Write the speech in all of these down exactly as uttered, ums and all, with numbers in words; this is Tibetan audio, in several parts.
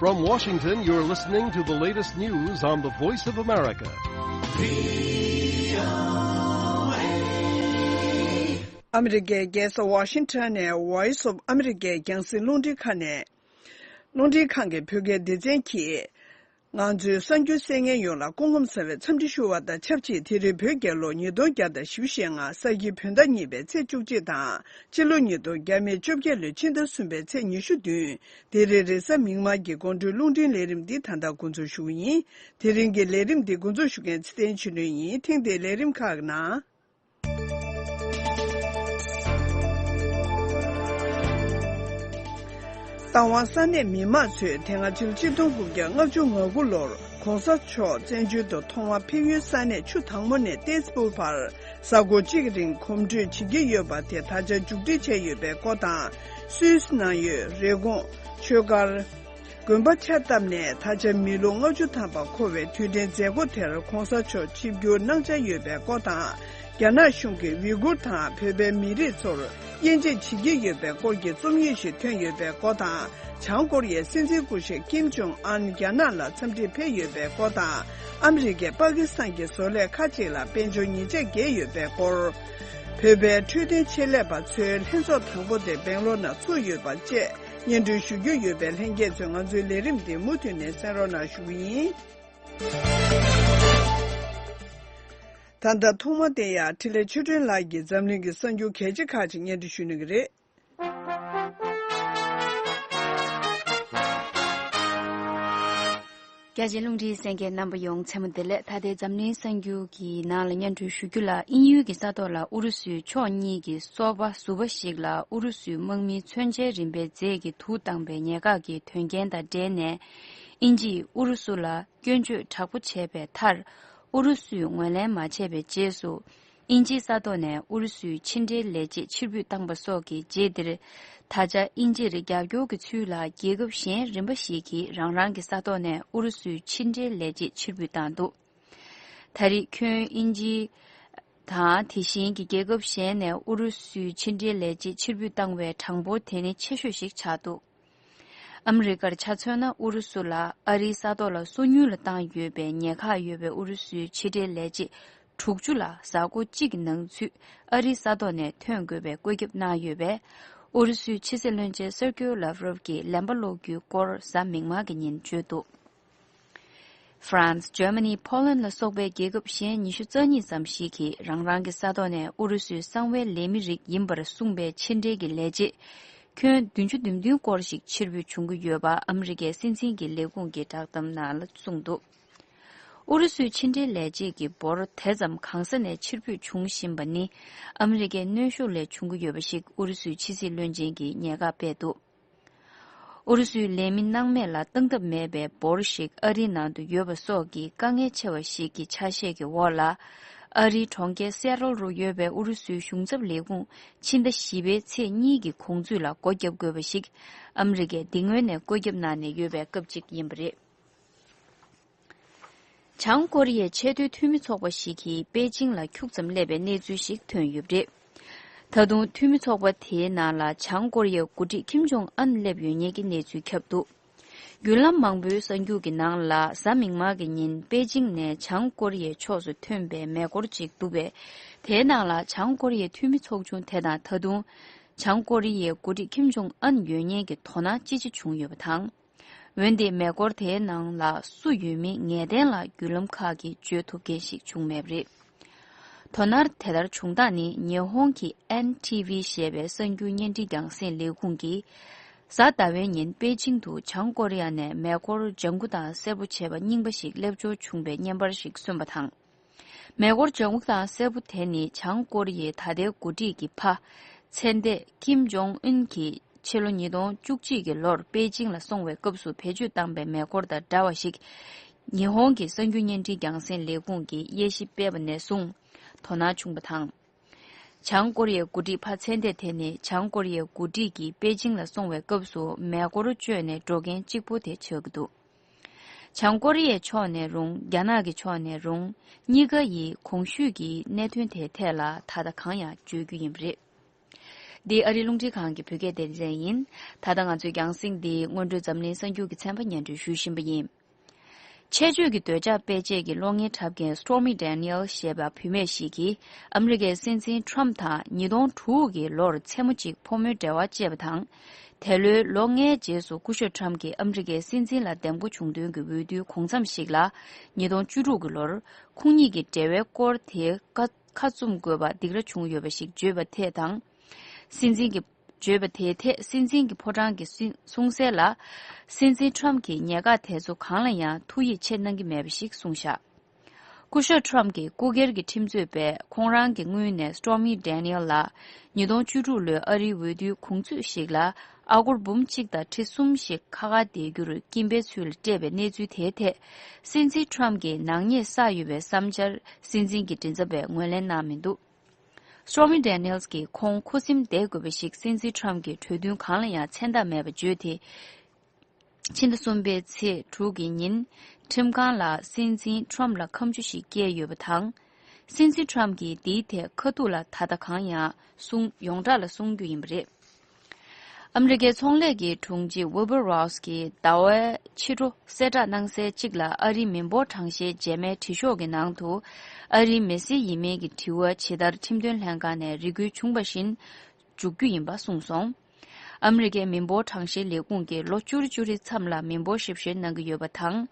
From Washington, you're listening to the latest news on the Voice of America. ཨ་མི་རི་ཀའི་རྒྱལ་ས་ཝ་ཤིང་ཊོན་ནས་Voice of America རྒྱང་སྲིང་རླུང་འཕྲིན་ཁང་ནས། རླུང་འཕྲིན་ཁང་གི་བོད་སྐད་སྡེ་ཚན་གྱིས། ང་ཚོའི་གསར་འགྱུར་གསན་མཁན་ཡོངས་ལ་སྐུ་ཁམས་བཟང་བའི་འཚམས་འདྲི་ཞུ་བ་དང་ཆབས་ཅིག་དེ་རིང་བོད་རྒྱལ་ལོ་ཉིས་སྟོང་བརྒྱ་དང་བཞི་བཅུ་ཞེ་ལྔ་ས་ཁྱི་བོད་ཟླ་གཉིས་པའི་ཚེས་བཅུ་གཅིག་དང་། སྤྱི་ལོ་ཉིས་སྟོང་བརྒྱ་མེད་བཅོ་བརྒྱད་ལོའི་ཕྱི་ཟླ་གསུམ་པའི་ཚེས་ཉི་ཤུ་བདུན། དེ་རིང་རེས་གཟའ་མིག་དམར་གྱི་དགོང་དྲོའི་རླུང་འཕྲིན་ལས་རིམ་འདི་ད་ལྟ་འགོ་འཛུགས་ཞུ་གི་ཡིན། དེ་རིང་གི་ལས་རིམ་འདི་འགོ་འཛུགས་ཞུ་མཁན་ཚེ་བརྟན་ཆོས་སྒྲོན་ཡིན། ཐེངས་འདིའི་ལས་རིམ་ཁག་ནང་། རྟ་དབང་ས་གནས་མི་མང་ཚོས་དེ་སྔ་ཕྱི་ལོ་གཅིག་སྟོང་དགུ་བརྒྱ་ལྔ་བཅུ་ང་དགུ་ལོར་༸གོང་ས་མཆོག་བཙན་བྱོལ་དུ་ཐོག་མར་ཕེབས་ཡུལ་ས་གནས་ཆུ་དྭངས་མོ་ནས་ཏེས་པུར་བར་གཟའ་འཁོར་གཅིག་རིང་གོམ་བགྲོད་བྱེད་ཀྱི་ཡོད་པ་དེ་ད་ཆ་མཇུག་སྒྲིལ་བྱས་ཡོད་པའི་སྐོར་དང་། སུད་སི་ནང་ཡོད་རེབ་གོང་། ཆོས་སྒར། དགོན་པ་ཆ་བཏབ་ནས་ད་ཆ་མི་ལོ་ལྔ་བཅུ་ཐམ་པ་འཁོར་བའི་དུས་དྲན་མཛད་སྒོ་དེར་༸གོང་ས་མཆོག་ཆིབས་བསྒྱུར་གནང་འཆར་ཡོད་པའི་སྐོར་དང་། རྒྱ་ནག་གཞུང་གིས་ཝི་གུར་དང་བོད་པའི་མི་རིགས་ཚོར་དབྱེ་འབྱེད་བྱེད་ཀྱི་ཡོད་པའི་སྐོར་གྱི་རྩོམ་ཡིག་ཞིག་ཐོན་ཡོད་པའི་སྐོར་དང་། བྱང་ཀོ་རི་ཡའི་སྲིད་འཛིན་སྐུ་ཞབས་ཀིམ་ཇོང་ཨན་རྒྱ་ནག་ལ་འཚམས་འདྲིར་ཕེབས་ཡོད་པའི་སྐོར་དང་། ཨ་མི་རི་ཀས་པ་ཀི་སི་ཐན་གྱི་བཟོ་ལས་ཁག་ཅིག་ལ་དཔལ་འབྱོར་ཉེས་ཆད་འགེལ་ཡོད་པའི་སྐོར། བོད་པའི་འཕྲོད་བསྟེན་ཆེད་ལས་པ་ཚོའི་ལྷན་ཚོགས་དང་པོ་དེ་སྦེང་ལོར་ནང་ཚུགས་ཡོད་པ་བཅས། སྙན་སྒྲོན་ཞུ་རྒྱུ་ཡོད་པས་ལྷན་རྒྱས་ཚོས་ང་ཚོའི་ལས་རིམ་འདི་མུ་མཐུད་ནས་གསན་རོགས་གནང་ཞུ་གི་ཡིན། ད་ལྟ་ཐོག་མ་དེ་ཡང་འཕྲིན་ལས་ཆོས་སྒྲོན་ལགས་ཀྱིས་འཛམ་གླིང་གི་གསར་འགྱུར་གལ་ཆེ་ཁག་ཅིག་སྙན་སྒྲོན་ཞུ་གནང་གི་རེད། རྒྱ་ཆེའི་རླུང་འཕྲིན་གསན་མཁན་རྣམ་པ་ཡོངས་མཚན་མོ་བདེ་ལེགས། ད་ལྟའི་འཛམ་གླིང་གསར་འགྱུར་གྱི་ནང་ལ་སྙན་སྒྲོན་ཞུ་རྒྱུ་ལ། དབྱིན་ཡུལ་གྱི་ས་ཐོག་ལ་ཨུ་རུ་སུའི་ཕྱོགས་གཉིས་ཀྱི་སོ་པ་ཟུར་པ་ཞིག་ལ་ཨུ་རུ་སུའི་དམག་མིའི་མཚོན་ཆའི་རིམ་པའི་རྫས་ཀྱིས་དུག་བཏང་པའི་ཉེན་ཁ་གི་དོན་རྐྱེན་དང་འབྲེལ་ནས། དབྱིན་ཇིས་ཨུ་རུ་སུ་ལ་སྐྱོན་བརྗོད་དྲག་པོ་བྱས་པའི་མཐར། ཨུ་རུ་སུས་ངོས་ལེན་མ་བྱས་པའི་རྗེས་སུ། དབྱིན་ཇིའི་ས་ཐོག་ནས་ཨུ་རུ་སུའི་ཕྱི་འབྲེལ་ལས་བྱེད་ཕྱིར་འབུད་བཏང་པ་སོགས་ཀྱི་རྗེས་འདིར། ད་ཆ་དབྱིན་ཇིར་རྒྱབ་སྐྱོར་གྱི་ཚུལ་ལ་རྒྱལ་ཁབ་གཞན་རིམ་པ་ཞིག་གིས་རང་རང་གི་ས་ཐོག་ནས་ཨུ་རུ་སུའི་ཕྱི་འབྲེལ་ལས་བྱེད་ཕྱིར་འབུད་བཏང་འདུག། ད་རེས་ཁྱོན་དབྱིན་ཇི་དང་དེ་བཞིན་གྱི་རྒྱལ་ཁབ་གཞན་ནས་ཨུ་རུ་སུའི་ཕྱི་འབྲེལ་ལས་བྱེད་ཕྱིར་འབུད་བཏང་བའི་གྲངས་འབོར་དེ་ནི་ཆེ་ཤོས་ཤིག་ཆགས་འདུག། ཨ་མི་རི་ཀར་ཆ་མཚོན་ན། ཨུ་རུ་སུ་ལ་ཨ་རིའི་ས་ཐོག་ལ་སོ་ཉུལ་ལ་བཏང་ཡོད་པའི་ཉེན་ཁ་ཡོད་པའི་ཨུ་རུ་སུའི་ཕྱི་འབྲེལ་ལས་བྱེད་དྲུག་ཅུ་ལ་གཟའ་འཁོར་གཅིག་གི་ནང་ཚུད་ཨ་རིའི་ས་ཐོག་ནས་ཐོན་དགོས་པའི་བཀོད་ཁྱབ་གནང་ཡོད་པས། ཨུ་རུ་སུའི་ཕྱི་སྲིད་བློན་ཆེན་སེར་ཀེའུ་ལཱབ་རོབ་ཀྱིས་ལན་པ་སློག་རྒྱུའི་སྐོར་གཟའ་མིག་དམར་གྱི་ཉིན་བརྗོད་འདུག། ཧྥ་རན་སི། ཇར་མ་ནི། ཕོ་ལན་ལ་སོགས་པའི་རྒྱལ་ཁབ་གཞན་ཉི་ཤུ་རྩ་གཉིས་ཙམ་ཞིག་གིས་རང་རང་གི་ས་ཐོག་ནས་ཨུ་རུ་སུའི་གསང་བའི་ལས་མི་རིགས་ཡིན་པར་གསུངས་པའི་ཕྱི་འབྲེལ་གྱི་ལས་བྱེད་ཁྱོན་བདུན་ཅུ་དོན་བདུན་སྐོར་ཞིག་ཕྱིར་འབུད་བྱུང་གི་ཡོད་པ་ཨ་མི་རི་ཀའི་སྲིད་འཛིན་གྱི་ལས་ཁུངས་ཀྱི་བསྒྲགས་གཏམ་ནང་ལ་གསུངས་འདུག། ཨུ་རུ་སུའི་ཕྱི་འབྲེལ་ལས་བྱེད་ཀྱི་འབོར་དེ་ཙམ་གང་ས་ནས་ཕྱིར་འབུད་བྱུང་བཞིན་པ་ནི་ཨ་མི་རི་ཀའི་གནོན་ཤུགས་ལས་བྱུང་གི་ཡོད་པ་ཞིག་ཨུ་རུ་སུའི་ཕྱི་སྲིད་བློན་ཆེན་གྱིས་ཉེན་ཁ་སྤེལ་འདུག། ཨུ་རུ་སུའི་ལས་མི་སྣང་མེད་ལ་བཏང་ཐབས་མེད་པའི་འབོར་ཞིག་ཨ་རིའི་ནང་དུ་ཡོད་པ་སོགས་ཀྱི་དཀའ་ངལ་ཆེ་བ་ཞིག་གི་ཆ་ཤས་ཀྱི་འོག་ལ། ཨ་རིའི་གྲོང་ཁྱེར་སེ་ཨེ་ཊལ་རུ་ཡོད་པའི་ཨུ་རུ་སུའི་གཞུང་ཚབ་ལས་ཁུངས་ཕྱི་ཟླ་བཞི་པའི་ཚེས་གཉིས་ཀྱི་གོང་ཚུད་ལ་སྒོ་བརྒྱབ་དགོས་པ་ཞིག་ཨ་མི་རི་ཀས་འདི་སྔོན་ནས་བཀོད་ཁྱབ་གནང་ནས་ཡོད་པའི་སྐབས་གཅིག་ཡིན་པ་རེད། བྱང་ཀོ་རི་ཡའི་ཆེས་མཐོའི་འཐུས་མི་ཚོགས་པ་ཞིག་གིས་པེ་ཅིང་ལ་ཁྱུག་ཙམ་སླེབས་པའི་གནས་ཚུལ་ཞིག་ཐོན་ཡོད་པ་རེད། ད་དུང་འཐུས་མི་ཚོགས་པ་དེའི་ནང་ལ་བྱང་ཀོ་རི་ཡའི་འགོ་ཁྲིད་ཁིམ་ཇོང་ཨན་སླེབས་ཡོད་ངེས་ཀྱི་གནས་ཚུལ་ཁྱབ་འདུག། བརྒྱུད་ལམ་མང་པོའི་གསར་འགྱུར་གྱི་ནང་ལ། གཟའ་མིག་དམར་གྱི་ཉིན་པེ་ཅིང་ནས་བྱང་ཀོ་རི་ཡའི་ཕྱོགས་སུ་ཐོན་པའི་མེ་འཁོར་ཅིག་འདུག་པས། དེའི་ནང་ལ་བྱང་ཀོ་རི་ཡའི་འཐུས་མི་ཚོགས་ཆུང་དེ་དང་། ད་དུང་བྱང་ཀོ་རི་ཡའི་འགོ་ཁྲིད་ཁིམ་ཇོང་ཨན་ཡོད་ངེས་ཀྱི་དོ་སྣང་ཅི་ཆེ་བྱུང་ཡོད་པ་དང་། འོན་ཏེ་མེ་འཁོར་དེའི་ནང་ལ་སུ་ཡོད་མིན་ངེས་གཏན་ལ་བརྒྱུད་ལམ་ཁག་གིས་བརྗོད་ཐུབ་མཁན་ཞིག་བྱུང་མེད་པ་རེད། དོ་ནར་དེ་ལྟར་བྱུང་སྟངས་ནི་ཉི་ཧོང་གི་ཨེན་ཐི་ཝི་ཞེས་པའི་གསར་འགྱུར་བརྙན་འཕྲིན་རྒྱང་སྲིང་ལས་ཁུངས་ཀྱིས། གཟའ་ཟླ་བའི་ཉིན་པེ་ཅིང་དུ་བྱང་ཀོ་རི་ཡ་ནས་མེ་འཁོར་ལྗང་གུ་དང་སེར་པོ་བྱས་པ་རྙིང་པ་ཞིག་སླེབས་འབྱོར་བྱུང་བའི་བརྙན་པར་ཞིག་སོན་པ་དང་། མེ་འཁོར་ལྗང་གུ་དང་སེར་པོ་དེ་ནི་བྱང་ཀོ་རི་ཡའི་ད་ལྟའི་འགོ་ཁྲིད་ཀྱི་ཕ་མཚན་ལྡན་ཀིམ་ཇོང་ཨུན་གྱིས་ཕྱི་ལོ་ཉིས་སྟོང་བཅུ་གཅིག་གི་ལོར་པེ་ཅིང་ལ་སོང་བའི་སྐབས་སུ་བེད་སྤྱོད་བཏང་པའི་མེ་འཁོར་དང་འདྲ་བ་ཞིག་ཉི་ཧོང་གི་གསར་འགྱུར་བརྙན་འཕྲིན་རྒྱང་སྲིང་ལས་ཁུངས་ཀྱིས་དབྱེ་ཞིབ་སྤེལ་བ་ནས་བཟུང་དོ་སྣང་བྱུང་བ་དང་། བྱང་ཀོ་རི་ཡའི་འགོ་ཁྲིད་ཕ་མཚན་ལྡན་དེ་ནི་བྱང་ཀོ་རི་ཡའི་འགོ་ཁྲིད་ཀྱིས་པེ་ཅིང་ལ་སོང་བའི་སྐབས་སུ་མེ་འཁོར་བཅོས་ནས་འགྲོ་མཁན་གཅིག་པུ་དེ་ཆགས་ཀྱི་འདུག། བྱང་ཀོ་རི་ཡའི་ཕྱོགས་ནས་རུང་རྒྱ་ནག་གི་ཕྱོགས་ནས་རུང་། གཉིས་ཀ་ཡིས་གོང་ཞུས་ཀྱི་གནད་དོན་དེའི་ཐད་ལ་ད་ལྟ་གང་ཡང་བརྗོད་རྒྱུ་ཡིན་པ་རེད། འདི་ཨ་རིའི་རླུང་འཕྲིན་ཁང་གི་བོད་སྐད་སྡེ་ཚན་ཡིན། ད་ལྟ་ང་ཚོའི་རྒྱང་སྲིང་འདི་སྔོན་འགྲོའི་འཛམ་གླིང་གསར་འགྱུར་གྱི་ཚན་པ་སྙན་སྒྲོན་ཞུ་བཞིན་པ་ཡིན། ཆེད་བརྗོད་ཀྱི་འདོད་ཆགས་སྤེལ་བྱེད་ཀྱི་གློག་བརྙན་འཁྲབ་མཁན་Stormy Daniels ཞེས་པ་བུད་མེད་ཞིག་གིས་ཨ་མི་རི་ཀའི་སྲིད་འཛིན་ཁྲོམ་དང་ཉིས་སྟོང་དྲུག་གི་ལོར་མཚན་མོ་གཅིག་ཕོ་མོའི་འབྲེལ་བ་བཅད་པ་དང་། དེ་ལོའི་ལོ་ལྔའི་རྗེས་སུ་སྐུ་ཞབས་ཁྲོམ་གྱིས་ཨ་མི་རི་ཀའི་སྲིད་འཛིན་ལ་འདེམས་བསྐོ་བྱུང་དོན་གྱི་འོས་བསྡུའི་གོང་མཚམས་ཤིག་ལ་ཉིས་སྟོང་བཅུ་དྲུག་གི་ལོར་ཁོང་ཉིད་ཀྱི་འབྲེལ་བའི་སྐོར་དེ་ཁ་ཁ་བཙུམ་དགོས་པ་སྡིགས་ར་བྱུང་ཡོད་པ་ཞིག་བརྗོད་པ་དེ་དང་། སྲིད་འཛིན་གྱི་བརྗོད་པ་དེའི་ཐད་སྲིད་འཛིན་གྱི་ཕོ་བྲང་གི་སྲིད་གསུང་གསལ་ལ། སྲིད་འཛིན་ཁྲོམ་གྱིས་ཉེན་ཁ་དེ་ཚོ་གང་ལ་ཡང་ཐུགས་ཡིད་ཆེས་གནང་གི་མེད་པ་ཞིག་གསུངས་བཞག་སྐུ་ཞབས་ཁྲོམ་གྱི་སྐུ་སྒེར་གྱི་ཁྲིམས་རྩོད་པས་ཁོང་རང་གི་ངོས་ནས་Stormy Daniels ལ་ཉིས་སྟོང་བཅུ་དྲུག་ལོའི་ཨ་རིའི་འོས་བསྡུའི་གོང་ཚུད་ཞིག་ལ་ཨ་སྒོར་འབུམ་གཅིག་དང་ཁྲི་གསུམ་ཞིག་ཁ་ཁ་བསྡད་རྒྱུར་སྐྱིན་པའི་ཚུལ་ལ་སྤྲད་པའི་གནས་ཚུལ་དེའི་ཐད། སྲིད་འཛིན་ཁྲོམ་གྱིས་ནག་ཉེས་བསགས་ཡོད་པའི་བསམ་འཆར་སྲིད་འཛིན་གྱི་མགྲིན་ཚབ་པས་ངོས་ལེན་གནང་མི་འདུག Stormy Daniels གྱིས་ཁོང་ཁུ་སིམ་བསྡད་དགོས་པ་ཞིག་སྲིད་འཛིན་ཁྲོམ་གྱི་གྲོས་མཐུན་གང་ལ་ཡང་མཚན་རྟགས་མེད་པ་བརྗོད་དེ། ཕྱི་ཟླ་གསུམ་པའི་ཚེས་དྲུག་གི་ཉིན། ཁྲིམས་ཁང་ལ་སྲིད་འཛིན་ཁྲོམ་ལ་ཁ་མཆུ་ཞིག་བཀལ་ཡོད་པ་དང་། སྲིད་འཛིན་ཁྲོམ་གྱིས་འདིའི་ཐད་ཁ་ཐུག་ལ་ད་ལྟ་གང་ཡང་གསུང་ཡོངས་གྲགས་ལ་གསུང་རྒྱུ་ཡིན་པ་རེད། ཨ་མི་རི་ཀའི་ཚོང་ལས་ཀྱི་དྲུང་ཆེ་Wilbur Ross གིས་ཟླ་བའི་ཕྱི་དྲོ་གསལ་བསྒྲགས་གནང་གསལ་གཅིག་ལ་ཨ་རིའི་མི་འབོར་གྲངས་བཤེར་རྗེས་མའི་དྲི་ཤོག་གི་ནང་དུ། ཨ་རིའི་མི་སེར་ཡིན་མིན་གྱི་དྲི་བ་ཇི་ལྟར་ཁྲིམས་དོན་ལྷན་ཁང་ནས་རེ་སྐུལ་བྱུང་བ་བཞིན་འཇུག་རྒྱུ་ཡིན་པ་གསུངས་སོང་། ཨ་མི་རི་ཀའི་མི་འབོར་གྲངས་བཤེར་ལས་ཁུངས་ཀྱིས་ལོ་བཅུ་རེ་བཅུ་རེའི་མཚམས་ལ་མི་འབོར་ཞིབ་བཤེར་གནང་གི་ཡོད་པ་དང་།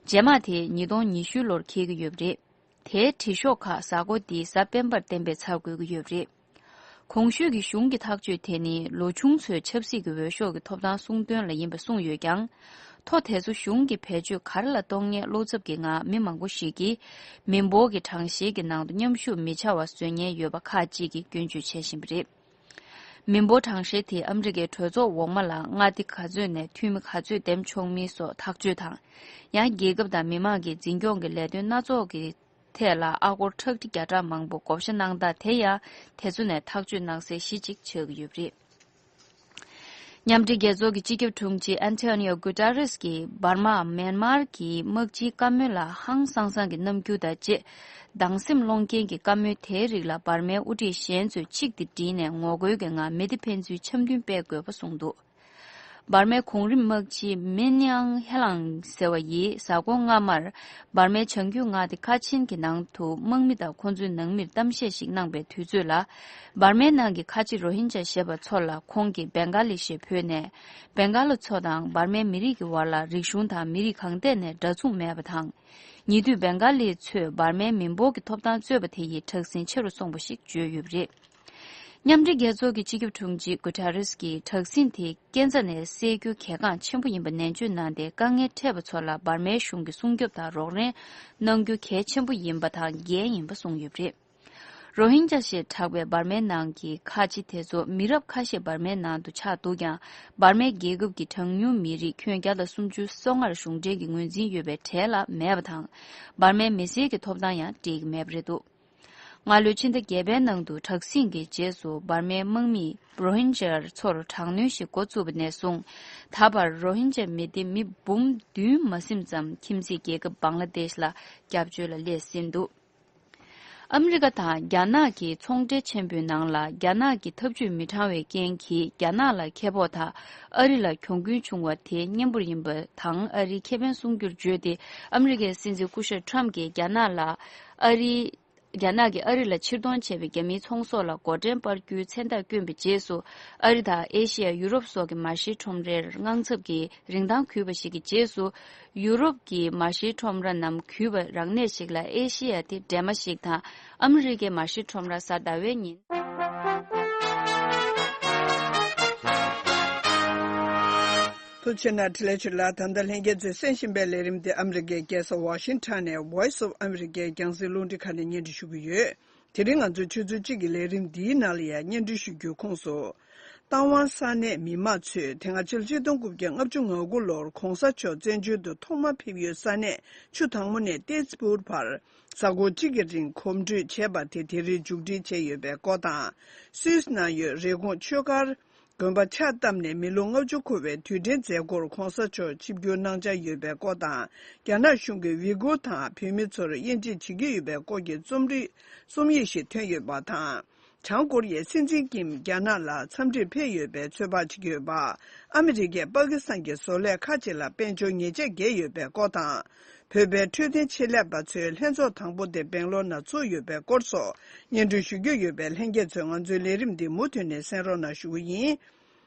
རྗེས་མ་དེ་ཉིས་སྟོང་ཉི་ཤུ་ལོར་འཁེལ་གྱི་ཡོད་པ་རེད། དེའི་དྲི་ཤོག་ཁག་གཟའ་འཁོར་འདིའི་གཟའ་སྤེན་པར་གཏན་འབེབས་ཚར་དགོས་ཀྱི་ཡོད་པ་རེད། གོང་ཞུས་ཀྱི་གཞུང་གི་ཐག་གཅོད་དེ་ནི་ལོ་ཆུང་ཚོའི་ཆབ་སྲིད་ཀྱི་འོས་ཤོག་གི་ཐོབ་ཐང་སྲུང་དོན་ལ་ཡིན་པ་གསུངས་ཡོད་ཀྱང་། ཐོ་དེ་ཚོ་གཞུང་གིས་བེད་སྤྱོད་ག་རེ་ལ་གཏོང་ངེས་བློ་འཚབ་ཀྱི་ངང་མི་མང་པོ་ཞིག་གིས་མི་འབོར་གྱི་གྲངས་བཤེར་གྱི་ནང་དུ་མཉམ་ཞུགས་མི་བྱ་བ་བཟོ་ཉེན་ཡོད་པ་ཁག་ཅིག་གིས་སྐྱོན་བརྗོད་བྱེད་བཞིན་པ་རེད། མི་འབོར་གྲངས་བཤེར་དེས་ཨ་མི་རི་ཀའི་གྲོས་ཚོགས་འོག་མ་ལ་མངའ་སྡེ་ག་ཚོད་ནས་འཐུས་མི་ག་ཚོད་འདེམས་ཆོག་མིན་སོགས་ཐག་གཅོད་དང་། ཡང་རྒྱལ་ཁབ་དང་མི་མང་གི་འཛིན་སྐྱོང་གི་ལས་དོན་སྣ་ཚོགས་ཀྱི་ཐད་ལ་ཨ་སྒོར་ཁྲག་ཁྲིག་བརྒྱ་ཕྲག་མང་པོ་བགོ་བཤའ་གནང་སྟངས་དེ་ཡང་དེ་ཚོ་ནས་ཐག་གཅོད་གནང་སའི་གཞི་གཅིག་ཆགས་ཀྱི་ཡོད་པ་རེད། མཉམ་འབྲེལ་རྒྱལ་ཚོགས་ཀྱི་སྤྱི་ཁྱབ་དྲུང་ཆེ་Antonio Guterres གྱིས་འབར་མ་མེན་མར་གྱི་དམག་སྤྱིའི་བཀའ་མོལ་ལ་ཧང་སང་སང་གི་རྣམ་འགྱུར་དང་བཅས། སྡང་སེམས་སློང་མཁན་གྱི་བཀའ་མོལ་དེའི་རིགས་ལ་འབར་མའི་དབུ་ཁྲིད་གཞན་ཚོས་ཆིག་སྟེ་བསྒྲིལ་ནས་ངོ་རྒོལ་གྱི་ངང་མི་སྡེ་ཕན་ཚུན་འཆམ་མཐུན་སྤེལ་དགོས་པ་གསུངས་འདུག་འབར་མའི་གོང་རིམ་དམག་སྤྱི་མིན་ཡང་ཧེ་ལང་ཟེར་བ་ཡིས་གཟའ་འཁོར་སྔ་མར་འབར་མའི་བྱང་རྒྱུད་མངའ་སྡེ་ཁ་ཆེན་གྱི་ནང་དུ་དམག་མི་དང་ཁོ་ཚོའི་ནང་མིར་གཏམ་བཤད་ཞིག་གནང་པའི་དུས་ཚོད་ལ། འབར་མའི་ནང་གི་ཁ་ཆེ་རོ་ཧིན་ཇཱ་ཞེས་པ་ཚོ་ལ་ཁོང་གིས་བེང་ག་ལི་ཞེས་བོས་ནས། བེང་ག་ལི་ཚོ་དང་འབར་མའི་མི་རིགས་ཀྱི་བར་ལ་རིག་གཞུང་དང་མི་རིགས་གང་ཐད་ནས་འདྲ་མཚུངས་མེད་པ་དང་། ཉེ་དུས་བེང་ག་ལི་ཚོས་འབར་མའི་མི་འབོར་གྱི་ཐོབ་ཐང་རྩོད་པ་དེ་ཡི་དྲག་ཟིང་ཆེ་རུ་སོང་བ་ཞིག་བརྗོད་ཡོད་པ་རེད། མཉམ་འབྲེལ་རྒྱལ་ཚོགས་ཀྱི་སྤྱི་ཁྱབ་དྲུང་ཆེ་གུ་ཐ་རེས་ཀྱིས་དྲག་ཟིང་དེ་ཀན་རྩ་ནས་སེལ་རྒྱུ་གལ་འགངས་ཆེན་པོ་ཡིན་པ་ནན་བརྗོད་གནང་སྟེ། དཀའ་ངལ་འཕྲད་པ་ཚོ་ལ་འབར་མའི་གཞུང་གིས་སྲུང་སྐྱོབ་དང་རོགས་རམ་གནང་རྒྱུ་གལ་ཆེན་པོ་ཡིན་པ་དང་འགན་ཡིན་པ་གསུངས་ཡོད་པ་རེད། རོ་ཧིན་ཇཱ་ཞེས་གྲགས་པའི་འབར་མའི་ནང་གི་ཁ་ཆེ་དེ་ཚོ་མི་རབས་ཁ་ཤས་འབར་མའི་ནང་དུ་ཆགས་འདུག་ཀྱང་། འབར་མའི་རྒྱལ་ཁབ་ཀྱི་གྲངས་ཉུང་མི་རིགས་ཁྱོན་བརྒྱ་དང་སུམ་ཅུ་སོ་ལྔར་གཞུང་འབྲེལ་གྱི་ངོས་འཛིན་ཡོད་པའི་གྲས་ལ་མེད་པ་དང་། འབར་མའི་མི་སེར་གྱི་ཐོབ་ཐང་ཡང་སྤྲད་ཀྱི་མེད་པ་རེད་འདུག་སྔ་ལོའི་ཕྱི་ཟླ་བརྒྱད་པའི་ནང་དུ་དྲག་ཟིང་གི་རྗེས་སུ་འབར་མའི་དམག་མིས་རོ་ཧིན་ཇཱ་ཚོར་དྲག་གནོན་ཞིག་འགོ་བཙུགས་པ་ནས་བཟུང་། ད་བར་རོ་ཧིན་ཇཱ་མི་སྡེ་མི་འབུམ་བདུན་མ་ཟིན་ཙམ་ཁྱིམ་མཚེས་རྒྱལ་ཁབ་བང་ལ་དེཤ་ལ་སྐྱབས་བཅོལ་ལ་སླེབས་ཟིན་འདུག་ཨ་མི་རི་ཀ་དང་རྒྱ་ནག་གི་ཚོང་འབྲེལ་ཆེན་པོའི་ནང་ལ་རྒྱ་ནག་གི་ཐབས་ཇུས་མི་དྲང་བའི་རྐྱེན་གྱིས་རྒྱ་ནག་ལ་ཁེ་སྤོགས་དང་ཨ་རི་ལ་གྱོང་གུན་བྱུང་བ་དེ་གཉེན་པོར་ཡིན་པ་དང་ཨ་རིའི་ཁེ་ཕན་སྲུང་རྒྱུར་བརྗོད་དེ། ཨ་མི་རི་ཀའི་སྲིད་འཛིན་སྐུ་ཞབས་ཁྲམ་གྱིས་རྒྱ་ནག་ལ་ཨ་རི། རྒྱ་ནག་གིས་ཨ་རི་ལ་ཕྱིར་གཏོང་བྱས་པའི་རྒྱ་མིའི་ཚོང་ཟོག་ལ་འགོག་འདྲེན་སྤར་རྒྱུའི་མཚན་རྟགས་བསྐྱོན་པའི་རྗེས་སུ། ཨ་རི་དང་ཨེ་ཤི་ཡ། ཡུ་རོབ་སོགས་ཀྱི་མ་ཤེའི་ཁྲོམ་རའི་དངངས་འཚབ་ཀྱི་རིན་ཐང་གུད་པ་ཞིག་གི་རྗེས་སུ། ཡུ་རོབ་ཀྱི་མ་ཤེའི་ཁྲོམ་ར་རྣམས་གུད་པ་རང་གནས་ཤིག་ལ་ཨེ་ཤི་ཡ་དེ་འདྲེས་མ་ཞིག་དང་། ཨ་མི་རི་ཀའི་མ་ཤེའི་ཁྲོམ་ར་གཟའ་ཟླ་བའི་ཉིན། ཐུགས་རྗེ་ཆེ་གནང་། བཀྲ་ཤིས་བདེ་ལེགས། ད་ལྟ་ལྷན་རྒྱས་ཚོས་གསན་བཞིན་པའི་ལས་རིམ་དེ་ཨ་མི་རི་ཀའི་རྒྱལ་ས་ཝ་ཤིང་ཊོན་ནས་Voice of America རྒྱང་སྲིང་རླུང་འཕྲིན་ཁང་ནས་སྙན་སྒྲོན་ཞུ་གི་ཡོད། དེ་རིང་ང་ཚོས་ཆུ་ཚོད་གཅིག་གི་ལས་རིམ་འདིའི་ནང་ལ་ཡང་སྙན་སྒྲོན་ཞུ་རྒྱུའི་ཁོངས་སུ། རྟ་དབང་ས་གནས་མི་མང་ཚོས་དེ་སྔ་ཕྱི་ལོ་ཆིག་སྟོང་དགུ་བརྒྱ་ལྔ་བཅུ་ང་དགུ་ལོར་གོང་ས་མཆོག་བཙན་བྱོལ་དུ་ཐོག་མར་ཕེབས་ཡུལ་ས་གནས་ཆུ་དྭངས་མོ་ནས་ཏེ་ཙི་པུར་བར་གཟའ་འཁོར་གཅིག་གི་རིང་གོམ་བགྲོད་བྱས་པ་དེ་དེ་རིང་མཇུག་སྒྲིལ་བྱས་ཡོད་པའི་སྐོར་དང་། སུད་སི་ནང་ཡོད་རེབ་གོང་ཆོས་སྒར་དགོན་པ་ཕྱག་བཏབ་ནས་མི་ལོ་ལྔ་བཅུ་འཁོར་བའི་དུས་དྲན་མཛད་སྒོར་གོང་ས་མཆོག་ཆིབས་བསྒྱུར་གནང་འཆར་ཡོད་པའི་སྐོར་དང་། རྒྱ་ནག་གཞུང་གིས་ཝི་གུར་དང་བོད་མི་ཚོར་དབྱེ་འབྱེད་བྱེད་ཀྱི་ཡོད་པའི་སྐོར་གྱི་རྩོམ་རིག་རྩོམ་ཡིག་ཞིག་ཐོན་ཡོད་པ་དང་། བྱང་ཀོ་རི་ཡའི་སྲིད་འཛིན་ཀིམ་རྒྱ་ནག་ལ་འཚམས་འདྲིར་ཕེབས་ཡོད་པའི་ཚོད་དཔག་བྱེད་ཀྱི་ཡོད་པ། ཨ་མི་རི་ཀས་པ་ཀི་སི་ཐན་གྱི་བཟོ་ལས་ཁག་ཅིག་ལ་དཔལ་འབྱོར་ཉེས་ཆད་བཀལ་ཡོད་པའི་སྐོར་དང་། བོད་པའི་འཕྲོད་བསྟེན་ཆེད་ལས་པ་ཚོའི་ལྷན་ཚོགས་དང་པོ་དེ་སྦེང་ལོར་ནང་ཚུགས་ཡོད་པའི་སྐོར་སོགས་སྙན་སྒྲོན་ཞུ་རྒྱུ་ཡོད་པས། ལྷན་རྒྱས་ཚོས་ང་ཚོའི་ལས་རིམ་འདི་མུ་མཐུད་ནས་གསན་རོགས་གནང་ཞུ་གི་ཡིན།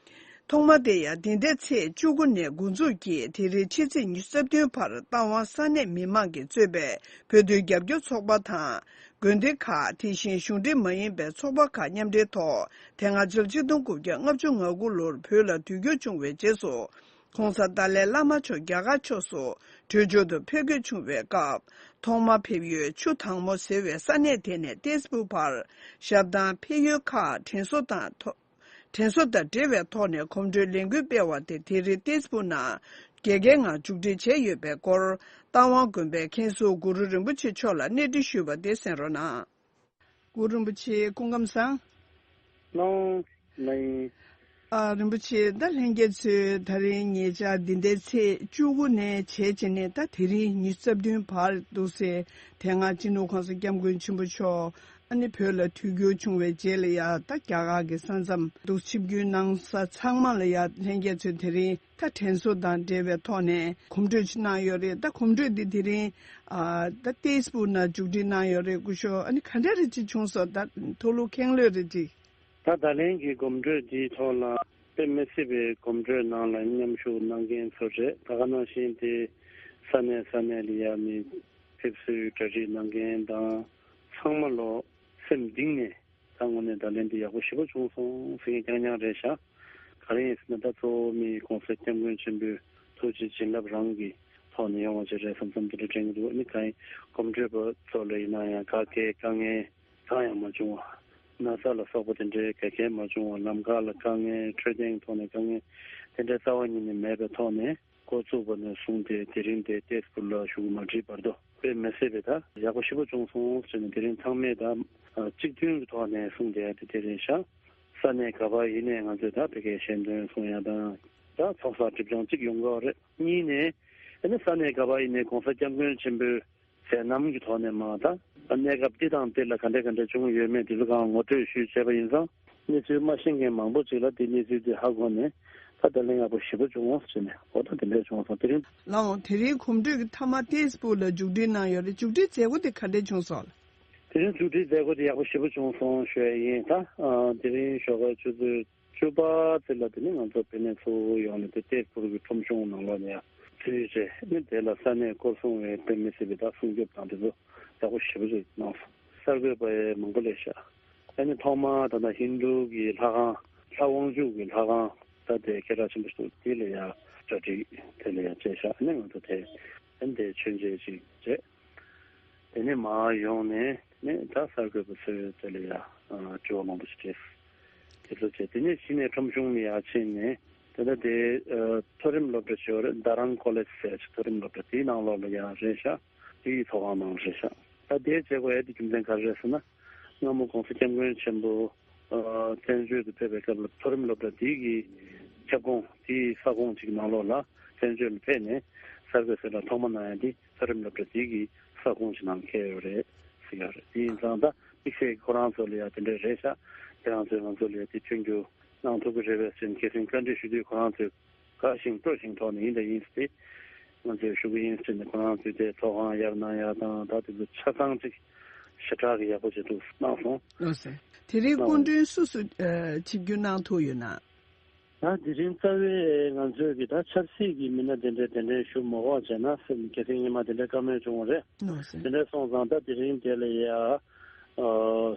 ཐོག་མ་དེ་ཡང་འདི་ཟླའི་ཚེས་བཅུ་དགུ་ནས་འགོ་འཛུགས་ཀྱིས་དེ་རིང་ཕྱི་ཚེས་ཉི་ཤུ་རྩ་བདུན་བར་རྟ་དབང་ས་གནས་མི་མང་གིས་གཙོས་པའི་བོད་དོན་རྒྱབ་སྐྱོར་ཚོགས་པ་དང་། དགོན་སྡེ་ཁག་དེ་བཞིན་གཞུང་འབྲེལ་མ་ཡིན་པའི་ཚོགས་པ་ཁག་མཉམ་འབྲེལ་ཐོག་དེ་སྔ་ཕྱི་ལོ་ཆིག་སྟོང་དགུ་བརྒྱ་ལྔ་བཅུ་ང་དགུ་ལོར་བོད་ལ་དུས་འགྱུར་བྱུང་བའི་རྗེས་སུ། ྋགོང་ས་ཏཱ་ལའི་བླ་མ་མཆོག་རྒྱ་གར་ཕྱོགས་སུ་བྲོས་བྱོལ་དུ་ཕེབས་དགོས་བྱུང་བའི་སྐབས། ཐོག་མར་ཕེབས་ཡུལ་ཆུ་དྭངས་མོ་ཟེར་བའི་ས་གནས་དེ་ནས་ཏེས་པུར་བར་ཞབས་བཏང་ཕེབས་ཡུལ་ཁག་དྲན་གསོ་དང་ཐོ། དྲན་གསོ་དང་འབྲེལ་བའི་ཐོག་ནས་གོམ་བགྲོད་ལས་འགུལ་སྤེལ་བ་དེ་དེ་རིང་ཏེས་པུར་ནང་རྒྱལ་ཁའི་ངང་མཇུག་སྒྲིལ་བྱས་ཡོད་པའི་སྐོར། རྟ་དབང་དགོན་པའི་མཁན་ཟུར་གུ་རུ་རིན་པོ་ཆེ་མཆོག་ལ་གནས་འདྲི་ཞུས་པ་དེ་གསན་རོགས་གནང་། གུ་རུ་རིན་པོ་ཆེ་སྐུ་ཁམས་བཟང་། ལོང་ལེང་། ཨ། རིན་པོ་ཆེ། ད་ལྷན་རྒྱས་ཚོས་ད་རིང་ཉེ་ཆར་འདི་ཟླའི་ཚེས་བཅུ་དགུ་ནས་བྱས་བྱས་ནས་ད་དེ་རིང་ཉི་ཤུ་རྩ་བདུན་བར་འདུག་སེ། དེ་སྔ་སྤྱི་ནོར་༸གོང་ས་༸སྐྱབས་མགོན་ཆེན་པོ་མཆོག་ཨ་ནི་བོད་ལ་དུས་འགྱུར་བྱུང་བའི་རྗེས་ལ་ཡ། ད་རྒྱ་གར་གྱི་ས་མཚམས་འདུག་ཆིབས་བསྒྱུར་གནང་ས་ཚང་མ་ལ་ཡ་ལྷན་རྒྱས་ཚོས་དེ་རིང་ད་དྲན་གསོ་དང་འབྲེལ་བའི་ཐོག་ནས་གོམ་བགྲོད་ཅིག་གནང་ཡོད་རེད། ད་གོམ་བགྲོད་འདི་དེ་རིང་ཨ། ད་ཏེས་པུར་ནང་མཇུག་སྒྲིལ་གནང་ཡོད་རེད། སྐུ་ཞབས། ཨ་ནི་ག་འདྲ་རེ་ཅིག་བྱུང་སོང་། ད་མཐོ་སློབ་མཁན་སློབ་རེ་ཅིག་ད་ད་ལན་གྱི་གོམ་བགྲོད་འདིའི་ཐོག་ལ་དཔེ་མི་སྲིད་པའི་གོམ་བགྲོད་ནང་ལ་མཉམ་ཞུགས་གནང་མཁན་ཚོ་རེད། ད་ག་ནང་བཞིན་དེ་ས་གནས་ས་གནས་ལ་ཡ་མི་ཕེབས་བསུའི་གྲ་སྒྲིག་གནང་མཁན་དང་ཚང་མ་ལོ་སེམས་གཏིང་ནས་ད་དངོས་གནས་ད་ལན་འདི་ཡག་པོ་ཞེ་པོ་བྱུང་སོང་ཟེར་མཁན་རྐྱང་རྐྱང་རེད་ཤག་ག་རེ་ཡིན་ཟེར་ན། ད་གཙོ་བོ་མི་༸གོང་ས་༸སྐྱབས་མགོན་ཆེན་པོའི་ཐུགས་རྗེ་བྱིན་རླབས་རང་གི་ཐོག་ནས་ཡོང་བ་ཅིག་རེད་བསམ་བསམ་དེ་འདྲ་དྲན་གྱི་འདུག་ཨ་ནི་གང་ཡིན་གོམ་བགྲོད་པ་ཚོ་ལ་ཡིན་ན་ཡང་ག་གེ་དཀའ་ངལ་གང་ཡང་མ་བྱུང་བ། ན་ཚ་ལ་སོགས་པ་དེ་འདྲའི་ག་གེ་མ་བྱུང་བ། ལམ་ཁ་ལ་དཀའ་ངལ། འཕྲོད་བསྟེན་ཐོག་ནས་དཀའ་ངལ་དེ་འདྲ་རྩ་བ་ཉིད་ནས་མེད་པའི་ཐོག་ནས་འགོ་བཙུགས་པ་ནས་བཟུང་སྟེ་དེ་རིང་དེ་ཏེས་པུར་ལ་བཞུགས་མ་བྲིས་བར་དུ་དཔེ་མི་སྲིད་པའི་ད་ཡག་པོ་ཞེ་པོ་བྱུང་སོང་ཟེར་ནས། དེ་རིང་ཚང་མས་ད་གཅིག་མཐུན་གྱི་ཐོག་ནས་གསུངས་བསྡད་ཡ་དེ་དེ་རེད་ཤག་ས་གནས་ག་པར་ཡིན་ནའི་ང་ཚོས་ད་ཕ་གིའི་ཞལ་འདོན་གསུང་ཡ་དང་། ད་ཚོགས་བསགས་སྒྲིབ་སྦྱང་གཅིག་ཡོང་གི་རེད། གཉིས་ནས་ཨ་ནི་ས་གནས་ག་པར་ཡིན་ནའི་༸གོང་ས་༸སྐྱབས་མགོན་ཆེན་པོའི་མཛད་རྣམ་གྱི་ཐོག་ནས་མ་ད་གནས་སྐབས་འདི་དང་འདི་ལ་ག་འདྲ་ག་འདྲ་བྱུང་ཡོད་མེད་དེ་ཚོ་གང་ངོ་སྤྲོད་ཞུས་བྱས་པ་ཡིན་ཙང་། གནས་ཚུལ་མ་ཤེས་མཁན་མང་པོ་ཅིག་ལ་དེ་གནས་ཚུལ་དེ་ཧ་གོ་ནས་ད་ད་ལན་ཡག་པོ་ཞེ་པོ་བྱུང་ཟེར་ནས། འོ་ད་དེ་འདྲ་བྱུང་སོང་། དེ་རིང་། ལགས་འོང་། དེ་རིང་གོམ་བགྲོད་ཀྱི་མཐའ་མ་ཏེས་པུར་ལ་མཇུག་སྒྲིལ་གནང་ཡོད་རེད། མཇུག་སྒྲིལ་མཛད་སྒོ་དེ་ག་འདྲ་བྱུང་སོང་། དེ་རིང་མཇུག་སྒྲིལ་མཛད་སྒོ་དེ་ཡག་པོ་ཞེ་པོ་བྱུང་སོང་ཞུ་ཡ་ཡིན། ད་ཨ། དེ་རིང་ཞོགས་ཀ་ཆུ་ཚོད་བཅུ་པ་ཙམ་ལ་དེ་ནས་ང་ཚོ་བོད་ནས་ཚུར་ཡོང་ནས་དེ་ཏེས་པུར་གྱི་ཁྲོམ་གཞུང་ནང་ལོགས་ནས་ཡ་ཚུར་རེད། ཨ་ནི་དེ་ལ་ས་གནས་སྐོར་སྲུང་བས་དཔེ་མི་སྲིད་པའི་ད་སྲུང་སྐྱོབ་དང་དེ་ཚོ་ཡག་པོ་ཞེ་པོ་ཅིག་གནང་སོང་། གསར་འགོད་པ་ཡང་མང་པོ་སླེབས་ཤག་ཨ་ནི་ཐོག་མར་ད་ལྟ་ཧིན་རྡུ་གི་ལྷ་ཁང་། ལྷ་དབང་ཕྱུག་གི་ལྷ་ཁང་། ད་དེ་སྐད་གྲགས་ཆེན་པོ་ཞིག་འདུག་དེ་ལ་ཡ་གྲ་སྒྲིག་དེ་ལ་ཡ་བྱས་ཤག་ཨ་ནི་ང་ཚོ་དེ་ཨ་ནི་དེ་མཆོད་མཇལ་ཅིག་བྱས། དེ་ནས་མར་ཡོང་ནས་ནས་ད་གསར་འགོད་པ་ཚོས་དེ་ལ་ཡ་དྲི་བ་མང་པོ་ཞིག་དྲིས། དེ་ཚོ་བྱས། དེ་ནས་གཞི་ནས་ཁྲོམ་གཞུང་ལ་ཡ་ཕྱིན་ནས། དེ་ལ་དེ་མཐོ་རིམ་སློབ་གྲྭ་ཞིག་ཡོད་རེད། རྡ་རམ་ཀོ་ལེཇ་ཟེར་ཅིག་མཐོ་རིམ་སློབ་གྲྭ་དེའི་ནང་ལོགས་ལ་ཡ་རེད་ཤག་དེའི་ཚོགས་ཁང་ནང་རེད་ཤག་ད་དེའི་བྱེད་སྒོ་ཡ་དེ་རྒྱུ་མཚན་ག་རེ་རེད་ཟེར་ན། སྔ་མོ་༸གོང་ས་༸སྐྱབས་མགོན་ཆེན་པོ་ཨ། བཙན་བྱོལ་དུ་ཕེབས་པའི་སྐབས་ལ་མཐོ་རིམ་སློབ་གྲྭ་དེའི་གི་ཁྱབ་ཁོངས་དེའི་ས་ཁོངས་ཅིག་ནང་ལོགས་ལ་བཙན་བྱོལ་ལ་ཕེབས་ནས་གསར་འགོད་གསལ་བསྒྲགས་ཐོག་མ་གནང་ཡ་དེ་མཐོ་རིམ་སློབ་གྲྭ་དེའི་གི་ས་ཁོངས་ཅིག་ནང་འཁེལ་ཡོད་རེད་ཟེར་ཡ་རེད། དེ་ཡིན་ཙང་ད་དམིགས་བསལ་ཁོ་རང་ཚོ་ལ་ཡ་དེ་འདྲ་རེད་ཤག་ཁྱེད་རང་ཚོས་ང་ཚོ་ལ་ཡ་དེ་མཐུན་འགྱུར་གནང་ཐུབ་ཀྱི་རེད་པས་ཟེར་ནས་སྐད་འཕྲིན་བཀའ་འདྲི་ཞུ་དུས། ཁོ་རང་ཚོས་དགའ་ཞིང་སྤྲོ་ཞིང་ཐོག་ནས་ཡིན་དང་ཡིན་ཟེར་ཏེ་ང་ཚོས་ཞུ་གི་ཡིན་ཟེར་ནས། ཁོ་རང་ཚོས་དེ་ཚོགས་ཁང་གཡར་གནང་ཡ་དང་། ད་དེ་ཚོ་ཆ་ཚང་ཅིག་ཞེ་དྲག་གི་ཡག་པོ་བྱེད་ཐུབ་གནང་སོང་། ལགས་སོ། དེ་རིང་སྐུ་མགྲོན་སུ་སུ་ཨ། ཆིབས་བསྒྱུར་གནང་ཐུབ་ཡོད་ན། ད་དེ་རིང་རྩ་བའི་ང་ཚོས་ཀྱི་ད་ཆབ་སྲིད་ཀྱི་མི་སྣ་དེ་འདྲས་གདན་འདྲེན་ཞུ་མ་དགོས་བྱས་ན་སེམས་གལ་སྲིད་སྔོན་མ་དེ་འདྲས་བཀའ་མོལ་བྱུང་བ་རེད། ལགས་སོ། དེ་འདྲས་སོང་ཙང་ད་དེ་རིང་དེ་ལ་ཡ་ཨ།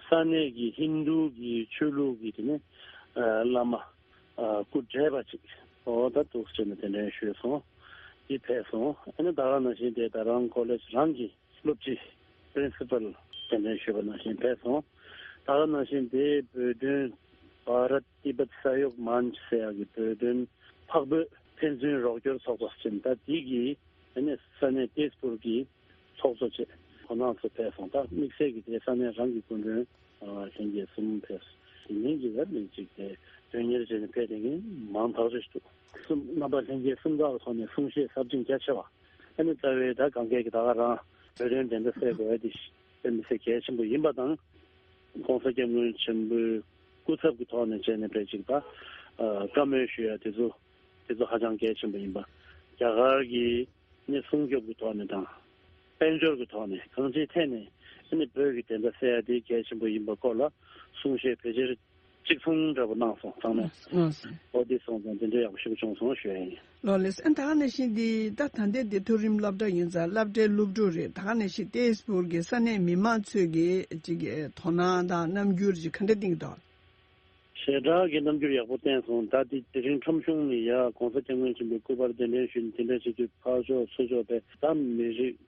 ས་གནས་ཀྱི་ཧིན་རྡུ་གི་ཆོས་ལུགས་ཀྱི་དེ་ནས་ཨ། བླ་མ་ཨ། སྐུ་བགྲེས་པ་ཅིག་འོ་ད་འདུག་ཟེར་ནས་གདན་འདྲེན་ཞུས་སོང་། དེ་ཕེབས་སོང་། ཨ་ནི་ད་ག་ནང་བཞིན་དེ་རྡ་རམ་ཀོ་ལེཇ་རང་གི་སློབ་སྤྱི་པི་རིན་སི་པལ་གདན་འདྲེན་ཞུས་པ་ནང་བཞིན་ཕེབས་སོང་། ད་ག་ནང་བཞིན་དེ་བོད་དོན་བྷ་རཏ་ཏི་བེད་ས་ཡོག་མན་ཆ་ཟེར་ཡག་གི་བོད་དོན་འཕགས་བོད་ཕན་ཚུན་རོགས་སྐྱོར་ཚོགས་པ་ཟེར་ད་དེ་གི་ཨ་ནི་ས་གནས་ཏེས་པུར་གྱི་ཚོགས་གཙོ་བཅས་ཁོང་རྣམ་ཚོ་ཕེབས་སོང་། ད་དམིགས་བསལ་གྱི་དེ་ས་གནས་རང་གི་སྐུ་མགྲོན་ལྷན་རྒྱས་གསུམ་ཕེབས། དེ་མིན་གྱི་ལ་མི་གཅིག་དེ་དོན་གཉེར་བྱས་ནས་ཕེབས་བསྡད་མཁན་མང་དག་ཅིག་འདུག་གསུམ་རྣམ་པ་ལྷན་རྒྱས་གསུམ་ཀ་གི་ཐོག་ནས་གསུང་བཤད་ཟབ་ཅིང་རྒྱ་ཆེ་བ། ཨ་ནི་རྩ་བའི་ད་གང་གས་ཀྱི་ད་ག་རང་བོད་དོན་བདེན་མཐའ་གསལ་དགོས་ཡ་དེ་དཔེ་མི་སྲིད་གལ་ཆེན་པོ་ཡིན་པ་དང་། ༸གོང་ས་༸སྐྱབས་མགོན་ཆེན་པོའི་སྐུ་ཚབ་ཀྱི་ཐོག་ནས་བྱས་ནས་དཔེ་ཅིག་ད་བཀའ་མོལ་ཞུ་ཡ་དེ་ཚོ་དེ་ཚོ་ཧ་ཅང་གལ་ཆེན་པོ་ཡིན་པ། རྒྱ་གར་གྱི་ནི་སྲུང་སྐྱོབ་ཀྱི་ཐོག་ནས་དང་། དཔལ་འབྱོར་གྱི་ཐོག་ནས་གང་ཅིའི་ཐད་ནས་ཨ་ནི་བོད་ཀྱི་བདེན་མཐའ་གསལ་ཡ་དེ་གལ་ཆེན་པོ་ཡིན་པ་སྐོར་ལ་གསུང་བཤད་ཕལ་ཆེར་གཅིག་མཚུངས་འདྲ་པོ་གནང་སོང་ཚང་མས། ལགས་སོ། ཨོ་དེ་སོང་ཙང་དེ་འདྲའི་ཡག་པོ་ཞེ་པོ་བྱུང་སོང་ཞུ་ཡ་ཡིན། ལགས་ལགས་སོ། ཨ་ད་ག་ནང་བཞིན་འདི་ད་ད་ལྟའི་འདི་མཐོ་རིམ་སློབ་གྲྭ་ཡིན་ཙང་སློབ་གྲྭའི་སློབ་ཕྲུག་རེད། ད་ག་ནང་བཞིན་ཏེ་སི་པུར་གྱི་ས་གནས་མི་མང་ཚོས་ཀྱི་ཅིག་དོ་སྣང་དང་རྣམ་འགྱུར་ཅིག་ག་འདྲ་བསྟན་གྱི་འདུག་ཞེ་དྲག་གི་རྣམ་འགྱུར་ཡག་པོ་བསྟན་སོང་། ད་དེ་དེ་རིང་ཁྲོམ་གཞུང་ནས་ཡ་༸གོང་ས་༸སྐྱབས་མགོན་ཆེན་པོའི་སྐུ་པར་གདན་འདྲེན་ཞུས་ནས་དེ་འདྲ་བྱེད་དུས་ཕར་ཕྱོགས་ཚུར་ཕྱོགས་པའི་ད་མི་རིགས་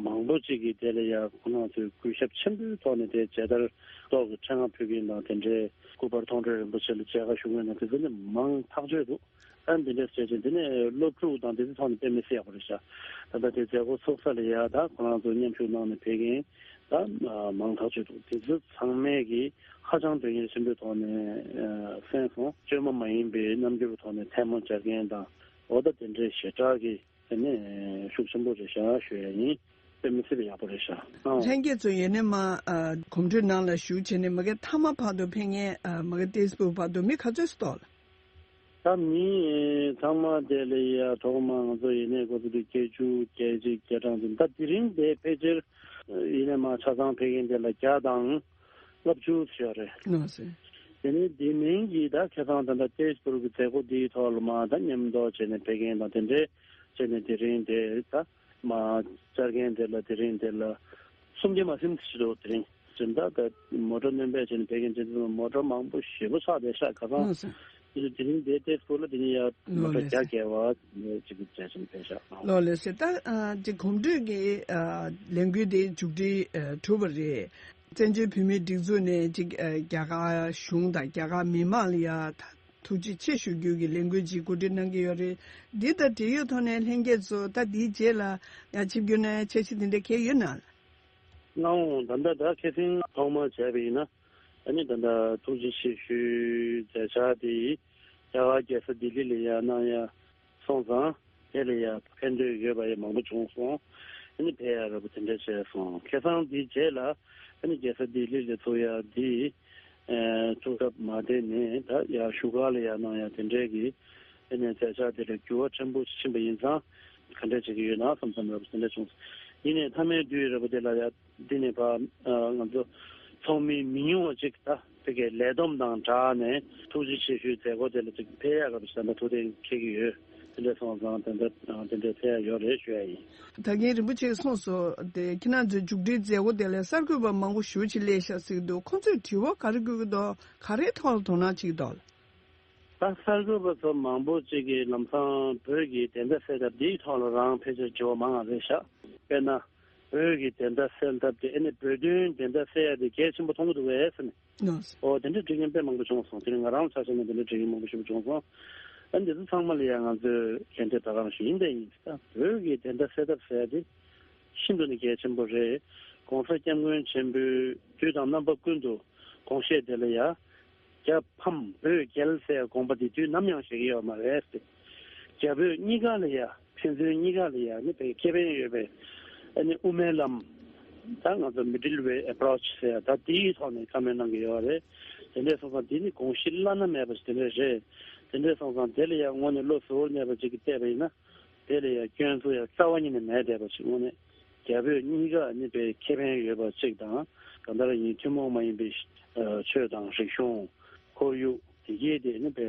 མང་པོ་ཅིག་གིས་དེ་ལ་ཡ་ཁོ་རང་ཚོའི་གུས་ཞབས་ཆེན་པོའི་ཐོག་ནས་དེ་མཇལ་དར་ཏོག་གི་ཕྲེང་བ་ཕུལ་མཁན་དང་དེ་འདྲའི་སྐུ་པར་མཐོང་གྲོལ་རིན་པོ་ཆེ་ལ་མཇལ་ཁ་ཞུ་མཁན་དང་དེ་ཚོ་ནི་མང་ཐག་ཆོད་འདུག་ཨ་འདི་འདྲས་བྱས་ཙང་དེ་ནས་སློབ་ཕྲུག་དང་དེ་ཚོ་ཐོག་ནས་དཔེ་མི་སྲིད་ཡག་པོ་རེད་ཤག་ད་ལྟ་དེ་མཛད་སྒོ་ཚུགས་ས་ལ་ཡ་ད་ཁོ་རང་ཚོ་མཉམ་ཞུགས་གནང་ནས་ཕེབས་མཁན་ད་མང་ཐག་ཆོད་འདུག་དེ་ཚོ་ཚང་མས་ཀྱིས་ཧ་ཅང་དོན་གཉེར་ཆེན་པོའི་ཐོག་ནས་གསན་སོང་། བཅོས་མ་མ་ཡིན་པའི་རྣམ་འགྱུར་ཐོག་ནས་ཐལ་མོ་སྦྱར་མཁན་དང་འོ་ད་དེ་འདྲའི་ཞེ་དྲག་གི་དེ་ནས་ཤུགས་ཆེན་པོ་རེད་ཤག་ཞུ་ཡ་ཡིན། དཔེ་མི་སྲིད་པའི་ཡག་པོ་རེད་ཤག་ཨང་། ལྷན་རྒྱས་ཚོ་ཡོད་ནས་མ་གོམ་བགྲོད་ནང་ལ་ཞུགས་བྱས་ནས་མ་གི་མཐའ་མ་བར་དུ་ཕེབས་མཁན་མ་གི་ཏེ་སི་པུར་བར་དུ་མི་ག་ཚོད་ཙམ་འདུག་ལགས། ད་མི་ཚང་མ་དེ་ལ་ཡ་ཐོག་མ་ང་ཚོ་ཡིན་ནས་འགོ་ཚུགས་དུས་བརྒྱད་ཅུ་གྱ་གཅིག་གྱ་གྲངས་ཙམ། ད་དེ་རིང་དེ་ཕལ་ཆེར་ཡིན་ནས་མ་ཆ་ཚང་ཕེབས་མཁན་དེ་ལ་བརྒྱ་དང་ལྔ་བཅུ་ཙམ་ཡོད་རེད། ལགས་སོ། དེ་ནས་དེ་མིན་གྱི་ད་ཁ་སང་ད་ལྟ་ཏེ་སི་པུར་གྱི་མཛད་སྒོ་འདིའི་ཐོག་ལ་མ་ད་མཉམ་དུ་བྱས་ནས་ཕེབས་མཁན་དང་དེ་འདྲའི་བྱས་ནས་དེ་རིང་དེ་ད་མ་བཅར་མཁན་དེ་ལ་དེ་རིང་དེ་ལ་སུམ་བརྒྱ་མ་ཟིན་ཙམ་ཞིག་འདུག་དེ་རིང་། སྤྱིར་ད་ལྟ་མོ་ཊ་སྣོན་པ་བྱས་ནས་ཕེབས་མཁན་བྱས་ཙང་མོ་ཊ་མང་པོ་ཞེ་པོ་ཆགས་བསྡད་ཤག་ཁ་སང་། ལགས་སོ། དེ་ཚོ་དེ་རིང་དེ་ཏེ་སི་པུར་ལ་དེ་རིང་ཡ་མོ་ཊ་ལགས་སོ། བརྒྱ་བརྒལ་བ་ཅིག་བྱས་ནས་ཕེབས་ཤག་ལགས་ལགས་སོ། ད་ཨ་དེ་གོམ་བགྲོད་ཀྱི་ཨ་ལས་འགུལ་དེ་མཇུག་སྒྲིལ་ཨ་གྲུབ་པ་རེད། བཙན་བྱོལ་བོད་མིའི་སྒྲིག་འཛུགས་ནས་ཅིག་ཨ་རྒྱ་གར་གཞུང་དང་རྒྱ་གར་མི་མང་ལ་ཡ་ད་ཐུགས་རྗེ་ཆེ་ཞུ་རྒྱུ་གི་ལས་འགུལ་ཅིག་གོ་སྒྲིག་གནང་གི་ཡོད་རེད། འདི་དང་འབྲེལ་ཡོད་ཐོག་ནས་ལྷན་རྒྱས་ཚོ་ད་འདིའི་རྗེས་ལ་ཡང་ཆིབས་བསྒྱུར་གནང་ཡ་འཆར་གཞི་འདི་འདྲ་གང་ཡོད་ན། ལགས་འོང་། ད་ལྟ་ད་ཁ་སང་ཐོག་མར་བྱས་པ་ཡིན་ན་ཨ་ནི་ད་ལྟ་ཐུགས་རྗེ་ཆེ་ཞུའི་མཛད་འཆར་དེ་རྒྱ་གར་རྒྱལ་ས་ལྡི་ལི་ལ་ཡར་གནང་ཡ་སོང་ཙང་དེ་ལ་ཡ་ཕན་ཐོགས་ཡོད་པ་ཡ་མང་པོ་བྱུང་སོང་། ཨ་ནི་ཕེབས་ཡ་འདྲ་པོ་དེ་འདྲ་བྱས་སོང་། ཁ་སང་དེའི་རྗེས་ལ་ཨ་ནི་རྒྱལ་ས་ལྡི་ལི་ལ་ཚུགས་ཡ་དེ་ཨ་ཚུགས་སྐབས་མ་བསྡད་ནས་ད་ཡ་བཞུགས་སྒར་ལ་ཡར་གནང་ཡ་དེ་འདྲའི་གི་ཨ་ནི་མཛད་འཆར་དེ་ལ་འགྱུར་བ་ཕྲན་བུ་ཕྱིན་པ་ཡིན་ཙང་ག་འདྲ་བྱེད་ཀྱི་ཡོད་ན་བསམ་བསམ་འདྲ་པོ་དེ་འདྲ་བྱུང་སོང་། ཡིན་ནའི་མཐའ་མའི་དུས་འདྲ་པོ་དེ་ལ་ཡ། འདི་ནས་ཕར་ང་ཚོ་ཚོགས་མི་མི་ཉུང་བ་ཅིག་ད་དེ་གའི་ལས་བསྡོམས་དང་སྦྲགས་ནས་ཐུགས་རྗེ་ཆེ་ཞུའི་མཛད་སྒོ་དེ་ལ་ཅིག་ཕེབས་ཡག་རབ་ཞེ་དྲག་ཐུགས་གཏན་འཁེལ་གྱི་ཡོད། དེ་འདྲ་སོང་ཙང་དེ་འདྲ་དེ་འདྲ་ཕེབས་ཡག་ཡོད་རེད་ཞུ་ཡ་ཡིན། ད་གིན་རིན་པོ་ཆེས་གསུངས་སོང་དེ་ཁྱེད་རང་ཚོའི་མཇུག་སྒྲིལ་མཛད་སྒོ་དེ་ལ་གསར་འགོད་པ་མང་པོ་ཞེ་པོ་ཅིག་སླེབས་ཤག་ཟེར་གྱི་འདུག་ཁོང་ཚོས་དྲི་བ་ག་རེ་བཀོད་ཀྱི་འདུག་ག་རེའི་ཐོག་ལ་དོ་སྣང་བྱེད་ཀྱི་འདུག་ད་གསར་འགོད་པ་ཚོ་མང་པོ་ཅིག་གིས་ལམ་སང་བོད་ཀྱི་བདེན་མཐའ་གསལ་ཐབས་འདིའི་ཐོག་ལ་རང་ཕལ་ཆེར་དྲི་བ་མང་བ་རེད་ཤག་དཔེར་ན། བོད་ཀྱི་བདེན་མཐའ་གསལ་ཐབས་དེ་ཨ་ནི་བོད་དོན་བདེན་མཐའ་གསལ་ཡ་དེ་གལ་ཆེན་པོ་མཐོང་གི་འདུག་གས་ཟེར་ནས། ཨོ་དེ་འདྲ་དྲི་མཁན་དཔེ་མང་པོ་བྱུང་སོང་། དེ་ནི་ང་རང་ཆ་བཞག་ན་དེ་འདྲ་དྲི་མཁན་མང་པོ་ཞིག་བྱུང་སོང་། ཨ་ནི་འདི་ཚོ་ཚང་མ་ལ་ཡང་ང་ཚོས་གན་རྒྱ་ད་ག་རང་ཞིག་ཡིན་པས་ཡིན་ད་བོད་ཀྱི་བདེན་མཐའ་གསལ་ཐབས་ཟེར་ཡ་དེ་ཤིན་ཏུ་ནས་གལ་ཆེན་པོ་རེད། ༸གོང་ས་༸སྐྱབས་མགོན་ཆེན་པོས་དུས་དང་རྣམ་པ་ཀུན་ཏུ་དགོངས་བཞེད་དེ་ལ་ཡ། རྒྱ་ཕམ་བོད་རྒྱལ་ཟེར་དགོངས་པ་འདི་དུས་ནམ་ཡང་བཞེས་ཀྱི་ཡོད་མ་རེད། རྒྱ་བོད་གཉིས་ཀ་ལ་ཡ་ཕན་ཚུན་གཉིས་ཀ་ལ་ཡ་ནི་བའི་ཁེ་ཕན་ཡོད་པའི་ཨ་ནི་དབུ་མའི་ལམ་ད་ང་ཚོ་Middle Way Approach ཟེར་ད་དེའི་ཐོག་ནས་བཀའ་མོལ་གནང་གི་ཡོད་རེད། དེ་འདྲས་སོང་ཙང་འདི་ནི་དགོངས་གཞི་བླ་ན་མེད་པ་ཞིག་དེ་འདྲས་རེད། དེ་འདྲས་སོང་ཙང་དེ་ལ་ཡ་དངོས་གནས་བློ་གཟུ་བོར་གནས་པ་ཅིག་གིས་བལྟས་པ་ཡིན་ན། དེ་ལ་ཡང་སྐྱོན་ཚོ་ཡང་རྩ་བ་ཉིད་ནས་མེད་བསྡད་པ་ཞིག་དངོས་གནས་རྒྱ་བོད་གཉིས་ཀ་ནི་དཔེ་ཁེ་ཕན་ཡོད་པ་ཅིག་དང་གང་ལྟར་ཡིན་ཐུན་མོང་མ་ཡིན་པའི་ཆོས་དང་རིག་གཞུང་ཁོར་ཡུག་དེ་གའི་དེ་ནི་དཔེ་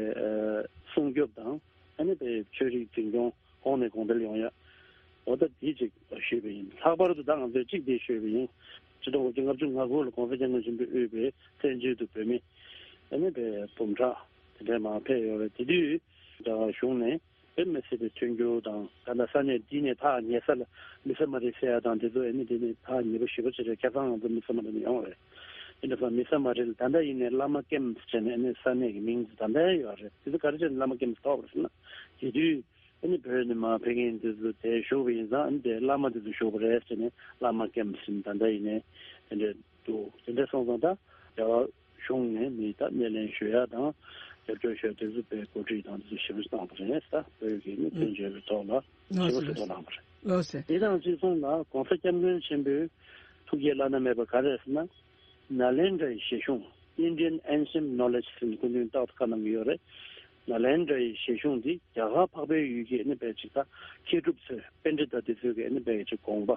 སྲུང་སྐྱོབ་དང་ཨ་ནི་དཔེ་ཆོས་རིག་འཛིན་སྐྱོང་གོང་ནས་གོང་འཕེལ་ཡོང་ཡ། འོ་ད་དེ་ཅིག་ཞུས་པ་ཡིན། ལྷག་པར་དུ་ད་ང་ཚོས་གཅིག་དེ་ཞུས་པ་ཡིན། ཆིག་སྟོང་དགུ་བརྒྱ་ལྔ་བཅུ་ང་དགུ་ལ་༸གོང་ས་༸སྐྱབས་མགོན་ཆེན་པོས་དབུས་པའི་བཙན་བྱོལ་དུ་བོད་མི་ཨ་ནི་དཔེ་འབུམ་ཕྲག་དེ་འདྲའི་མང་ཕེབས་ཡོད་རེད། དེ་དུས་རྒྱ་གར་གཞུང་ནས། དཔེ་མི་སྲིད་པའི་མཐུན་འགྱུར་དང་ད་ལྟ་ས་གནས་འདི་ནས་ཐག་ཉེ་ས་ལ་མི་ས་མ་རི་ཟེར་ཡ་དང་འདི་ཚོ་ཨ་ནི་འདི་ནས་ཐག་ཉེ་པོ་ཞེ་པོ་ཅིག་རེད། ཁ་སང་ང་ཚོ་མི་ས་མ་རི་ནས་ཡོང་བ་རེད། དེ་འདྲ་སོང་མི་ས་མ་རི་ལ་ད་ལྟ་ཡིན་ནའི་བླ་མ་ཀེམ་ཟེར་ནས་ཨ་ནི་ས་གནས་ཀྱི་མིང་ད་ལྟ་ཡོད་རེད། དེ་ཚོ་ག་རེ་བྱས་ནས་བླ་མ་ཀེམ་ཐོགས་པ་རེད་ཟེར་ན་དེ་དུས་ཨ་ནི་བོད་ནས་མར་ཕེབས་མཁན་འདི་ཚོ་དེ་བཞུགས་པ་ཡིན་ཙང་ཨ་ནི་དེ་བླ་མ་འདི་ཚོ་བཞུགས་པ་རེད་ཟེར་ནས་བླ་མ་ཀེམ་ཟེར་ནས་ད་ལྟ་ཡིན་ནའི་དེ་འདྲ། འདུག་དེ་འདྲ་སོང་ཙང་ད་རྒྱ་གར་གཞུང་ནས་མི་ད་སྣེ་ལེན་ཞུ་ཡ་དང་རྒྱབ་སྐྱོར་ཞུ་ཡ་དེ་ཚོ་དཔེ་གོ་སྒྲིག་དང་དེ་ཚོ་ཞེ་པོ་ཞིག་བཏང་བ་རེད། ད་བོད་ཀྱི་མི་ཨུ། བཙན་བྱོལ་གྱི་ཐོག་ལ་ལགས་ཞེ་པོ་ཞིག་སོ། ཐོག་བཏང་བ་རེད། ལགས་སོ། དེ་དང་གཅིག་མཚུངས་ལ་༸གོང་ས་༸སྐྱབས་མགོན་ཆེན་པོའི་ཐུགས་བསྐྱེད་བླ་ན་མེད་པ་ག་རེ་རེད་ཟེར་ན། ནཱ་ལེནྡྲའི་བཞེད་གཞུང་Indian Ancient Knowledge ཟེར་ནས་སྐུ་མདུན་རྟག་ཏུ་བཀའ་གནང་གི་ཡོད་རེད། ནཱ་ལེནྡྲའི་བཞེད་གཞུང་འདི་རྒྱ་གར་འཕགས་པའི་ཡུལ་གྱི་ཨ་ནི་དཔེ་ཅིག་ད་མཁས་གྲུབ་ཚོས་པཎྜི་ཏ་འདི་ཚོས་ཀྱི་ཨ་ནི་དཔེ་ཅིག་དགོངས་པ།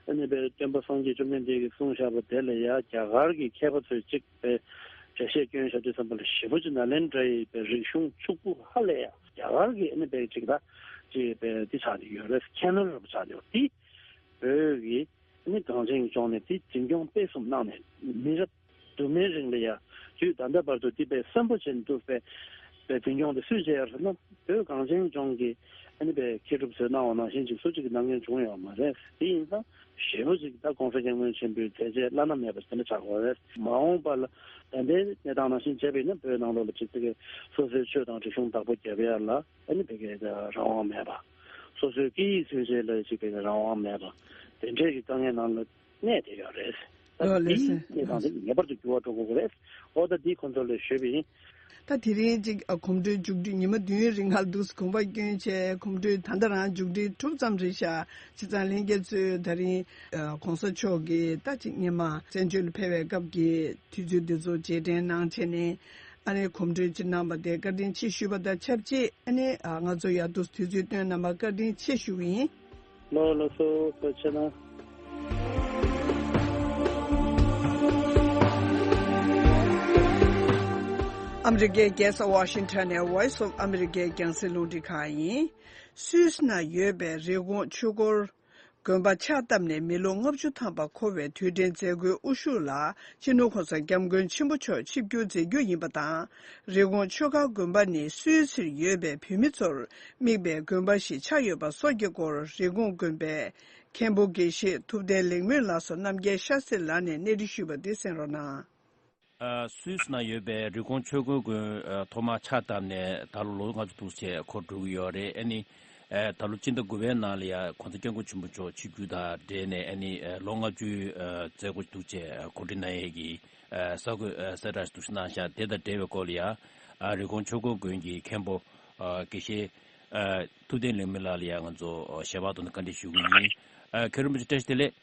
ཨ་ནི་དཔེ་སྟོན་པ་སངས་རྒྱས་བཅོམ་ལྡན་འདས་ཀྱིས་གསུངས་བཞག་པ་དེ་ལ་ཡ་རྒྱ་གར་གྱི་མཁས་པ་ཚོས་ཅིག་དཔེ་འགྲེལ་བཤད་བསྐྱོན་བཞག་དུས་ཙམ་པ་ལ་ཞེ་པོ་ཅིག་ནཱ་ལེནྡྲའི་དཔེ་རིག་གཞུང་ཕྱུག་པོ་ཧ་ལས་ཡ་རྒྱ་གར་གྱི་ཨ་ནི་དཔེ་ཅིག་ད་ཅིག་དཔེ་འདི་ཆགས་ནས་ཡོད་རེད། ཁྱད་ནོར་རབ་ཆགས་ནས་ཡོད་དེ། བོད་ཀྱི་ནི་གངས་ཅན་གྱི་ལྗོངས་ནས་དེ་འཛིན་སྐྱོང་སྤེལ་གསུམ་གནང་ནས་མི་རབས་དུ་མའི་རིང་ལ་ཡ་དུས་ད་ལྟ་བར་དུ་དེ་དཔེ་གསོན་པོ་བྱས་འདུག་པས། དཔེ་འཛིན་སྐྱོང་དེ་སུས་བྱས་ཡོད་ཟེར་ན་བོད་གངས་ཅན་གྱི་ལྗོངས་ཀྱི་ཨ་ནི་དཔེ་མཁས་གྲུབ་ཚོས་གནང་བ་ནང་བཞིན་ཅིག་སུ་གཅིག་གིས་གནང་མཁན་བྱུང་ཡོད་མ་རེད། དེ་ཡིན་ཙང་ཞེ་པོ་ཅིག་ད་༸གོང་ས་༸སྐྱབས་མགོན་ཆེན་པོའི་མཛད་རྗེས་བླ་ན་མེད་པ་དེ་འདྲ་ཆགས་ཡོད་རེད། མ་འོངས་པ་ལ་ད་ལྟའི་གནས་སྟངས་ནང་བཞིན་བྱས་པ་ཡིན་ན་བོད་ནང་ལོགས་ལ་ཅིག་དེ་གའི་སོ་སོའི་ཆོས་དང་རིག་གཞུང་བདག་པོ་རྒྱབ་ཡ་ལ་ཨ་ནི་དཔེ་གའི་རང་དབང་མེད་པ། སོ་སོའི་སྐད་ཡིག་སུན་གཙེར་ལ་ཞིག་པའི་རང་དབང་མེད་པ། དེ་འདྲའི་གི་དཀའ་ངལ་ནང་ལ་གནས་བསྡད་ཡོད་རེད། ད་ལགས་ལགས་འདིའི་སེ། གནས་སྟངས་དེ་ངེས་པར་དུ་འགྱུར་བ་འགྲོ་དགོས་ཀྱི་རེད། འོ་ད་འདི་ཁོང་ཚོ་ལ་ཞུས་པ་ཡིན། ད་དེ་རིང་གཅིག་གོམ་བགྲོད་མཇུག་སྒྲིལ་ཉི་མ་བདུན་རིང་ལ་འདུག་གོམ་པ་སྐྱོན་བྱས་གོམ་བགྲོད་ད་ལྟ་རང་མཇུག་སྒྲིལ་གྲུབ་ཙམ་རེད་ཤག་བྱས་ཙང་ལྷན་རྒྱས་ཚོས་ད་རིང་༸གོང་ས་མཆོག་གིས་ད་ཅིག་སྔོན་མ་བཙན་བྱོལ་ལ་ཕེབས་པའི་སྐབས་ཀྱི་དུས་ཚོད་འདི་ཚོ་རྗེས་དྲན་གནང་བྱས་ནས། ཨ་ནི་གོམ་བགྲོད་ཅིག་གནང་བ་དེ་བཀའ་དྲིན་ཆེ་ཞུས་པ་དང་ཆབས་ཅིག་ཨ་ནི་ང་ཚོ་ཡར་དུ་དུས་ཚོད་བཏོན་གནང་བར་བཀའ་དྲིན་ཆེ་ཞུ་གི་ཡིན། ལགས་ལགས་སོ། ཐུགས་རྗེ་ཆེ་གནང་། ཨ་མི་རི་ཀའི་རྒྱལ་ས་ཝ་ཤིང་ཊོན་ནས་Voice of America རྒྱང་སྲིང་རླུང་འཕྲིན་ཁང་ཡིན། སུད་སི་ན་ཡོད་པའི་རི་ཀོན་ཆོས་འཁོར་དགོན་པ་ཕྱག་བཏབ་ནས་མི་ལོ་ལྔ་བཅུ་ཐམ་པ་འཁོར་བའི་དུས་དྲན་མཛད་སྒོའི་དབུ་བཞུགས་ལ་སྤྱི་ནོར་༸གོང་ས་༸སྐྱབས་མགོན་ཆེན་པོ་མཆོག་ཆིབས་བསྒྱུར་མཛད་རྒྱུ་ཡིན་པ་དང་། རི་ཀོན་ཆོས་ཁང་དགོན་པ་ནི་སུད་སིར་ཡོད་པའི་བོད་མི་ཚོར་དམིགས་པའི་དགོན་པ་ཞིག་ཆགས་ཡོད་པ་སོགས་ཀྱི་སྐོར་རི་ཀོན་དགོན་པའི་མཁན་པོ་དགེ་བཤེས་ཐུབ་བསྟན་ལེགས་སྨོན་ལགས་སུ་རྣམ་རྒྱལ་ཤཱ་སྟྲི་ལགས་ནས་གནས་འདྲི་ཞུས་པ་འདི་གསན་རོགས་གནང་། ཨ། སུད་སི་ན་ཡོད་པའི་རི་ཀོན་ཆོས་འཁོར་དགོན། ཨ། ཐོག་མར་ཕྱག་བཏབ་ནས་ད་ལོ་ལོ་ལྔ་བཅུ་འདུག་བྱས་འཁོར་འགྲོ་གི་ཡོད་རེད། ཨ་ནི། ཨ། ད་ལོ་སྤྱི་ཟླ་དགུ་པའི་ནང་ལ་ཡ་༸གོང་ས་༸སྐྱབས་མགོན་ཆེན་པོ་མཆོག་ཆིབས་བསྒྱུར་དང་འབྲེལ་ནས་ཨ་ནི། ཨ། ལོ་ལྔ་བཅུའི། ཨ། མཛད་སྒོ་འདུག་བྱས་གོ་སྒྲིག་གནང་ཡས་ཀྱི། ཨ། གསར་འགོད། ཨ། གསལ་བསྒྲགས་འདུག་གནང་ཤག་དེ་དང་འབྲེལ་བའི་སྐོར་ལ་ཡ། ཨ། རི་ཀོན་ཆོས་འཁོར་དགོན་གྱི་མཁན་པོ། ཨ། དགེ་བཤེས། ཨ། ཐུབ་བསྟན་ལེགས་སྨོན་ལགས་ལ་ཡ་ང་ཚོ་ཞལ་པར་ཐོག་ནས་བཀའ་འདྲི་ཞུ་གི་ཡིན། ཨ། མཁན་རིན་པོ་ཆེ་བཀྲ་ཤིས་བདེ་ལེགས།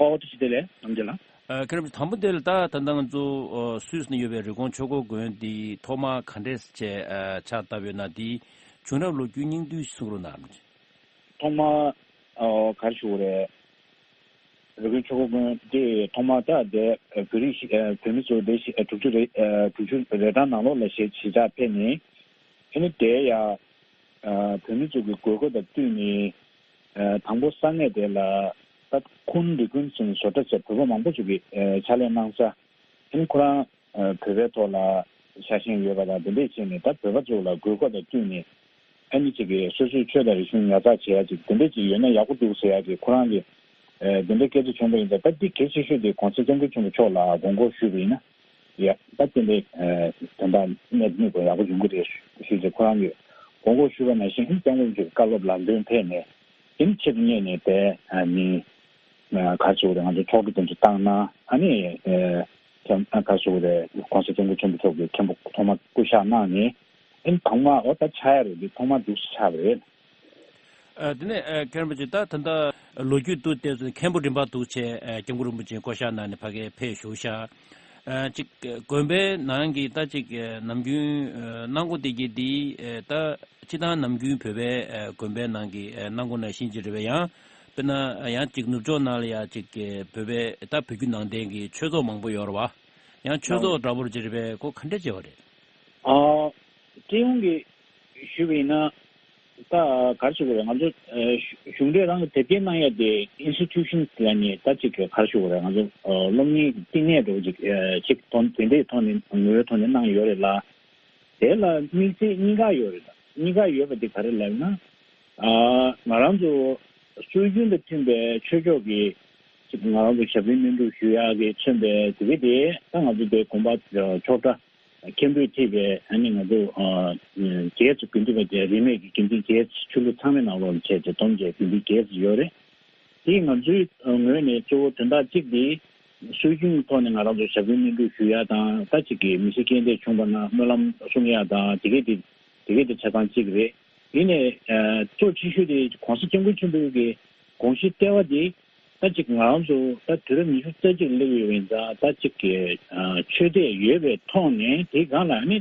ཨོ་ཏི་ཅི་དེ་ལས་ནམ་རྒྱུན་ལ། ཨ། མཁན་རིན་པོ་ཆེ་དང་པོ་དེ་ལ་ད་ད་ལྟ་ང་ཚོ་ཨ་སུད་སི་ནང་ཡོད་པའི་རི་ཀོན་ཆོས་འཁོར་དགོན་འདི་ཐོག་མ་ག་འདྲས་བྱས་ཨ་ཕྱག་བཏབ་ཡོད་ན་དེའི་བྱུང་རབས་ལོ་རྒྱུས་སྙིང་བསྡུས་གསུང་རོགས་གནང་། ཐོག་མ་ཨ་ག་རེ་ཞུ་དགོས་རེད། རི་ཀོན་ཆོས་འཁོར་དགོན་འདི་ཐོག་མ་ད་དེ་བོད་རིགས་ཤིག་ཨ་བོད་མི་ཚོ་དེ་ཞིག་ཨ་དྲུག་ཅུ་རེ་ཨ་དྲུག་ཅུ་རེ་གྲངས་ནང་ལོགས་ལ་གཞིས་གཞིས་ཆགས་ཕེབས་ནས་ཨ་ནི་དེ་ཡ། ཨ་བོད་མི་ཚོ་གི་དགོས་མཁོ་དང་བསྟུན་ནས་ཨ་དང་པོ་ས་གནས་དེ་ལ་ད་ཁུན་རི་ཀོན་ཟེར་ནས་བཟོ་གྲྭ་བྱས་བོད་པ་མང་པོ་ཞིག་གིས་ཨ་ཕྱག་ལས་གནང་ས། ཨ་ནི་ཁོ་རང་ཨ་བོད་པའི་ཐོག་ལ་ཤ་ཞེན་ཡོད་པ་དང་དེ་འདྲས་བྱས་ནས་ད་བོད་པ་ཚོ་ལ་དགོས་མཁོ་དང་བསྟུན་ནས་ཨ་ནི་ཅིག་གིས་སོ་སོའི་ཆོས་དང་རིག་གཞུང་ཉར་ཚགས་བྱེད་ཡ་ཅིག་དེ་འདྲས་ཅིག་ཡོད་ན་ཡག་པོ་འདུག་ཟེར་ཡ་ཅིག་ཁོ་རང་གིས་ཨ་དེ་འདྲའི་སྐད་ཆ་བྱུང་བ་ཡིན་ཙང་ད་འདི་གལ་ཆེ་ཤོས་དེ་གོང་ས་སྐྱབས་མགོན་ཆེན་པོ་མཆོག་ལ་དགོངས་སྐོར་ཞུས་པ་ཡིན་ན། ཡ། ད་དེ་འདྲའི་ཨ་དོན་དག་གནད་དུ་སྨིན་པ་ཡག་པོ་ཡོང་གི་རེད་ཞུ་ཞུ་རྗེས་ཁོ་རང་གིས་དགོངས་སྐོར་ཞུས་པ་ནང་བཞིན་སྐྱབས་མགོན་གྱི་བཀའ་སློབ་ལམ་སྟོན་ཕེབས་ནས་དེ་ནི་ཆེད་དུ་གཉེར་ནས་དེ་ཨ་ནི་ཨ་ག་རེ་ཞུ་དགོས་རེད། ང་ཚོ་ཚོགས་འདུ་དེ་ཚོ་བཏང་གནང་ཨ་ནི་ཨ་ཨ་ག་རེ་ཞུ་དགོས་རེད། ༸གོང་ས་༸སྐྱབས་མགོན་ཆེན་པོ་མཆོག་གིས་མཁན་པོ་ཐོག་མ་སྐུ་གཤེགས་གནང་ནས་ཨ་ནི་ཐོག་མ་འོ་ད་ཆགས་ཡ་རེད། འདི་ཐོག་མ་འདུག་སེ་ཆགས་པ་རེད། ཨ། དེ་ནས་ཨ་མཁན་རིན་པོ་ཆེ་ད་ད་ལྟ་ལོ་རྒྱུས་འདུག་སྟེ་མཁན་པོ་རིམ་པ་འདུག་བྱས་ཨ་སྐྱབས་མགོན་རིན་པོ་ཆེ་བསྐོ་བཞག་གནང་ནས་ཕ་གིར་ཕེབས་བཞུགས་ཤག་ཨ་ཅིག་དགོན་པའི་ནང་གི་ད་ཅིག་ནམ་རྒྱུན་ཨ་གནང་སྒོ་དེ་གྱད་འདི་ཨ་ད་སྤྱིར་བཏང་ནམ་རྒྱུན་བོད་པའི་ཨ་དགོན་པའི་ནང་གི་ཨ་གནང་སྒོ་ནང་བཞིན་ཅིག་རེད་པས། ཡང་དཔེར་ན་ཡང་ཅིག་ནུབ་ཕྱོགས་ནང་ལ་ཡ་ཅིག་བོད་པའི་ད་བོད་བརྒྱུད་ནང་བསྟན་གྱི་ཆོས་ཚོགས་མང་པོ་ཡོད་རེད་པ། ཡང་ཆོས་ཚོགས་འདྲ་པོ་ཅིག་རེད་པས། ཁོ་ག་འདྲ་བྱས་པ་རེད། ཨ། སྤྱི་ཡོངས་ཀྱི་ཞུས་པ་ཡིན་ན། ད་ག་རེ་ཞུ་དགོས་རེད། ང་ཚོ་ཨ་གཞུང་གཞུང་འབྲེལ་རང་གི་དེབ་སྐྱེལ་གནང་ཡ་དེ་institutions ལ་ནི་ད་ཅིག་ག་རེ་ཞུ་དགོས་རེད། ང་ཚོ་ཨ་སློབ་གཉེར་གྱི་བསྟི་གནས་འདྲ་བོ་ཅིག་ཨ་ཅིག་ཐོག་དེ་འདྲའི་ཐོག་ནས་ངོ་བོའི་ཐོག་ནས་གནང་ཡོད་རེད་ལ། དེ་ལ་དམིགས་བསལ་གཉིས་ཀ་ཡོད་རེད། ད་གཉིས་ཀ་ཡོད་པ་དེ་ག་རེ་ལབ་ན། ཨ་ང་རང་ཚོ་སྲོལ་རྒྱུན་དང་མཐུན་པའི་ཆོས་ཕྱོགས་ཀྱི་ཅིག་ང་རང་ཚོ་ཞབས་བརྟན་སྨིན་གྲུབ་ཞུ་ཡག་གི་མཚོན་པའི་དེ་ག་དེ་ད་ང་ཚོ་དེ་དགོན་པ་ཆོས་གྲྭ། མཁན་པོས་ཁྲིད་པའི་ཨ་ནི་ང་ཚོ་ཨ་རྒྱལ་ཚོ་དགེ་འདུན་པ་དེ་རིས་མེད་ཀྱི་དགེ་འདུན་རྒྱལ་ཚོ་ཆོས་ལུགས་ཚང་མའི་ནང་ལོགས་ལ་བྱས་ཏེ་བསྡོམས་བྱས་དགེ་འདུན་རྒྱལ་ཚོ་ཡོད་རེད། དེ་ང་ཚོའི་ངོས་ནས་གཙོ་བོ་དོན་དག་གཅིག་དེ་སྲོལ་རྒྱུན་ཐོག་ནས་ང་རང་ཚོ་ཞབས་བརྟན་སྨིན་གྲུབ་ཞུ་ཡ་དང་ད་ཅིག་གི་མི་ཚེ་སྐྱེལ་འདས་བྱུང་བ་ན་སྨོན་ལམ་གསུང་ཡ་དང་དེ་གས་དེ་དེ་གས་དེ་ཆ་ཚང་གཅིག་རེད། དེ་ནས་གཙོ་ཆེ་ཤོས་དེ་༸གོང་ས་༸སྐྱབས་མགོན་ཆེན་པོ་གི་དགོངས་གཞི་ལྟེ་བ་དེ། ད་ཅིག་ང་རང་ཚོ་ད་དུས་རབས་ཉི་ཤུ་རྩ་གཅིག་སླེབས་ཡོད་པ་ཡིན་ཙང་ད་ཅིག་གི་ཆོས་དད་ཡོད་པའི་ཐོག་ནས་དེའི་སྒང་ལ་ཨ་ནི་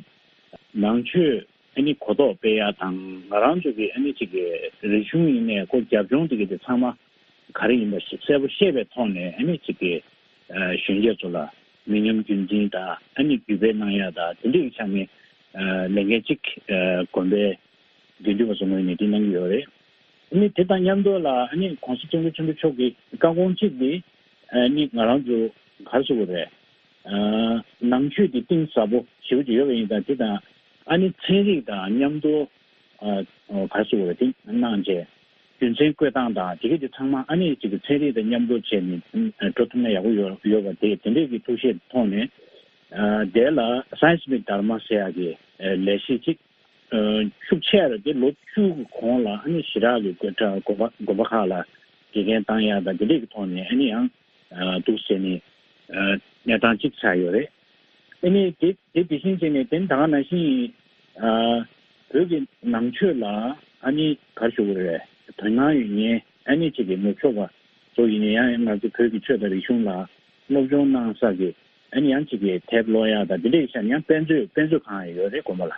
ནང་ཆོས་ཨ་ནི་གོ་རྟོགས་སྤེལ་ཡ་དང་ང་རང་ཚོ་གི་ཨ་ནི་ཅིག་གི་རིག་གཞུང་ཡིན་ནའི་ཁོ་རྒྱབ་ལྗོངས་དེ་གི་དེ་ཚང་མ་ག་རེ་ཡིན་པ་ཞིག་གསལ་པོ་ཤེས་པའི་ཐོག་ནས་ཨ་ནི་ཅིག་གི་གཞོན་སྐྱེས་ཚོ་ལ་མི་ཉམས་རྒྱུན་འཛིན་དང་ཨ་ནི་བརྒྱུད་སྤེལ་གནང་ཡ་དང་དེ་འདྲའི་ཆ་ནས་ལས་འགན་གཅིག་དགོན་པའི་དགེ་འདུན་པ་ཚོ་ངོས་ནས་འདི་གནང་གི་ཡོད་རེད། ཨ་ནི་དེ་དང་མཉམ་དུ་ལ་ཨ་ནི་༸གོང་ས་༸སྐྱབས་མགོན་ཆེན་པོ་མཆོག་གི་བཀའ་དགོངས་གཅིག་འདི་ཨ་ནི་ང་རང་ཚོ་ག་རེ་ཟེར་དགོས་རེད། ནང་ཆོས་འདི་གཏིང་ཟབ་པོ་ཞེ་པོ་ཅིག་ཡོད་པ་ཡིན་ཙང་དེ་དང་ཨ་ནི་ཚན་རིག་དང་མཉམ་དུ་ག་རེ་ཟེར་དགོས་རེད་དེ་གནང་བྱས་རྒྱུ་མཚན་བཀོད་སྟངས་དང་དེ་གས་དེ་ཚང་མ་ཨ་ནི་ཅིག་གི་ཚན་རིག་དང་མཉམ་དུ་བྱས་ནས་འགྲོ་ཐུབ་ན་ཡག་པོ་ཡོད་ཡོད་པ་དེ་དེ་འདྲས་ཀྱི་ཐུགས་བཞེད་ཐོག་ནས་དེ་ལ་སའེན་སི་མིག་དྷརྨ་ཟེར་ཡག་གི་ལས་གཞི་ཅིག་ཤུགས་ཆེ་རུ་དེ་ལོ་བཅུ་གི་གོང་ལ་ཨ་ནི་ཞེ་དྲག་གི་དགོན་གྲྭ་དགོན་པ་དགོན་པ་ཁག་ལ་དགེ་རྒན་བཏང་ཡག་དང་དེ་འདྲས་ཀྱི་ཐོག་ནས་ཨ་ནི་ཡང་འདུག་ཟེར་ནས་གནས་སྟངས་གཅིག་ཆགས་ཡོད་རེད། ཨ་ནི་དེ་དེ་དེ་བཞིན་བྱས་ནས་དེ་ད་ག་ནང་བཞིན་བོད་ཀྱི་ནང་ཆོས་ལ་ཨ་ནི་ག་རེ་ཞུ་དགོས་རེད། དོ་སྣང་ཡོད་མཁན་ཨ་ནི་གཅིག་གི་ནུབ་ཕྱོགས་པ་ཚོ་ཡིན་ན་ཡང་ང་ཚོ་བོད་ཀྱི་ཆོས་དང་རིག་གཞུང་ལ་སློབ་སྦྱོང་གནང་ས་གི་ཨ་ནི་ཡང་གཅིག་གི་དེབ་ཀློག་ཡག་དང་དེ་འདྲ་ཡིན་ན་ཡང་དཔེ་མཛོད་དཔེ་མཛོད་ཁང་ཡང་ཡོད་རེད་དགོན་པ་ལ།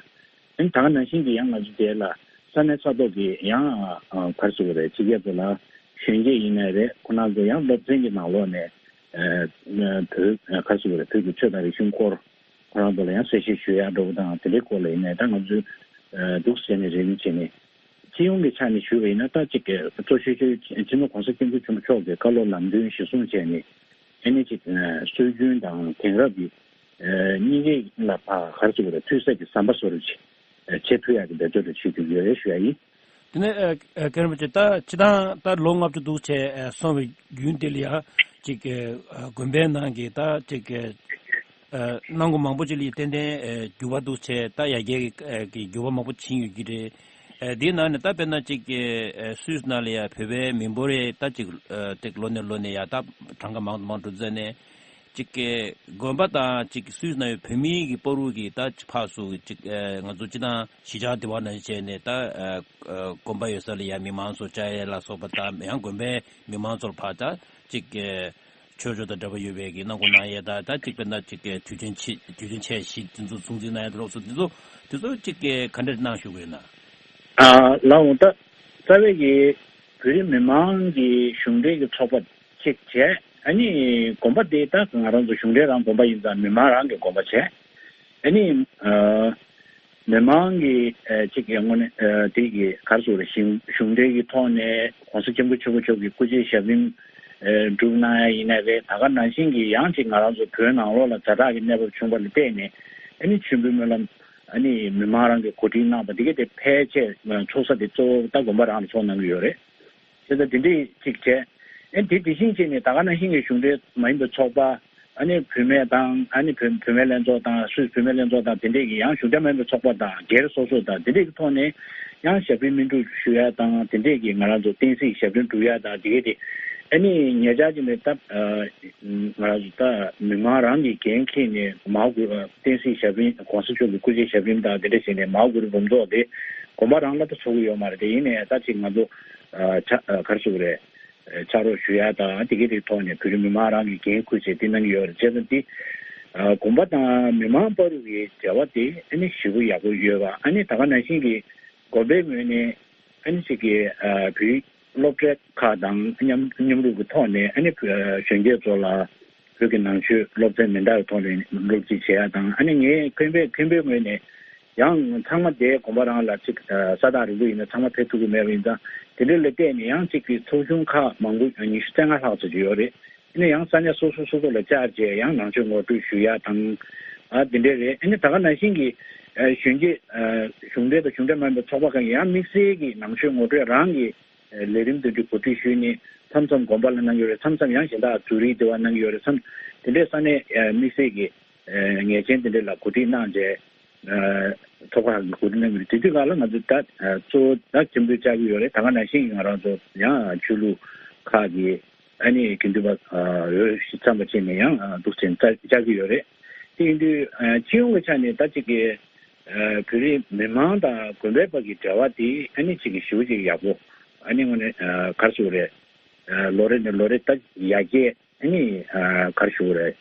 ཨ་ནི་ད་ག་ནང་བཞིན་གྱི་ཡང་ང་ཚོ་དེ་ལ་ས་གནས་ས་ཐོག་གི་ཡང་ག་རེ་ཟེར་དགོས་རེད། ཕྱི་རྒྱལ་ཚོ་ལ་གཞོན་སྐྱེས་ཡིན་ནའི་རེད། ཁོ་རང་ཚོ་ཡང་སློབ་ཚན་གྱི་ནང་ལོགས་ནས་བོད་ག་རེ་ཟེར་དགོས་རེད། བོད་ཀྱི་ཆོས་དང་རིག་གཞུང་སྐོར་ཁོ་རང་ཚོ་ལ་ཡང་གསལ་བཤད་ཞུ་ཡག་འདྲ་པོ་དང་དེ་འདྲའི་སྐོར་ལ་ཡིན་ནའི་ད་ང་ཚོས་འདུག་ཟེར་ནས་རེ་སྨོན་བྱས་ནས་སྤྱི་ཡོངས་ཀྱི་ཆ་ནས་ཞུས་པ་ཡིན་ན་ད་ཅིག་གི་གཙོ་ཆེ་ཤོས་སྤྱི་ནོར་༸གོང་ས་༸སྐྱབས་མགོན་ཆེན་པོ་མཆོག་གི་བཀའ་སློབ་ལམ་སྟོན་གཞིར་བཟུང་བྱས་ནས་ཨ་ནི་ཅིག་སྲོལ་རྒྱུན་དང་དེང་རབས་ཀྱི་གཉིས་ཀའི་ལ་ཕར་ག་རེ་ཟེར་དགོས་རེད། མཐུད་ས་ཀྱི་ཟམ་པ་བཟོ་རུ་བྱེད་བྱེད་ཐུབ་ཡག་གི་འབད་རྩོལ་རེ་བྱེད་ཀྱི་ཡོད་རེད་ཞུ་ཡག་ཡིན། དེ་ནས་ཨ་ཨ་མཁན་རིན་པོ་ཆེ་ད་སྤྱི་བཏང་ད་ལོ་ལྔ་བཅུ་འདུག་བྱས་ཨ་སོང་བའི་རྒྱུན་དེ་ལ་ཡང་ཅིག་ཨ་དགོན་པའི་ནང་གི་ད་ཅིག་ཨ་གནང་སྒོ་མང་པོ་ཅིག་ལ་ཏན་ཏན་ཨ་འགྱུར་བ་འདུག་བྱས་ད་ཡར་རྒྱས་ཀྱི་ཨ་གི་འགྱུར་བ་མང་པོ་ཕྱིན་ཡོད་ཀྱི་རེད། ཨ་དེའི་ནང་ནས་ད་དཔེར་ན་ཅིག་ཨ་སུད་སི་ནང་ལ་ཡང་བོད་པའི་མི་འབོར་རེ་ད་ཅིག་ཨ་ཅིག་ལོ་ནས་ལོ་ནས་ཡང་ད་གྲངས་ཀ་མང་དུ་མང་དུ་འཛེགས་ནས། ཅིག་གི་དགོན་པ་དང་ཅིག་སུད་སི་ནང་ཡོད་བོད་མིའི་གི་བར་དུ་གི་ད་ཕར་ཚུར་ཅིག་ཨ་ང་ཚོ་སྤྱི་བཏང་གཞིས་ཆགས་འདི་བ་ནང་བྱས་ནས་ད་ཨ་ཨ་དགོན་པ་ཡོད་ས་ལ་ཡང་མི་མང་ཚོ་བཅར་ཡས་ལ་སོགས་པ་དང་ཡང་དགོན་པའི་མི་མང་ཚོར་ཕར་ད་ཅིག་གི་ཆོས་ཕྱོགས་དང་འབྲེལ་བ་ཡོད་པའི་གི་གནང་སྒོ་གནང་ཡས་དང་ད་ཅིག་དཔེར་ན་ཅིག་གི་དུས་ཆེན་ཆེ་དུས་ཆེན་ཆེ་བཞི་འདི་ཚོ་སྲུང་བརྩི་གནང་ཡས་དང་སློབ་གསོ་འདི་ཚོ་འདི་ཚོ་ཅིག་གི་ག་འདྲ་གནང་བཞུགས་ཡོད་ན། ཨ་ལགས་འོང་ད་རྩ་བའི་གི་བོད་རིགས་མི་མང་གི་གཞུང་འབྲེལ་གྱི་ཚོགས་པ་གཅིག་བྱས། ཨ་ནི་དགོན་པ་དེ་ད་ང་རང་ཚོ་གཞུང་འབྲེལ་རང་དགོན་པ་ཡིན་ཙང་མི་མང་རང་གི་དགོན་པ་བྱས། ཨ་ནི་ཨ་མི་མང་གི་ཨ་གཅིག་གི་ངོས་ནས་ཨ་དེ་གི་ག་རེ་ཟེར་དགོས་རེད། གཞུང་གཞུང་འབྲེལ་གྱི་ཐོག་ནས་༸གོང་ས་༸སྐྱབས་མགོན་ཆེན་པོ་མཆོག་གི་སྐུ་ཕྱྭའི་ཞབས་རིམ་ཨ་སྒྲུབ་གནང་ཡ་ཡིན་ནའི་རེད། ད་ག་ནང་བཞིན་གྱི་ཡང་ཅིག་ང་རང་ཚོ་བོད་ནང་ལོགས་ལ་ཛ་དྲག་གི་གནས་བབ་བྱུང་བ་ལ་བརྟེན་ནས་ཨ་ནི་མཆོད་འབུལ་སྨོན་ལམ་ཨ་ནི་མི་མང་རང་གིས་གོ་སྒྲིག་གནང་བ་འདི་ག་དེ་ཕལ་ཆེར་ཚོགས་ས་དེ་གཙོ་བོ་ད་དགོན་པ་རང་ལ་ཚོགས་གནང་གི་ཡོད་རེད། བྱས་ཙང་དེ་འདྲས་ཅིག་བྱས། ཨ་ནི་དེ་དེ་བཞིན་བྱས་ནས་ད་ག་ནང་བཞིན་གྱི་གཞུང་འབྲེལ་མ་ཡིན་པའི་ཚོགས་པ་ཨ་ནི་བུད་མེད་དང་ཨ་ནི་བུད་བུད་མེད་ལྷན་ཚོགས་དང་སུད་བུད་མེད་ལྷན་ཚོགས་དང་དེ་འདྲས་ཀྱི་ཡང་གཞུང་འབྲེལ་མ་ཡིན་པའི་ཚོགས་པ་དང་སྒེར་སོ་སོ་དང་དེ་འདྲས་ཀྱི་ཐོག་ནས་ཡང་ཞབས་རིམ་སྨིན་སྒྲུབ་ཞུ་ཡ་དང་དེ་འདྲས་ཀྱི་ང་རང་ཚོ་བསྟན་སྲིད་ཞབས་རིམ་སྒྲུབ་ཡ་དང་དེ་གས་དེ་ཨ་ནི་ཉེ་ཆར་གྱི་ནས་ད་ང་རང་ཚོ་ད་མི་མང་རང་གིས་འགན་འཁྱེར་ནས་མའོ་གུ་བསྟན་སྲིད་ཞབས་རིམ་༸གོང་ས་མཆོག་གི་སྐུ་ཕྱྭའི་ཞབས་རིམ་དང་དེ་འདྲ་བྱས་ནས་མའོ་གུ་རུ་འབུམ་ཚོགས་དེ་དགོན་པ་རང་ལ་ད་ཚོགས་ཀྱི་ཡོད་མ་རེད། དེ་ཡིན་ནའི་ད་ཅིག་ང་ཚོ་ཆ་ག་རེ་ཟེར་དགོས་རེད། ཕྱག་རོགས་ཞུ་ཡ་དང་དེ་གའི་དེ་ཐོག་ནས་བོད་རིགས་མི་མང་རང་གིས་འགན་འཁུར་བྱས་དེ་གནང་གི་ཡོད་རེད། བྱས་ཙང་དེ་དགོན་པ་དང་མི་མང་བར་གྱི་འབྲེལ་བ་དེ་ཨ་ནི་ཞེ་པོ་ཡག་པོ་ཡོད་པ། ཨ་ནི་ད་ག་ནང་བཞིན་གྱི་དགོན་པའི་ངོས་ནས་ཨ་ནི་ཅིག་གི་བོད་སློབ་གྲྭ་ཁག་དང་མཉམ་མཉམ་རུབ་ཀྱི་ཐོག་ནས་ཨ་ནི་གཞོན་སྐྱེས་ཚོ་ལ་བོད་ཀྱི་ནང་ཆོས་སློབ་ཚན་མི་འདྲ་བའི་ཐོག་ནས་སློབ་ཁྲིད་བྱེད་ཡ་དང་། ཨ་ནི་ངས་མཁན་པོའི་མཁན་པོའི་ངོས་ནས་ཡང་ཚང་མ་དེ་དགོན་པ་རང་ལ་ཅིག་ས་ཐག་རིང་པོ་ཡིན་ན་ཚང་མ་ཕེབས་ཐུབ་ཀྱི་མེད་པ་ཡིན་ཙང་དེ་འདྲ་ལ་བལྟས་ནས་ཡང་ཅིག་གི་ཚོགས་ཆུང་ཁག་མང་པོ་ཉི་ཤུ་རྩ་ལྔ་ལྷག་ཙམ་ཅིག་ཡོད་རེད། ཨ་ནི་ཡང་ས་གནས་སོ་སོ་སོ་སོ་ལ་བཅར་བྱས་ཡང་ནང་ཆོས་ངོ་སྤྲོད་ཞུ་ཡ་དང་། ཨ་དེ་འདྲ་རེད། ཨ་ནི་ད་ག་ནང་བཞིན་གྱི་གཞོན་སྐྱེས་གཞུང་འབྲེལ་དང་གཞུང་འབྲེལ་མ་ཡིན་པའི་ཚོགས་པ་ཁག་གིས་ཡང་དམིགས་བསལ་གྱི་ནང་ཆོས་ངོ་སྤྲོད་རང་གི་ལས་རིམ་དེ་འདྲ་གོ་སྒྲིག་ཞུས་ནས་མཚམས་མཚམས་དགོན་པ་ལ་གནང་གི་ཡོད་རེད། མཚམས་མཚམས་ཡང་གཞན་དག་ཛུ་རིག་དེ་བ་གནང་གི་ཡོད་རེད། མཚམས་དེ་འདྲའི་ས་གནས་དམིགས་བསལ་གྱི་ངེས་ཅན་དེ་འདྲ་ལ་གོ་སྒྲིག་གནང་རྗེས་ཚོགས་པ་ཁག་གིས་གོ་སྒྲིག་གནང་གི་རེད། དེ་དུས་སྒང་ལ་ང་ཚོས་ད་གཙོ་བོ་ད་སྤྱི་འཐུས་བཅར་གྱི་ཡོད་རེད། ད་ག་ནང་བཞིན་ང་རང་ཚོ་ཡང་ཆོས་ལུགས་ཁག་གི་ཨ་ནི་དགེ་འདུན་པ་འོས་བཞི་ཚང་མ་བྱས་ནས་ཡང་འདུག་ཅིང་བཅར་གྱི་ཡོད་རེད། དེ་ཡིན་དུས་སྤྱི་ཡོངས་ཀྱི་ཆ་ནས་ད་ཅིག་གི་བོད་རིགས་མི་མང་དང་དགོན་པའི་བར་གྱི་འབྲེལ་བ་དེ་ཨ་ནི་ཅིག་གི་ཞེ་པོ་ཅིག་ཡག་པོ་ཨ་ནི་དངོས་གནས་ག་རེ་ཟེར་དགོས་རེད། ལོ་རེ་ནས་ལོ་རེ་ད་ཡར་རྒྱས་ཨ་ནི་ག་རེ་ཞུ་དགོས་རེད།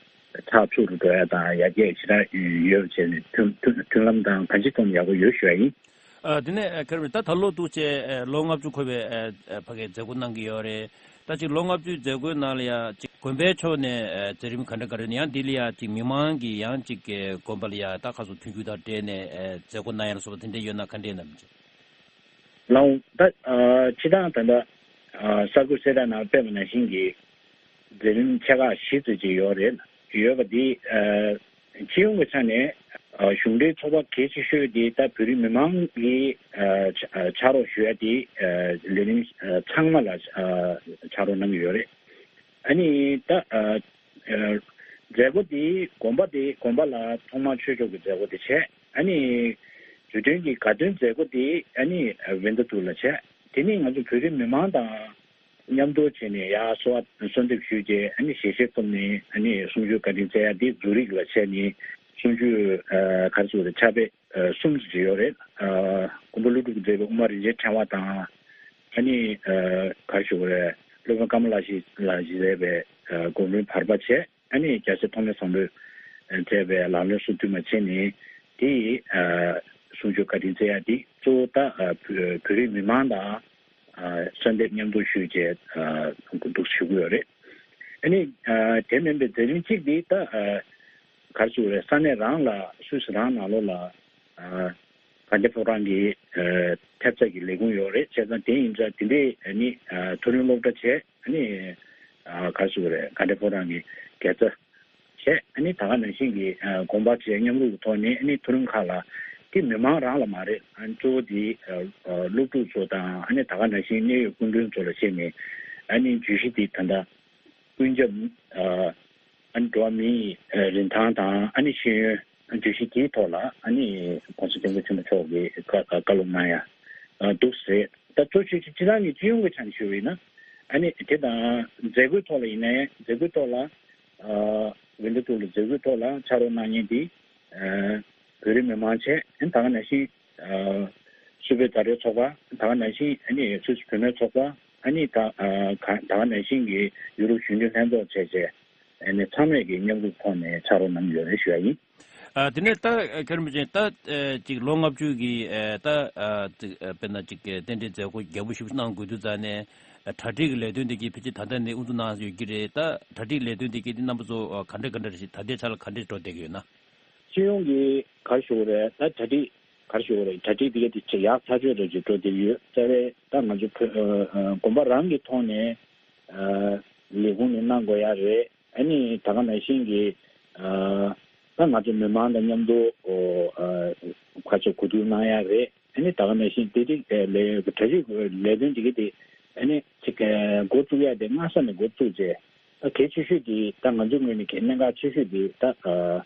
ཚགས་ཚུད་རུ་འགྲོ་ཡ་དང་ཡར་རྒྱས་ཞེ་དྲག་ཡོད་པ་བྱས་ནས་མཐུན་མཐུན་མཐུན་ལམ་དང་གང་ཅི་ཐོག་ནས་ཡག་པོ་ཡོད་ཞུ་ཡ་ཡིན། ཨ། དེ་ནས་ཨ། ཁེར་བའི་ད་ད་ལོ་འདུག་བྱས་ཨ། ལོ་ལྔ་བཅུ་འཁོར་བའི་ཨ། ཨ། ཕ་གིའི་མཛད་སྒོ་གནང་གི་ཡོད་རེད། ད་ཅིག་ལོ་ལྔ་བཅུའི་མཛད་སྒོའི་ནང་ལ་ཡ་ཅིག་དགོན་པའི་ཕྱོགས་ནས་ཨ། མཛད་རིམ་ག་འདྲ་ག་འདྲ་ཡང་འདི་ལ་ཡ་ཅིག་མི་མང་གིས་ཡང་ཅིག་གི་དགོན་པ་ལ་ཡ་ད་ཁ་སོ་མཐུན་འགྱུར་དང་འབྲེལ་ནས་ཨ། མཛད་སྒོ་གནང་ཡ་ལ་སོགས་པ་དེ་འདྲ་ཡོད་ན་ག་འདྲ་ཡིན་ནམ་ཅིག་ལའོ་ད་ཨ། སྤྱི་བཏང་ད་ལྟ་ཨ། གསར་འགོད་གསལ་བསྒྲགས་ནང་སྤེལ་བ་ནང་བཞིན་གྱི་མཛད་རིམ་ཆེ་ཁག་བཞི་ཙམ་ཅིག་ཡོད་རེད། ཡོད་པ་འདི་ཨ། སྤྱི་ཡོངས་ཀྱི་ཆ་ནས་ཨ། གཞུང་འབྲེལ་ཚོགས་པ་གལ་ཆེ་ཤོས་འདི་ད་བོད་རིགས་མི་མང་གི་ཨ། ཕྱག་རོགས་ཞུ་ཡ་འདི་ཨ། ལས་རིམ་ཨ། ཚང་མ་ལ་ཨ། ཕྱག་རོགས་གནང་གི་ཡོད་རེད། ཨ་ནི་ད་ཨ། ཨ། མཛད་སྒོ་འདི་དགོན་པ་འདི་དགོན་པ་ལ་ཐོག་མར་ཆོས་ཕྱོགས་ཀྱི་མཛད་སྒོ་འདི་བྱས། ཨ་ནི་དུས་སྟོན་གྱི་དགའ་སྟོན་མཛད་སྒོ་འདི་ཨ་ནི་ཝེ་ཏ་ཏུ་ལ་བྱས། དེ་ནི་ང་ཚོ་བོད་རིགས་མི་མང་དང་མཉམ་དུ་བྱས་ནས་ཡར་གསོལ་བ་གསོལ་འདེབས་ཞུས་རྗེས་ཨ་ནི་ཞལ་བཞེས་རྩོམ་ནས་ཨ་ནི་གསུང་ཆོས་བཀའ་དྲིན་སྩལ་ཡ་འདི་ཛུ་རིག་ལ་བྱས་ནས་གསུང་ཆོས་ཨ། ག་རེ་ཟེར་དགོས་རེད། ཕྱག་དཔེ་ཨ། གསུམ་ཙམ་ཅིག་ཡོད་རེད། ཨ། མགོན་པོ་ཀླུ་སྒྲུབ་ཀྱིས་མཛད་པའི་དབུ་མ་རིན་ཆེན་ཕྲེང་བ་དང་། ཨ་ནི་ཨ། ག་རེ་ཞུ་དགོས་རེད། སློབ་དཔོན་ཀ་མ་ལ་ཤཱི་ལགས་ཀྱིས་མཛད་པའི་ཨ། མགོན་པོའི་བར་པ་བྱས། ཨ་ནི་རྒྱལ་སྲས་ཐོགས་མེད་བཟང་པོས་མཛད་པའི་ལག་ལེན་སོ་བདུན་མ་བྱས་ནས་དེ་ཡི་ཨ། གསུང་ཆོས་བཀའ་དྲིན་སྩལ་ཡ་དེ་གཙོ་བོ་ད་ཨ། བོད་བོད་རིགས་མི་མང་དང་ཨ། གསོལ་འདེབས་མཉམ་དུ་ཞུས་བྱས་ཨ། འདུག་ཞུ་གི་ཡོད་རེད། ཨ་ནི་ཨ། དེ་མིན་པའི་མཛད་རིམ་གཅིག་འདི་ད་ཨ། ག་རེ་ཞུ་དགོས་རེད། ས་གནས་རང་ལ་སུད་སི་རང་ནང་ལོགས་ལ་ཨ། དགའ་ལྡན་ཕོ་བྲང་གི་ཨ། ཐེབས་རྩ་གི་ལས་ཁུངས་ཡོད་རེད། བྱས་ཙང་དེ་ཡིན་ཙང་དེ་འདྲའི་ཨ་ནི་ཨ། མཐོ་རིམ་སློབ་གྲྭ་བྱས། ཨ་ནི་ཨ། ག་རེ་ཞུ་དགོས་རེད། དགའ་ལྡན་ཕོ་བྲང་གི་དགེ་རྩ་བྱས། ཨ་ནི་ད་ག་ནང་བཞིན་གྱི་ཨ། དགོངས་པ་བཞེས། མཉམ་རུབ་ཀྱི་ཐོག་ནས་ཨ་ནི་མཐོ་རིམ་ཁག་ལ་དེ་མི་མང་རང་ལ་མ་རེད། ཨ། གཙོ་བོ་དེ་ཨ། སློབ་ཕྲུག་ཚོ་དང་ཨ་ནི་ད་ག་ནང་བཞིན་གནད་ཡོད་སྐུ་མགྲོན་ཚོ་ལ་བྱས་ནས་ཨ་ནི་བརྗོད་གཞི་དེ་ད་ལྟ་ཀུན་ཁྱབ་ཨ། ཨ་ནི་འགྲོ་བ་མིའི་རིན་ཐང་དང་ཨ་ནི་ཤེས་ཡོན་བརྗོད་གཞི་དེའི་ཐོག་ལ་ཨ་ནི་༸གོང་ས་༸སྐྱབས་མགོན་ཆེན་པོ་མཆོག་གིས་བཀའ་བཀའ་སློབ་གནང་ཡ་འདུག་ཟེར། ད་གཙོ་ཆེ་ཆེ་སྤྱི་བཏང་གི་སྤྱི་ཡོངས་ཀྱི་ཆ་ནས་ཞུ་བ་ཡིན་ན། ཨ་ནི་དེ་དང་མཛད་སྒོའི་ཐོག་ལ་ཡིན་ནའི་མཛད་སྒོའི་ཐོག་ལ་ཨ། ཝེ་ཏ་ཏུ་ལ་མཛད་སྒོའི་ཐོག་ལ་ཕྱག་རོགས་གནང་མཁན་དེ་ཨ། བོད་རིགས་མི་མང་བྱས། ཨ་ནི་ད་ག་ནང་བཞིན་ཨ། སུད་བོད་མཛའ་འབྲེལ་ཚོགས་པ། ད་ག་ནང་བཞིན་ཨ་ནི་སུད་སི་བོད་མིའི་ཚོགས་པ། ཨ་ནི་ད་ཨ། ག་ད་ག་ནང་བཞིན་གྱི་ཡུ་རོབ་གཞོན་ནུ་ལྷན་ཚོགས་བྱས་བྱས། ཨ་ནི་ཚང་མས་ཀྱི་མཉམ་རུབ་ཐོག་ནས་ཕྱག་རོགས་གནང་གི་ཡོད་རེད་ཞུ་ཡ་ཡིན། ཨ། དེ་ནས་ད་མཁན་རིན་པོ་ཆེ་ད་ཨ། ཅིག་ལོ་ལྔ་བཅུ་གི་ཨ། ད་ཨ། ཅིག་ཨ། དཔེར་ན་ཅིག་གི་རྟེན་འབྲེལ་མཛད་སྒོ་རྒྱས་པོ་ཞིག་གནང་དགོས་དུས་ཙང་ནས་ཨ། གྲ་སྒྲིག་གི་ལས་དོན་དེ་གའི་ཕལ་ཆེར་ད་ལྟ་ནས་དབུ་འཛུགས་གནང་ཡོད་ཀྱི་རེད། ད་གྲ་སྒྲིག་ལས་དོན་དེ་གའི་དེ་རྣམ་པ་ཚོ་ཨ། ག་འདྲ་ག་འདྲ་རེད་ཤག་ད་ལྟའི་ཆ་ལ་ག་འདྲ་འགྲོ་བསྡད་ཀྱི་ཡོད་ན། སྤྱི་ཡོངས་ཀྱི་ག་རེ་ཞུ་དགོས་རེད། ད་གྲ་སྒྲིག་ག་རེ་ཞུ་དགོས་རེད། གྲ་སྒྲིག་དེ་གའི་དེ་ཡག་ཐག་ཆོད་འདྲ་ཅིག་འགྲོ་བསྡད་ཀྱི་ཡོད། རྩ་བའི་ད་ང་ཚོ་བོད་ཨ། ཨ། དགོན་པ་རང་གི་ཐོག་ནས་ཨ། ལས་ཁུངས་ནས་གནང་དགོས་ཡ་རེད། ཨ་ནི་ད་ག་ནང་བཞིན་གྱི་ཨ། ད་ང་ཚོ་མི་མང་དང་མཉམ་དུ་ཨོ། ཨ། ཁ་ཕྱོགས་གོ་བསྡུར་གནང་ཡ་རེད། ཨ་ནི་ད་ག་ནང་བཞིན་དེ་རིགས་ཨ། ལས་གྲ་སྒྲིག་ལས་དོན་དེ་གའི་དེ་ཨ་ནི་ཅིག་ཨ། འགོ་བཙུགས་ཡ་དེ་སྔ་ས་ནས་འགོ་བཙུགས་བྱས། ད་གལ་ཆེ་ཤོས་དེ་ད་ང་ཚོའི་ངོས་ནས་གལ་གནད་འགག་ཆེ་ཤོས་དེ་ད་ཨ།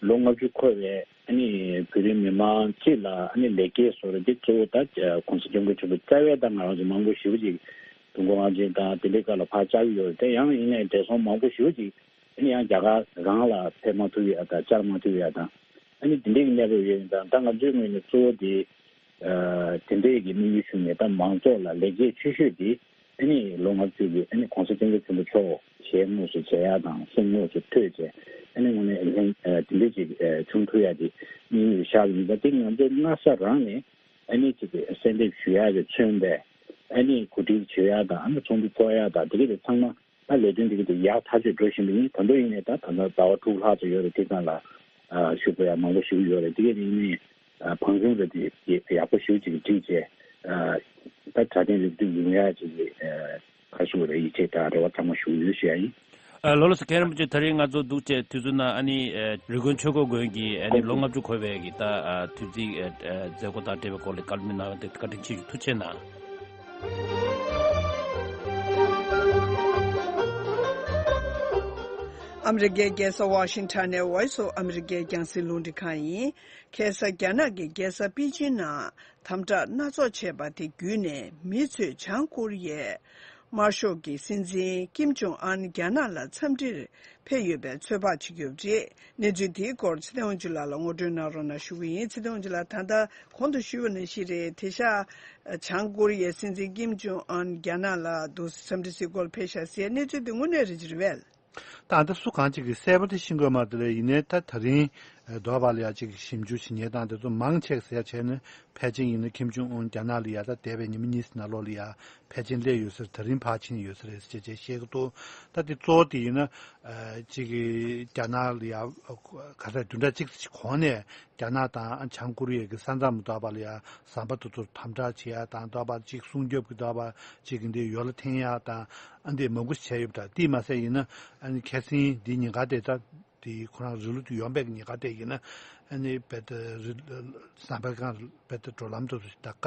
ལོ་ལྔ་བཅུ་འཁོར་བའི་ཨ་ནི་བོད་རིགས་མི་མང་སྤྱི་ལ་ཨ་ནི་ལེགས་སྐྱེས་གསོལ་རེ་འདི་གཙོ་བོ་ད་༸གོང་ས་༸སྐྱབས་མགོན་ཆེན་པོ་རྩ་བའི་ད་ང་རང་ཚོ་མང་པོ་ཞེ་པོ་ཅིག་དུས་འཁོར་དབང་ཆེན་དང་དེ་འདྲའི་སྐབས་ལ་ཕར་བཅར་གྱི་ཡོད་རེད། དེ་ཡང་ཡིན་ནའི་བགྲེས་སོང་མང་པོ་ཞེ་པོ་ཅིག་ཨ་ནི་ཡང་རྒྱ་གར་རང་ལ་ཕེབས་མ་ཐུབ་ཡ་དང་བཅར་མ་ཐུབ་ཡ་དང་ཨ་ནི་དེ་འདྲའི་གནས་བབ་ཡོད་ཡིན་ཙང་ད་ང་ཚོའི་ངོས་ནས་གཙོ་བོ་དེ་ཨ། དེ་འདྲའི་གི་དམིགས་ཡུལ་ཞུ་ནས་ད་མང་ཚོགས་ལ་ལེགས་སྐྱེས་ཆེ་ཤོས་དེ། ཨ་ནི་ལོ་ལྔ་བཅུ་གི་ཨ་ནི་༸གོང་ས་༸སྐྱབས་མགོན་ཆེན་པོ་མཆོག་ཞལ་དངོས་སུ་མཇལ་ཡ་དང་སེམས་དངོས་སུ་ཐོས་བྱས། ཨ་ནི་དངོས་གནས་ལྷན་ཨ། དེ་འདྲ་ཅིག་ཨ། བྱུང་ཐུབ་ཡ་དེ་དམིགས་ཡུལ་བཞག་ཡིན་པ་དེ་ང་ཚོས་སྔ་ས་རང་ནས་ཨ་ནི་ཅིག་གསལ་འདེབས་ཞུ་ཡ་གི་མཚོན་པས། ཨ་ནི་གོ་སྒྲིག་བྱེད་ཡ་དང་ཨ་ནི་ཚོགས་འདུ་ཚོགས་ཡ་དང་དེ་ག་དེ་ཚང་མ་ད་ལས་དོན་དེ་ག་དེ་ཡག་ཐག་ཆོད་འགྲོ་བཞིན་པ་ཡིན། ད་དུང་ཡིན་ནའི་ད་ད་ལྟ་ཟླ་བ་དྲུག་ལྷག་ཙམ་ཡོད་རེད། དེ་ཙམ་ལ་ཨ། ཞུ་དགོས་ཡ་མང་པོ་ཞིག་ཡོད་རེད། དེ་ག་དེ་ཡིན་ནའི། ཨ། བང་ཆུང་རེ་དེ་ཡག་པོ་ཞེ་པོ་ཅིག་བསྒྲིགས་བྱས། ཨ། ད་དྲ་སྟེང་རེ་དེ་ཡོང་ཡ་ཅིག་གི་ཨ། ག་རེ་ཞུ་དགོས་རེད། ཡིད་ཆེས་དང་རེ་བ་གཙང་མ་ཞུ་གི་ཡོད་ཞུ་ཡ་ཡིན། ཨ། ལགས་ལགས་སོ། མཁན་རིན་པོ་ཆེ་ད་རེས་ང་ཚོ་འདུག་བྱས་དུས་ཚོད་ནང་ཨ་ནི་ཨ། རི་ཀོན་ཆོས་འཁོར་དགོན་གྱི་ཨ་ནི་ལོ་ལྔ་བཅུ་འཁོར་བའི་གི་ད་ཨ། དུས་ཚིགས་ཨ། མཛད་སྒོ་དང་འབྲེལ་བའི་སྐོར་ལ་བཀའ་སློབ་གནང་བ་དེ་བཀའ་དྲིན་ཆེ་ཞུ། ཐུགས་རྗེ་གནང་། ཨ་མི་རི་ཀའི་རྒྱལ་ས་ཝ་ཤིང་ཊོན་ནས་Voice of America རྒྱང་སྲིང་རླུང་འཕྲིན་ཁང་ཡིན། ཁ་སང་རྒྱ་ནག་གི་རྒྱལ་ས་པེ་ཅིན་ནང་དམ་དྲག་སྣ་ཚོགས་བྱས་པ་དེ་བརྒྱུད་ནས་མི་ཚོས་བྱང་ཀོ་རི་ཡའི་ དམར་ཤོག་གི་སྲིད་འཛིན་ཀིམ་ཇོང་ཨན་རྒྱ་ནག་ལ་འཚམས་འདྲིར་ཕེབས་ཡོད་པའི་ཚོད་དཔག་བྱེད་ཀྱི་ཡོད་པ་རེད། གནས་ཚུལ་དེའི་སྐོར་ཚེ་བརྟན་དབང་ཕྱུག་ལགས་ལ་ངོ་སྤྲོད་གནང་རོགས་གནང་ཞུ་གི་ཡིན། ཚེ་བརྟན་དབང་ཕྱུག་ལགས། ད་ལྟ་གོང་དུ་ཞུས་པ་ནང་བཞིན་རེད། དེང་སང་བྱང་ཀོ་རི་ཡའི་སྲིད་འཛིན་ཀིམ་ཇོང་ཨན་རྒྱ་ནག་ལ་འདུག་འཚམས་འདྲི་སའི་སྐོར་ཕེབས་ཤག་ཟེར་གནས་ཚུལ་དེ་དངོས་གནས་རེད་ཅེས་རེད་པས། ད་ལྟ་སུ་གང་ཅིག་གིས་གསལ་པོ་དེ་ཤེས་ཀྱི་ཡོད་མ་རེད་དེ། ཡིན་ནའི་ད་ད་རིང་ཨ་འདོད་པ་ལ་ཡ་ཅིག་ཞིབ་འཇུག་བྱེད་མཁན་དང་དེ་ཚོ་མང་ཆེ་ཟེར་བྱས་ནས་ཕལ་ཆེར་ཡིན་ན་ཀིམ་ཇོང་ཨུན་རྒྱ་ནག་ལ་ཡ་ད་འདས་པའི་ཉི་མ་གཉིས་ནང་ལོགས་ལ་ཡ་ཕལ་ཆེར་སླེབས་ཡོད་ས་རེད། ད་རིང་ཕར་ཕྱིན་ཡོད་ས་རེད་ཟེར་བྱས་བཤད་ཀྱི་འདུག་ད་དེ་གཙོ་བོ་དེ་ཡིན་ན་ཨ་ཅིག་གི་རྒྱ་ནག་ལ་ཡ་ག་ཚོད་བདུན་ཕྲག་གཅིག་ཙམ་གོང་ནས་རྒྱ་ནག་དང་བྱང་ཀོ་རི་ཡ་གི་ས་མཚམས་འདོད་པ་ལ་ཡ་ཟམ་པ་དེ་ཚོར་དམ་དྲག་བྱེད་ཡ་དང་འདོད་པ་ཅིག་སྲུང་སྐྱོབ་ཀྱི་འདོད་པ་ཅིག་གི་འདི་ཡོ་ལ་འཐེན་ཡ་དང་། ཨ་འདི་མང་པོ་ཞིག་བྱས་ཡོད་པ་འདྲ། དེས་མ་ཟད་ཡིན་ན་ཨ་ནི་ཁ་སང་འདི་ཉིན་ག་དེ་ད་དེ་ཁོ་རང་རི་ལུ་དུ་ཡོང་པའི་ཉིན་ག་དེ་ཡིན་ན་ཨ་ནི་བེད་རི་ཟམ་པ་སྒང་བེད་འགྲོ་ལམ་དུ་ད་བཀག་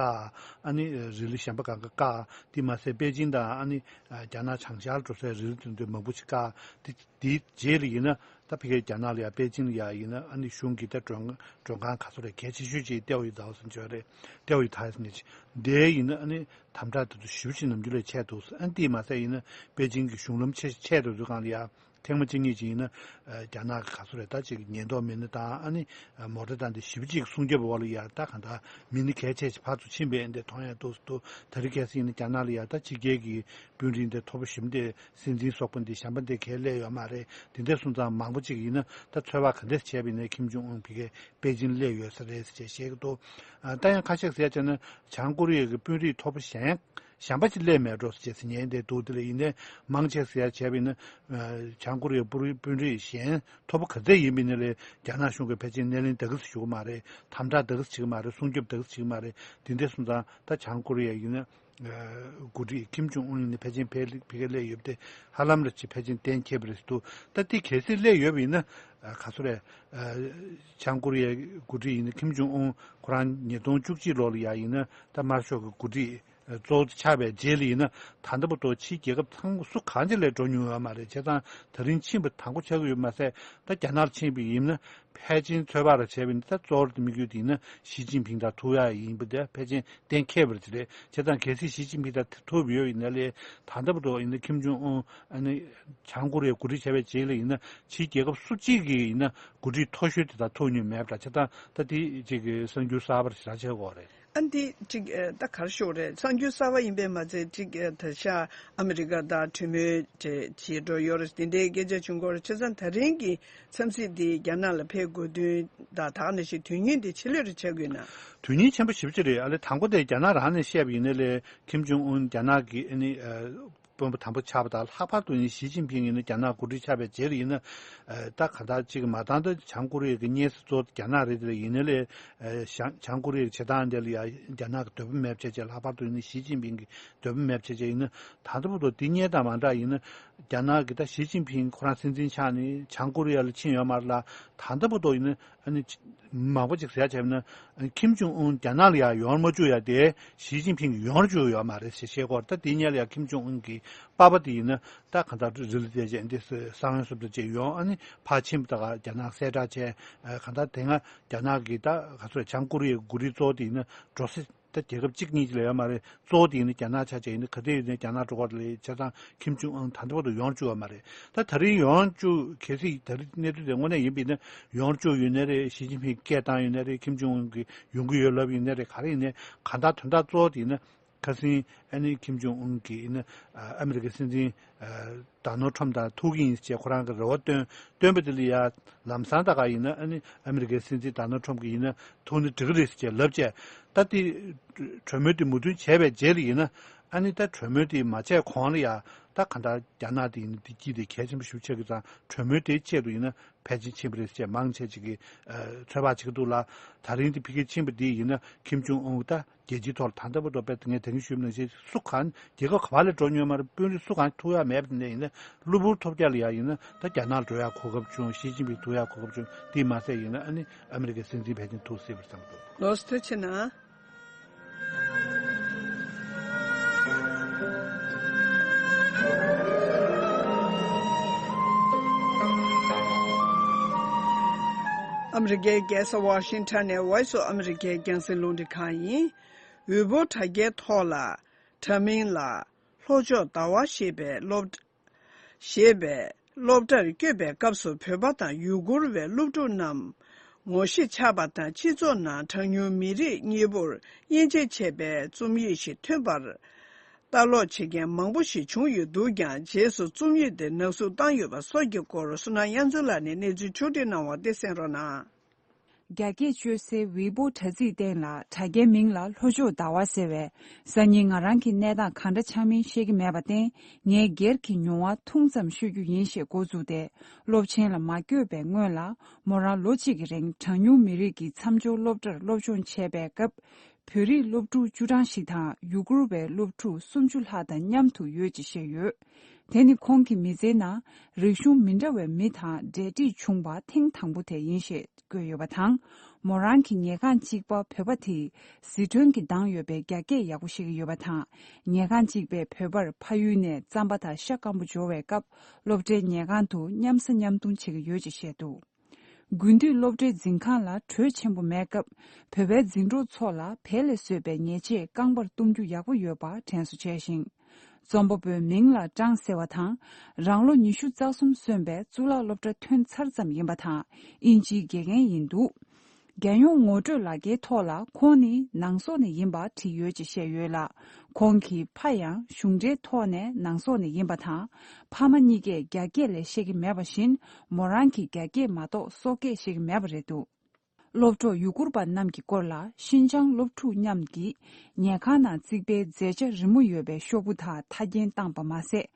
ཨ་ནི་རི་ལུ་གཞན་པ་སྒང་ག་བཀག་དེས་མ་ཟད་པེ་ཅིང་དང་ཨ་ནི་རྒྱ་ནག་བྱང་ཤར་འགྲོ་སའི་རི་ལུ་དུ་འདི་མང་པོ་ཞིག་བཀག་དེ་དེའི་རྗེས་ལ་ཡིན་ན་ད་ཕ་གིའི་རྒྱ་ནག་ལ་ཡ་པེ་ཅིང་ལ་ཡ་ཡིན་ན་ཨ་ནི་གཞུང་གི་ད་མགྲོན་མགྲོན་ཁང་ག་ཚོད་རེད་གལ་ཆེ་ཤོས་ཅིག་བལྟས་པ་ཡིན་ད་བ་སོང་ཅོག་རེད། བལྟས་པ་ཡིན་ད་ནི་འདི་ཡིན་ན་ཨ་ནི། དམ་དྲག་དེ་ཚོ་ཞེ་པོ་ཅིག་ནམ་རྒྱུན་ལས་ཆེ་འདུག་ཨ་ནི་དེས་མ་ཟད་ཡིན་ན་པེ་ཅིང་གི་གཞུང་ལམ་ཆེ་ཆེ་འགྲོ་དུས་སྒང་ལ་ཡ་ཐེངས་མ་གཅིག་གཉིས་ཅིག་ཡིན་ན་རྒྱ་ནག་གི་ག་ཚོད་རེད་ད་ཅིག་ཉེན་རྟོག་མི་སྣ་དང་ཨ་ནི་མོ་ཊ་དང་དེ་ཞེ་པོ་ཅིག་སྲུང་སྐྱོབ་འོག་ལ་ཡ་ད་གང་ལྟར་མི་སྣ་གལ་ཆེ་ཅིག་ཕར་ཚུར་ཕྱིན་པའི་འདི་མཐོང་ཡ་འདུག་འདུག་ད་རེས་གལ་སྲིད་ཡིན་ན་རྒྱ་ནག་ལ་ཡ་ད་ཕྱི་རྒྱལ་གྱི་དཔོན་རིགས་འདི་མཐོ་པོ་ཞེ་པོ་འདི་སྲིད་འཛིན་སོགས་པ་འདི་གཞན་པ་འདི་གས་སླེབས་ཡོད་མ་རེད། དེ་འདྲ་སོང་ཙང་མང་པོ་ཅིག་ཡིན་ན་ད་ཚོད་དཔག་ག་འདྲ་བྱས་པ་ཡིན་ན་ཁིམ་ཇོང་ཨུན་ཕ་གིར་པེ་ཅིང་སླེབས་ཡོད་ས་རེད་ཟེར་བཤད་ཀྱི་འདུག་ཨ་ད་ཡང་ཁ་ཤས་ཟེར་བྱས་ན་བྱང་ཀོ་རི་ཡ་གི་དཔོན་རིགས་མཐོ་པོ་གཞན་གཞན་པ་ཅིག་སླེབས་མེད་འགྲོ་ཟེར་བྱས་ཟེར་ཉན་བསྡད་འདུག་དེ་ལ་ཡིན་ནའི་མང་ཆེ་ཟེར་ཡ་བྱས་པ་ཡིན་ན་ཨ་བྱང་ཀོ་རི་ཡའི་དཔོན་རིགས་དཔོན་རིགས་གཞན་མཐོ་པོ་ག་ཚད་ཡིན་པ་ཡིན་ན་ལས་རྒྱ་ནག་གཞུང་གིས་ཕལ་ཆེར་སྣེ་ལེན་ད་གི་ཞུ་གི་མ་རེད། དམ་དྲག་ད་གི་བྱེད་གི་མ་རེད། སྲུང་སྐྱོབ་ད་གི་བྱེད་གི་མ་རེད། དེ་འདྲ་སོང་ཙང་ད་བྱང་ཀོ་རི་ཡ་ཡིན་ན། འགོ་ཁྲིད་ཁིམ་ཇོང་ཨུན་ཡིན་ན་ཕལ་ཆེར་ཕལ་ཕ་གིར་སླེབས་ཡོད་པ་དེ་ཧ་ལམ་རེ་ཅིག་ཕལ་ཆེར་གཏན་འཁེལ་བ་རེད་འདུག་ད་དེ་གལ་སྲིད་སླེབས་ཡོད་པ་ཡིན་ན་ག་ཚོད་རེད། བྱང་ཀོ་རི་ཡའི་འགོ་ཁྲིད་ཡིན་ན་ཁིམ་ཇོང་ཨུན་ཁོ་རང་ཉིས་སྟོང་བཅུ་གཅིག་ལོ་ལ་ཡ་ཡིན་ན་ད་དམར་ཤོག་གི་འགོ་ཁྲིད་གཙོ་བོ་ཆགས་པའི་རྗེས་ལ་ཡིན་ན་ད་ལྟ་བར་དུ་ཕྱིའི་རྒྱལ་ཁབ་ཚང་མ་སུ་གང་ཅིག་ལས་འགྲོ་མྱོང་ཡོད་མ་རེད། བྱས་ཙང་ད་རིང་ཕྱིན་པ་དང་པོ་ཆགས་ཀྱི་ཡོད་མ་ཟད་ད་རྒྱ་ནག་ལ་ཕྱིན་པ་ཡིན་ན། ཕལ་ཆེར་ཚོད་དཔག་ར་བྱས་པ་ཡིན་ན་ད་གཙོ་བོར་དམིགས་ཡུལ་དེ་ཡིན་ན་ཞི་ཅིན་ཕིང་དང་ཐུག་ཡག་ཡིན་པ་དེ་ཕལ་ཆེར་གཏན་འཁེལ་བ་རེད། བྱས་ཙང་གལ་སྲིད་ཞི་ཅིན་ཕིང་དང་ཐུག་ཡོད་ཡིན་ན་ལས་ད་ལྟ་བར་དུ་ཡིན་ན་ཁིམ་ཇོང་ཨུན་ཨ་ནི་བྱང་ཀོ་རི་ཡའི་འགོ་ཁྲིད་བྱས་པའི་རྗེས་ལ་ཡིན་ན་ཕྱིའི་རྒྱལ་ཁབ་སུ་གཅིག་གིས་ཡིན་ན་འགོ་ཁྲིད་མཐོ་ཤོས་དེ་དང་ཐུག་མྱོང་མེད་པ་འདྲ། བྱས་ཙང་ད་དེ་གཅིག་གི་གསར་འགྱུར་གསར་པ་རེད་ཆགས་ཀྱི་ཡོད་རེད། ཨ་འདི་གཅིག་ཨ་ད་གར་ཤོག་རེད། གསར་འགྱུར་གསར་བ་ཡིན་པས་མ་ཚད་གཅིག་ཨ་ད་ཤ་ཨ་མི་རི་ཀ་དང་གྲོས་མོལ་བྱེད་བྱེད་འགྲོ་ཡོད་རེད། དེ་འདྲའི་སྐད་ཆ་བྱུང་གི་ཡོད་རེད། བྱས་ཙང་ད་རིང་གི་འཚམས་གཟིགས་འདི་རྒྱ་ནག་ལ་ཕེབས་དགོས་དོན་དང་ད་ག་ནང་བཞིན་དོན་སྙིང་འདི་ཆེ་ལོས་རེ་ཆགས་དགོས་ན། དོན་སྙིང་ཆེན་པོ་ཞེ་པོ་ཅིག་རེད། ཨ་ལེ་དང་པོ་དེ་རྒྱ་ནག་རང་ནས་བཤད་པ་ཡིན་ན་ལས་ཁིམ་ཇོང་ཨུན་རྒྱ་ནག་གི་ཨ་ནི་ཨ། དཔོན་པོ་དམ་པོ་ཆགས་པ་དང་ལྷག་པར་དུ་ནི་ཞི་ཅིན་ཕིང་ཡིན་ན་རྒྱ་ནག་འགོ་ཁྲིད་ཆགས་པའི་རྗེས་ལ་ཡིན་ན། ཨ་ད་ག་འདྲ་ཅིག་མ་བཏང་ད་བྱང་ཀོ་རི་ཡ་གི་གཉེན་སྲིང་གཙོ་བོ་རྒྱ་ནག་རེད། དེ་ལ་ཡིན་ན་ལས་ཨ་བྱང་བྱང་ཀོ་རི་ཡ་གི་བྱེད་སྟངས་དེ་ལ་ཡ་རྒྱ་ནག་གི་འདོད་པ་མེད་པ་བྱས་བྱས་ལྷག་པར་དུ་ཡིན་ན་ཞི་ཅིན་ཕིང་གི་འདོད་པ་མེད་པ་བྱས་བྱས་ཡིན་ན་ད་ལྟ་བར་དུ་དེ་གཉེན་དང་མ་འདྲ་ཡིན་ན་རྒྱ་ནག་གི་ད་ཞི་ཅིན་ཕིང་ཁོ་རང་སྲིད་འཛིན་ཆགས་ནས་བྱང་ཀོ་རི་ཡ་ལ་ཕྱིན་ཡོད་མ་རེད་ལ་ད་ལྟ་བར་དུ་ཡིན་ན། ཨ་ནི་མང་པོ་ཅིག་ཟེར་བྱས་ན་ཁིམ་ཇོང་ཨུན་རྒྱ་ནག་ལ་ཡང་ཡོང་མ་བཅུག་ཡ་དེ་ཞི་ཅིན་ཕིང་གིས་ཡོང་བཅུག་ཡོད་མ་རེད་ཞེས་བཤད་སྐོར། ད་དེ་ཉིད་ལ་ཡང་ཁིམ་ཇོང་ཨུན་གྱི་པ་ཕ་དེ་ཡིན་ན་ད་གང་ལྟར་རི་ལ་བསྡད་བྱས་འདི་ས་ཡོང་སོབ་ཏུ་བྱས་ཡོང་ཨ་ནི་ཕར་ཕྱིན་པ་ད་ག་རྒྱ་ནག་གསལ་བསྒྲགས་བྱས་གང་ལྟར་དེ་སྔ་རྒྱ་ནག་གི་ད་ག་ཚོད་བྱང་ཀོ་རི་ཡའི་འགོ་ཁྲིད་གཙོ་བོ་དེ་ཡིན་ན་འགྲོ་སྲིད། ད་རྒྱལ་ཁབ་གཅིག་གཉིས་ཅིག་ལ་ཡོད་མ་རེད། གཙོ་བོ་དེ་ཡིན་ན་རྒྱ་ནག་ཆ་བྱས་ཡིན་ན་ག་དེ་ཡིན་ན་རྒྱ་ནག་འགྲོ་ག་ལ་ཆ་ཚང་ཁིམ་ཇོང་ཨུན་ད་ལྟ་བར་དུ་ཡོང་བཅུག་ཡོད་མ་རེད། ད་ད་རིང་ཡོང་བཅུག་གལ་སྲིད་ད་རིང་གནས་ཚུལ་དེ་དངོས་གནས་ཡིན་པ་ཡིན་ན་ཡོང་བཅུག་ཡོད་ནའི་རེད། ཞི་ཅིན་ཕིང་སྐད་བཏང་ཡོད་ནའི་རེད། ཁིམ་ཇོང་ཨུན་གྱི་ཡོང་གི་ཡོད་ལབ་ཡོད་ནའི་རེད། ག་རེ་ཡིན་ནའི་གང་ལྟར་དོན་དག་གཙོ་བོ་དེ་ཡིན་ན་ཁ་སང་ཨ་ནི་ཁིམ་ཇོང་ཨུན་གྱིས་ཡིན་ན་ཨ་མི་རི་ཀའི་སྲིད་འཛིན་ཌོ་ནལ་ཁྲམ་དང་ཐུག་གི་ཡིན་ཅེས་ཁོ་རང་གི་རེ་བ་བཏོན་བཏོན་པ་དེ་ལ་ཡ་ལམ་སང་ད་ག་ཡིན་ན་ཨ་ནི་ཨ་མི་རི་ཀའི་སྲིད་འཛིན་ཌོ་ནལ་ཁྲམ་གྱིས་ཡིན་ན་ཐུག་ན་འགྲིག་གི་རེད་ཅེས་ལབ་བྱས་ད་དེ་གྲོས་མོལ་དེ་མོས་མཐུན་བྱས་པའི་རྗེས་ལ་ཡིན་ན་ཨ་ནི་ད་གྲོས་མོལ་དེ་མ་བྱས་གོང་ལ་ཡ་ད་ག་འདྲ་རྒྱ་ནག་དེ་ཡིན་ན་དེ་སྐྱིད་དེ་གལ་ཆེན་པོ་ཞིག་ཆགས་ཀྱི་ཙང་གྲོས་མོལ་དེའི་ཆེད་དུ་ཡིན་ན་ཕལ་ཆེར་ཕྱིན་པ་རེད་ཅེས་མང་ཆེ་ཅིག་གིས་ཚོད་དཔག་བྱེད་ཀྱི་འདུག་ལ། ད་རིང་དེ་ཕ་གིར་ཕྱིན་པ་དེ་ཡིན་ན་ཁིམ་ཇོང་ཨུན་ད། རྒྱལ་སྤྱིའི་ཐོག་ལ་ད་ལྟ་བར་དུ་དཔེ་ངས་ད་གིན་ཞུས་པ་ནང་བཞིན་སུ་གང་རྒྱལ་ཁབ་ག་པར་ལ་འགྲོ་མྱོང་མ་རེད། དཔོན་རིགས་སུ་གང་ཐུག་ཡག་མེད་པ་དེ་འདྲ་ཡིན་ན་གློ་བུར་ཐོལ་རྒྱག་ལ་ཡག་ཡིན་ན་ད་རྒྱ་ནག་ལ་འགྲོ་ཡག་གོ་སྐབས་བྱུང་། ཞི་ཅིན་ཕིང་ཐུག་ཡག་གོ་སྐབས་བྱུང་། དེས་མ་ཟད་ཡིན་ན་ཨ་ནི་ཨ་མི་རི་ཀའི་སྲིད་འཛིན་ཕལ་ཆེར་ཐུག་སྲིད་པར་བསམ་འདུག་ལོ་སི་ཐུགས་ཆེ་གནང་། ཨ་མི་རི་ཀའི་རྒྱལ་ས་ཝ་ཤིང་ཊོན་ནས་Voice of America རྒྱང་སྲིང་རླུང་འཕྲིན་ཁང་ཡིན། ཝེ་པོ་དྲ་རྒྱའི་ཐོག་ལ་དྲ་མིང་ལ། ལྷོ་ཕྱོགས་ཟླ་བ་ཞེས་པའི་སློབ་ཞེས་པའི་སློབ་གྲྭར་བསྐྱོད་པའི་སྐབས་སུ་བོད་པ་དང་ཡུ་གུར་བའི་སློབ་ཕྲུག་རྣམས་ངོ་ཤེས་ཆགས་པ་དང་། སྤྱི་ཚོགས་ནང་གྲངས་ཉུང་མི་རིགས་གཉིས་པོར་དབྱེ་འབྱེད་བྱས་པའི་རྩོམ་ཡིག་ཞིག་ཐོན་པར། ལྟ་ཀློག་བྱེད་མཁན་མང་པོ་ཞིག་བྱུང་ཡོད་འདུག་ཀྱང་། རྗེས་སུ་རྩོམ་ཡིག་དེ་ནག་བསུབ་བཏང་ཡོད་པ་སོགས་ཀྱི་སྐོར་བསོད་ནམས་དབྱངས་མཚོ་ལགས་ནས་གནས་ཚུལ་ཕྱོགས་སྒྲིག་གནང་བ་དེ་གསན་རོགས་གནང་། རྒྱ་སྐད་སྤྱོད་སའི་ཝེ་པོ་དྲ་ཚིགས་སྟེང་ལ་དྲ་རྒྱའི་མིང་ལ་ལྷོ་ཕྱོགས་ཟླ་བ་ཟེར་བས། སང་ཉིན་ང་རང་གི་གནས་སྟངས་གང་འདྲ་ཆགས་མིན་ཤེས་ཀྱི་མེད་པར་བརྟེན། ངས་སྒེར་གྱི་མྱོང་བ་ཐུང་ཙམ་ཤོད་རྒྱུ་ཡིན་ཞེས་འགོ་བཙུགས་ཏེ། སློབ་ཆེན་ལ་མ་བསྐྱོད་པའི་སྔོན་ལ། མོ་རང་ལོ་གཅིག་གི་རིང་གྲངས་ཉུང་མི་རིགས་ཀྱི་མཚམས་སྦྱོར་སློབ་གྲྭར་སློབ་སྦྱོང་བྱས་པའི་སྐབས། བོད་རིགས་སློབ་ཕྲུག་བཅུ་གྲངས་ཤིག་དང་ཡུ་གུར་བའི་སློབ་ཕྲུག་སུམ་ཅུ་ལྷག་དང་མཉམ་དུ་ཡོད་ཅེས་བཤད་ཡོད། དེ་ནི་ཁོང་གི་མི་ཚེའི་ནང་རིག་གཞུང་མི་འདྲ་བའི་མི་དང་འབྲེལ་འདྲིས་བྱུང་བ་ཐེངས་དང་པོ་དེ་ཡིན་ཞེས་བཀོད་ཡོད་པ་དང་། མོ་རང་གི་ཉལ་ཁང་གཅིག་པ་བོད་པ་དེས་ཟི་ཁྲོན་གྱི་གདངས་ཡོད་པའི་རྒྱ་སྐད་ཡག་པོ་ཤེས་ཀྱི་ཡོད་པ་དང་། ཉལ་ཁང་གཅིག་པའི་བོད་པར་ཕ་ཡུལ་ནས་རྩམ་པ་དང་ཤ་སྐམ་པོ་འབྱོར་བའི་སྐབས། སློབ་གྲྭའི་ཉལ་ཁང་དུ་མཉམ་ཟ་མཉམ་འཐུང་བྱེད་ཀྱི་ཡོད་ཅེས་བཤད་འདུག་དགུན་དུས་སློབ་གྲྭའི་འཛིན་ཁང་ལ་དྲོད་ཆེན་པོ་མེད་སྐབས། བོད་པའི་འཛིན་གྲོགས་ཚོ་ལ་བལ་ལས་བཟོས་པའི་ཉལ་ཆས་རྐང་པར་གཏུམ་རྒྱུ་ཡག་པོ་ཡོད་པ་དྲན་གསོ་བྱས་ཤིང་། རྩོམ་པ་པོའི་མིང་ལ་ཀྲང་ཟེར་བ་དང་། རང་ལོ་ཉི་ཤུ་རྩ་གསུམ་སོན་པའི་གཙུག་ལག་སློབ་གྲྭ་ཐོན་ཚར་ཙམ་ཡིན་པ་དང་། དབྱིན་ཇིའི་དགེ་རྒན་ཡིན་འདུག་རྒྱལ་ཡོངས་ངོ་སྤྲོད་ལག་འཁྱེར་ཐོག་ལ་ཁོང་ནི་ནང་སོག་ནས་ཡིན་པ་བྲིས་ཡོད་ཅེས་བཤད་ཡོད་ལ། ཁོང་གི་ཕ་ཡང་གཞུང་འབྲེལ་ཐོག་ནས་ནང་སོག་ནས་ཡིན་པ་དང་། ཕ་མ་གཉིས་ཀས་རྒྱ་སྐད་ལས་ཤེས་ཀྱི་མེད་པ་བཞིན། མོ་རང་གིས་རྒྱ་སྐད་མ་གཏོགས་སོག་སྐད་ཤེས་ཀྱི་མེད་པ་རེད་འདུག་སློབ་གྲོགས་ཡུ་གུར་པ་རྣམས་ཀྱི་སྐོར་ལ། ཤིན་ཅང་སློབ་ཕྲུག་རྣམས་ཀྱིས་ཉལ་ཁང་ནང་རྩིག་པའི་མཛེས་ཆ་རི་མོ་ཡོད་པའི་ཤོག་བུ་དག་མཐའ་རྒྱན་བཏང་པ་མ་ཟད།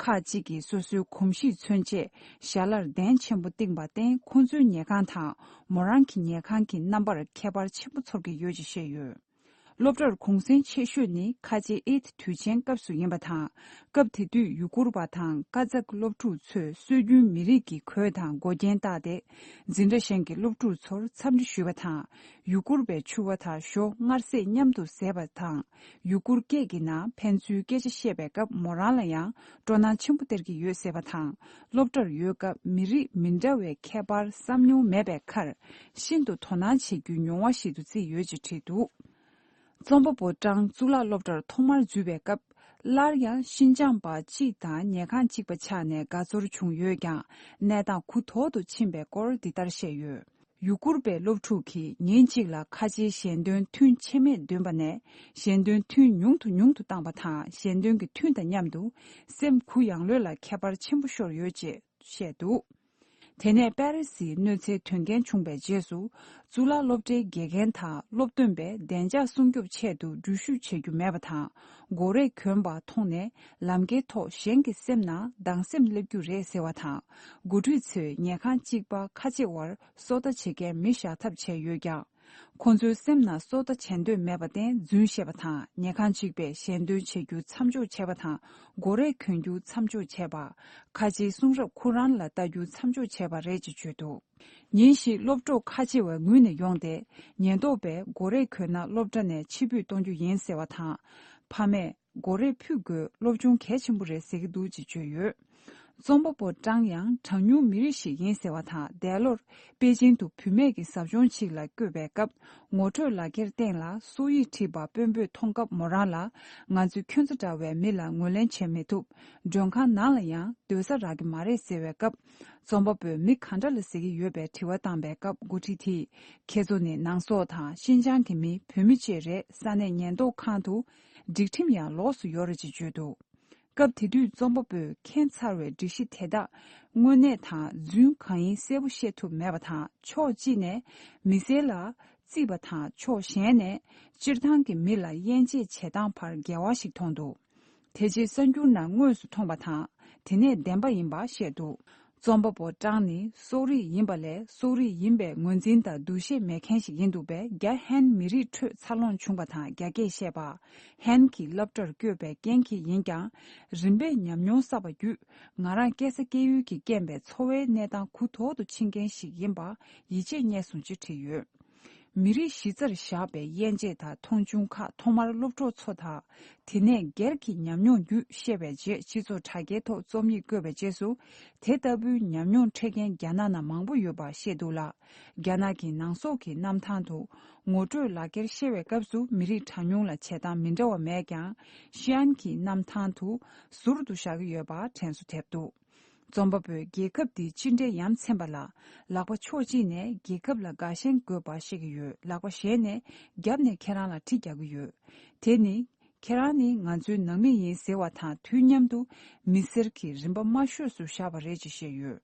ཁག་ཅིག་གིས་སོ་སོའི་གོམས་གཤིས་མཚོན་ཆེད་ཞལ་ལར་གདན་ཆེན་པོ་བཏིང་པར་བརྟེན། ཁོང་ཚོའི་ཉལ་ཁང་དང་མོ་རང་གི་ཉལ་ཁང་གི་རྣམ་པར་ཁྱད་པར་ཆེན་པོ་ཚོར་གྱི་ཡོད་ཅེས་བཤད་ཡོད། སློབ་གྲྭར་གུང་སེང་ཆེ་ཤོས་ནི་ཁ་ཆེ་ཨིད་དུས་ཆེན་སྐབས་སུ་ཡིན་པ་དང་། སྐབས་དེ་དུས་ཡུ་གུར་བ་དང་ཀ་ཛག་སློབ་ཕྲུག་ཚོས་སྲོལ་རྒྱུན་མི་རིགས་ཀྱི་གོས་དང་མགོ་རྒྱན་བཏགས་ཏེ། འཛིན་གྲྭ་གཞན་གྱི་སློབ་ཕྲུག་ཚོར་འཚམས་འདྲི་ཞུས་པ་དང་། ཡུ་གུར་བའི་ཕྱུ་པ་དང་ཞོ་མངར་ཟས་མཉམ་དུ་བཟས་པ་དང་། ཡུ་གུར་སྐད་ཀྱི་ནང་ཕན་ཚུན་སྐད་ཆ་བཤད་པའི་སྐབས་མོ་རང་ལ་ཡང་སྤྲོ་སྣང་ཆེན་པོ་སྟེར་གྱི་ཡོད་ཟེར་བ་དང་། སློབ་གྲྭར་ཡོད་སྐབས་མི་རིགས་མི་འདྲ་བའི་ཁྱད་པར་བསམ་མྱོང་མེད་པའི་ཁར། ཤིན་ཏུ་དོ་སྣང་བྱེད་རྒྱུའི་མྱོང་བ་ཞིག་ཏུ་བརྩིས་ཡོད་ཅེས་བྲིས་འདུག་རྩོམ་པ་པོ་ཀྲང་གཙུག་ལག་སློབ་གྲྭར་ཐོག་མར་འཛུལ་བའི་སྐབས། སླར་ཡང་ཤིན་ཅང་པ་གཅིག་དང་ཉལ་ཁང་གཅིག་པ་ཆགས་ནས་དགའ་ཚོར་བྱུང་ཡོད་ཀྱང་། གནས་སྟངས་གུ་དོག་ཏུ་ཕྱིན་པའི་སྐོར་འདི་ལྟར་བཤད་ཡོད། ཡུ་གུར་པའི་སློབ་ཕྲུག་གིས་ཉིན་གཅིག་ལ་ཁ་ཆེའི་ཞལ་འདོན་ཐུན་ཆད་མེད་འདོན་པ་ནས། ཞལ་འདོན་ཐུན་ཉུང་དུ་ཉུང་དུ་བཏང་པ་དང་། ཞལ་འདོན་གྱི་ཐུན་དང་མཉམ་དུ་སེམས་གུ་ཡངས་ལོས་ལ་ཁྱད་པར་ཆེན་པོ་ཤོར་ཡོད་ཅེས་བཤད་འདུག་དེ་ནས་པེ་རི་སིའི་གནོད་འཚེ་དོན་རྐྱེན་བྱུང་བའི་རྗེས་སུ། གཙུག་ལག་སློབ་གྲྭའི་དགེ་རྒན་དང་སློབ་སྟོན་པས་བདེ་འཇགས་སྲུང་སྐྱོབ་ཆེད་དུ་འགྲུལ་བཞུད་བྱེད་རྒྱུ་མེད་པ་དང་། སྒོ་རས་གྱོན་པ་མཐོང་ནས་ལམ་ཁའི་ཐོག་གཞན་གྱི་སེམས་ནང་སྡང་སེམས་སླེབས་རྒྱུ་རེད་ཟེར་བ་དང་། འགོ་ཁྲིད་ཚོས་ཉལ་ཁང་གཅིག་པ་ཁ་ཆེ་བར་སོ་ལྟ་བྱེད་མཁན་མི་བཞག་ཐབས་བྱས་ཡོད་ཀྱང་། ཁོང་ཚོའི་སེམས་ནང་སོ་ལྟ་བྱེད་འདོད་མེད་པར་བརྟེན་རྫུན་བཤད་པ་དང་། ཉལ་ཁང་གཅིག་པས་ཞལ་འདོན་བྱེད་རྒྱུ་མཚམས་འཇོག་བྱས་པ་དང་། སྒོ་རས་གྱོན་རྒྱུ་མཚམས་འཇོག་བྱས་པ། ཁ་ཆེའི་གསུང་རབ་ཁོ་རང་ལ་ལྟ་རྒྱུ་མཚམས་འཇོག་བྱས་པ་རེད་ཅེས་བརྗོད་འདུག་ཉིན་ཞིག་སློབ་གྲོགས་ཁ་ཆེ་བའི་ངོས་ནས་ཡོང་སྟེ། ཉེན་རྟོག་པས་སྒོ་རས་གྱོན་ན་སློབ་གྲྭ་ནས་ཕྱིར་འབུད་གཏོང་རྒྱུ་ཡིན་ཟེར་བ་དང་། ཕ་མས་སྒོ་རས་ཕུད་དགོས། སློབ་སྦྱོང་གལ་ཆེན་པོ་རེད་ཟེར་གྱི་འདུག་ཅེས་བརྗོད་ཡོད། རྩོམ་པ་པོ་ཀྲང་ཡང་གྲངས་ཉུང་མི་རིགས་ཤིག་ཡིན་ཟེར་བ་དང་། འདས་ལོར་པེ་ཅིང་དུ་བུད་མེད་ཀྱི་ཟབ་སྦྱོང་ཞིག་ལ་བསྐོས་པའི་སྐབས། ངོ་སྤྲོད་ལག་འཁྱེར་སྟེང་ལ་སོག་ཡིག་བྲིས་པ་དཔོན་པོས་མཐོང་སྐབས། མོ་རང་ལ། ང་ཚོས་ཁྱོད་ཚོ་འདྲ་བའི་མི་ལ་ངོས་ལེན་བྱེད་མི་ཐུབ། མགྲོན་ཁང་ནང་ལ་ཡང་སྡོད་ས་རག་གི་མ་རེད་ཟེར་བའི་སྐབས། རྩོམ་པ་པོས་མི་ག་འདྲ་ལ་ཟེར་གྱི་ཡོད་པའི་དྲི་བ་བཏང་པའི་སྐབས། འགོ་ཁྲིད་དེས། ཁྱེད་ཚོ་ནི་ནང་སོག་དང་ཤིན་ཅང་གི་མི་བོད་མི་བཅས་རེད། ས་གནས་ཉེན་རྟོག་ཁང་དུ་སྒྲིག་ཁྲིམས་ཡང་ལོགས་སུ་ཡོད་རེད་ཅེས་བརྗོད་འདུག་སྐབས་དེ་དུས་རྩོམ་པ་པོས་མཁྱེན་ཚར་བའི་སྒྲིག་གཞི་དེ་དག་དངོས་གནས་དང་རྫུན་གང་ཡིན་གསལ་པོ་ཤེས་ཐུབ་མེད་པ་དང་། ཕྱོགས་གཅིག་ནས་མི་སེར་ལ་བརྩིས་པ་དང་། ཕྱོགས་གཞན་ནས་སྤྱིར་བཏང་གི་མི་ལ་དབྱེ་འབྱེད་བྱེད་སྟངས་བར་འགལ་བ་ཞིག་མཐོང་འདུག་དེ་རྗེས་གསར་འགྱུར་ནང་དངོས་སུ་མཐོང་བ་དང་། དེ་ནས་བདེན་པ་ཡིན་པ་བཤད་འདུག་རྩོམ་པ་པོ་ཀྲང་ནི་སོག་རིགས་ཡིན་པ་ལས། སོག་རིགས་ཡིན་པའི་ངོས་འཛིན་དང་འདུ་ཤེས་མེད་མཁན་ཞིག་ཡིན་འདུག་པས། རྒྱ་ཧན་མི་རིགས་ཁྲོད་འཚར་ལོངས་བྱུང་བ་དང་། རྒྱ་སྐད་བཤད་པ། ཧན་གྱི་སློབ་གྲྭར་བསྐྱོད་པའི་རྐྱེན་གྱིས་ཡིན་ཀྱང་། རིམ་པས་ཉམས་མྱོང་བསགས་པ་བརྒྱུད། ང་རང་སྐྱེ་ས་སྐྱེ་ཡུལ་གྱིས་རྐྱེན་པས་འཚོ་བའི་གནས་སྟངས་གུ་དོག་ཏུ་ཕྱིན་མཁན་ཞིག་ཡིན་པ་ཡིད་ཆེས་རྙེད་སོང་ཅེས་བྲིས་ཡོད། མི་རིགས་གཞི་རྩར་བཞག་པའི་དབྱེ་འབྱེད་དང་མཐོང་ཆུང་ཁག་ཐོག་མར་སློབ་གྲོགས་ཚོ་དང་། དེ་ནས་སྒེར་གྱི་ཉམས་མྱོང་བརྒྱུད་བཤད་པའི་རྗེས། སྤྱི་ཚོགས་དྲ་རྒྱའི་ཐོག་རྩོམ་ཡིག་བཀོད་པའི་རྗེས་སུ། དེ་ལྟ་བུའི་ཉམས་མྱོང་འཕྲད་མཁན་རྒྱ་ནག་ནང་མང་པོ་ཡོད་པ་ཤེས་འདུག་ལ། རྒྱ་ནག་གི་ནང་སོག་གི་གནམ་ཐང་དུ་ངོ་སྤྲོད་ལག་འཁྱེར་བཤེར་བའི་སྐབས་སུ་མི་རིགས་གྲངས་ཉུང་ལ་བྱེད་སྟངས་མི་འདྲ་བ་མེད་ཀྱང་། ཤི་ཨན་གྱི་གནམ་ཐང་དུ་ཟུར་དུ་བཞག་གི་ཡོད་པ་དྲན་གསོ་ཐེབས་འདུག་རྩོམ་པ་པོས་རྒྱལ་ཁབ་འདི་ཅི་འདྲའི་ཡ་མཚན་པ་ལ། ལག་པ་ཕྱོགས་གཅིག་ནས་རྒྱལ་ཁབ་ལ་དགའ་ཞེན་དགོས་པ་བཤད་ཀྱི་ཡོད། ལག་པ་གཞན་ནས་རྒྱབ་ནས་ཁྱེད་རང་ལ་གྲི་རྒྱག་གི་ཡོད། དེ་ནི། ཁྱེད་རང་ནི་ང་ཚོའི་ནང་མི་ཡིན་ཟེར་བ་དང་དུས་མཉམ་དུ་མི་སེར་གྱི་རིན་པ་དམའ་ཤོས་སུ་བཞག་པ་རེད་ཅེས་བཤད་ཡོད།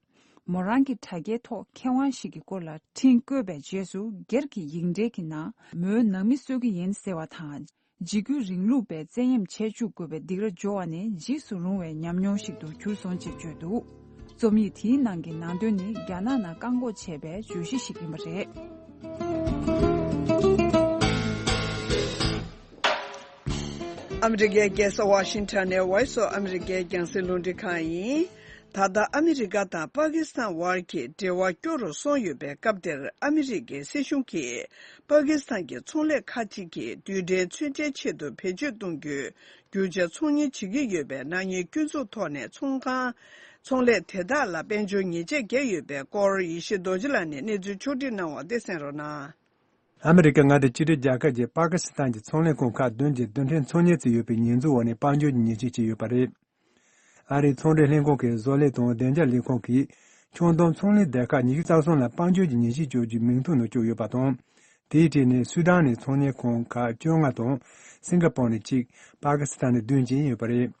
མོ་རང་གི་དྲ་རྒྱའི་ཐོག་མཁས་དབང་ཞིག་གི་སྐོར་ལ་འཕྲིན་བཀོད་པའི་རྗེས་སུ། སྒེར་གྱི་ཡིག་འབྲེལ་གྱི་ནང་མོའི་ནང་མི་གསོད་ཀྱི་ཡིན་ཟེར་བ་དང་། འཇིགས་སྐུལ་རིང་ལུགས་པའི་བཙན་གཡེམ་བྱེད་བཅུག་དགོས་པའི་སྡིགས་ར་འཇོ་བ་ནི་འཇིགས་སུ་རུང་བའི་ཉམས་མྱོང་ཞིག་ཏུ་གྱུར་སོང་ཅེས་བརྗོད་འདུག་རྩོམ་ཡིག་དེའི་ནང་གི་ནང་དོན་ནི་རྒྱ་ནག་ནང་བཀག་འགོག་བྱས་པའི་བརྗོད་གཞི་ཞིག་ཡིན་པ་རེད། ཨ་མི་རི་ཀའི་རྒྱལ་ས་ཝ་ཤིང་ཊོན་ནས་Voice of America རྒྱང་སྲིང་རླུང་འཕྲིན་ཁང་ཡིན། ད་ལྟ་ཨ་མི་རི་ཀ་དང་པ་ཀི་སི་ཐན་དབར་གྱི་འབྲེལ་བ་སྐྱོ་རུ་སོང་ཡོད་པའི་སྐབས་དེར། ཨ་མི་རི་ཀའི་སྲིད་གཞུང་གིས་པ་ཀི་སི་ཐན་གྱི་ཚོང་ལས་ཁག་ཅིག་གི་རྡུལ་ཕྲན་མཚོན་ཆའི་ཆེད་དུ་བེད་སྤྱོད་གཏོང་རྒྱུའི་རྒྱུ་ཆ་ཚོང་གཉེར་བྱེད་ཀྱི་ཡོད་པའི་སྣང་བརྙན་སྐྱོན་འཛུགས་ཐོག་ནས་ཚོང་ཁང་ཚོང་ལས་དེ་དག་ལ་དཔལ་འབྱོར་ཉེས་ཆད་བཀལ་ཡོད་པའི་སྐོར། ཡེ་ཤེས་རྡོ་རྗེ་ལགས་ནས་གནས་ཚུལ་ཕྱོགས་བསྒྲིགས་གནང་བ་དེ་གསན་རོགས་གནང་། ཨ་མི་རི་ཀ་མངའ་སྡེ་གཅིག་སྒྲིལ་རྒྱལ་ཁབ་ཀྱིས་པ་ཀི་སི་ཐན་གྱི་ཚོང་ལས་ཁང་ཁག་བདུན་གྱི་རྡུལ་ཕྲན་ཚོང་གཉེར་བྱས་ཡོད་པའི་ཉེས་འཛུགས་འོག་ནས་དཔལ་འབྱོར་གྱི་ཉེས་ཆད་བཅད་ཡོད་པ་རེད། ཨ་རིའི་ཚོང་འབྲེལ་ལྷན་ཁང་གི་བཟོ་ལས་དང་བདེ་འཇགས་ལས་ཁུངས་ཀྱིས་ཁྱོན་བསྡོམས་ཚོང་ལས་སྡེ་ཁག་ཉི་ཤུ་རྩ་གསུམ་ལ་དཔལ་འབྱོར་གྱི་ཉེས་ཆད་གཅོད་རྒྱུའི་མིང་ཐོ་ནང་བཅུག་ཡོད་པ་དང་། དེའི་གྲས་ནས་སུ་དཱན་ནས་ཚོང་གཉེར་ཁང་ཁག་བཅོ་ལྔ་དང་། སིང་ག་པོར་ནས་གཅིག་པ་ཀི་སི་ཐན་ནས་བདུན་བཅས་ཡོད་པ་རེད།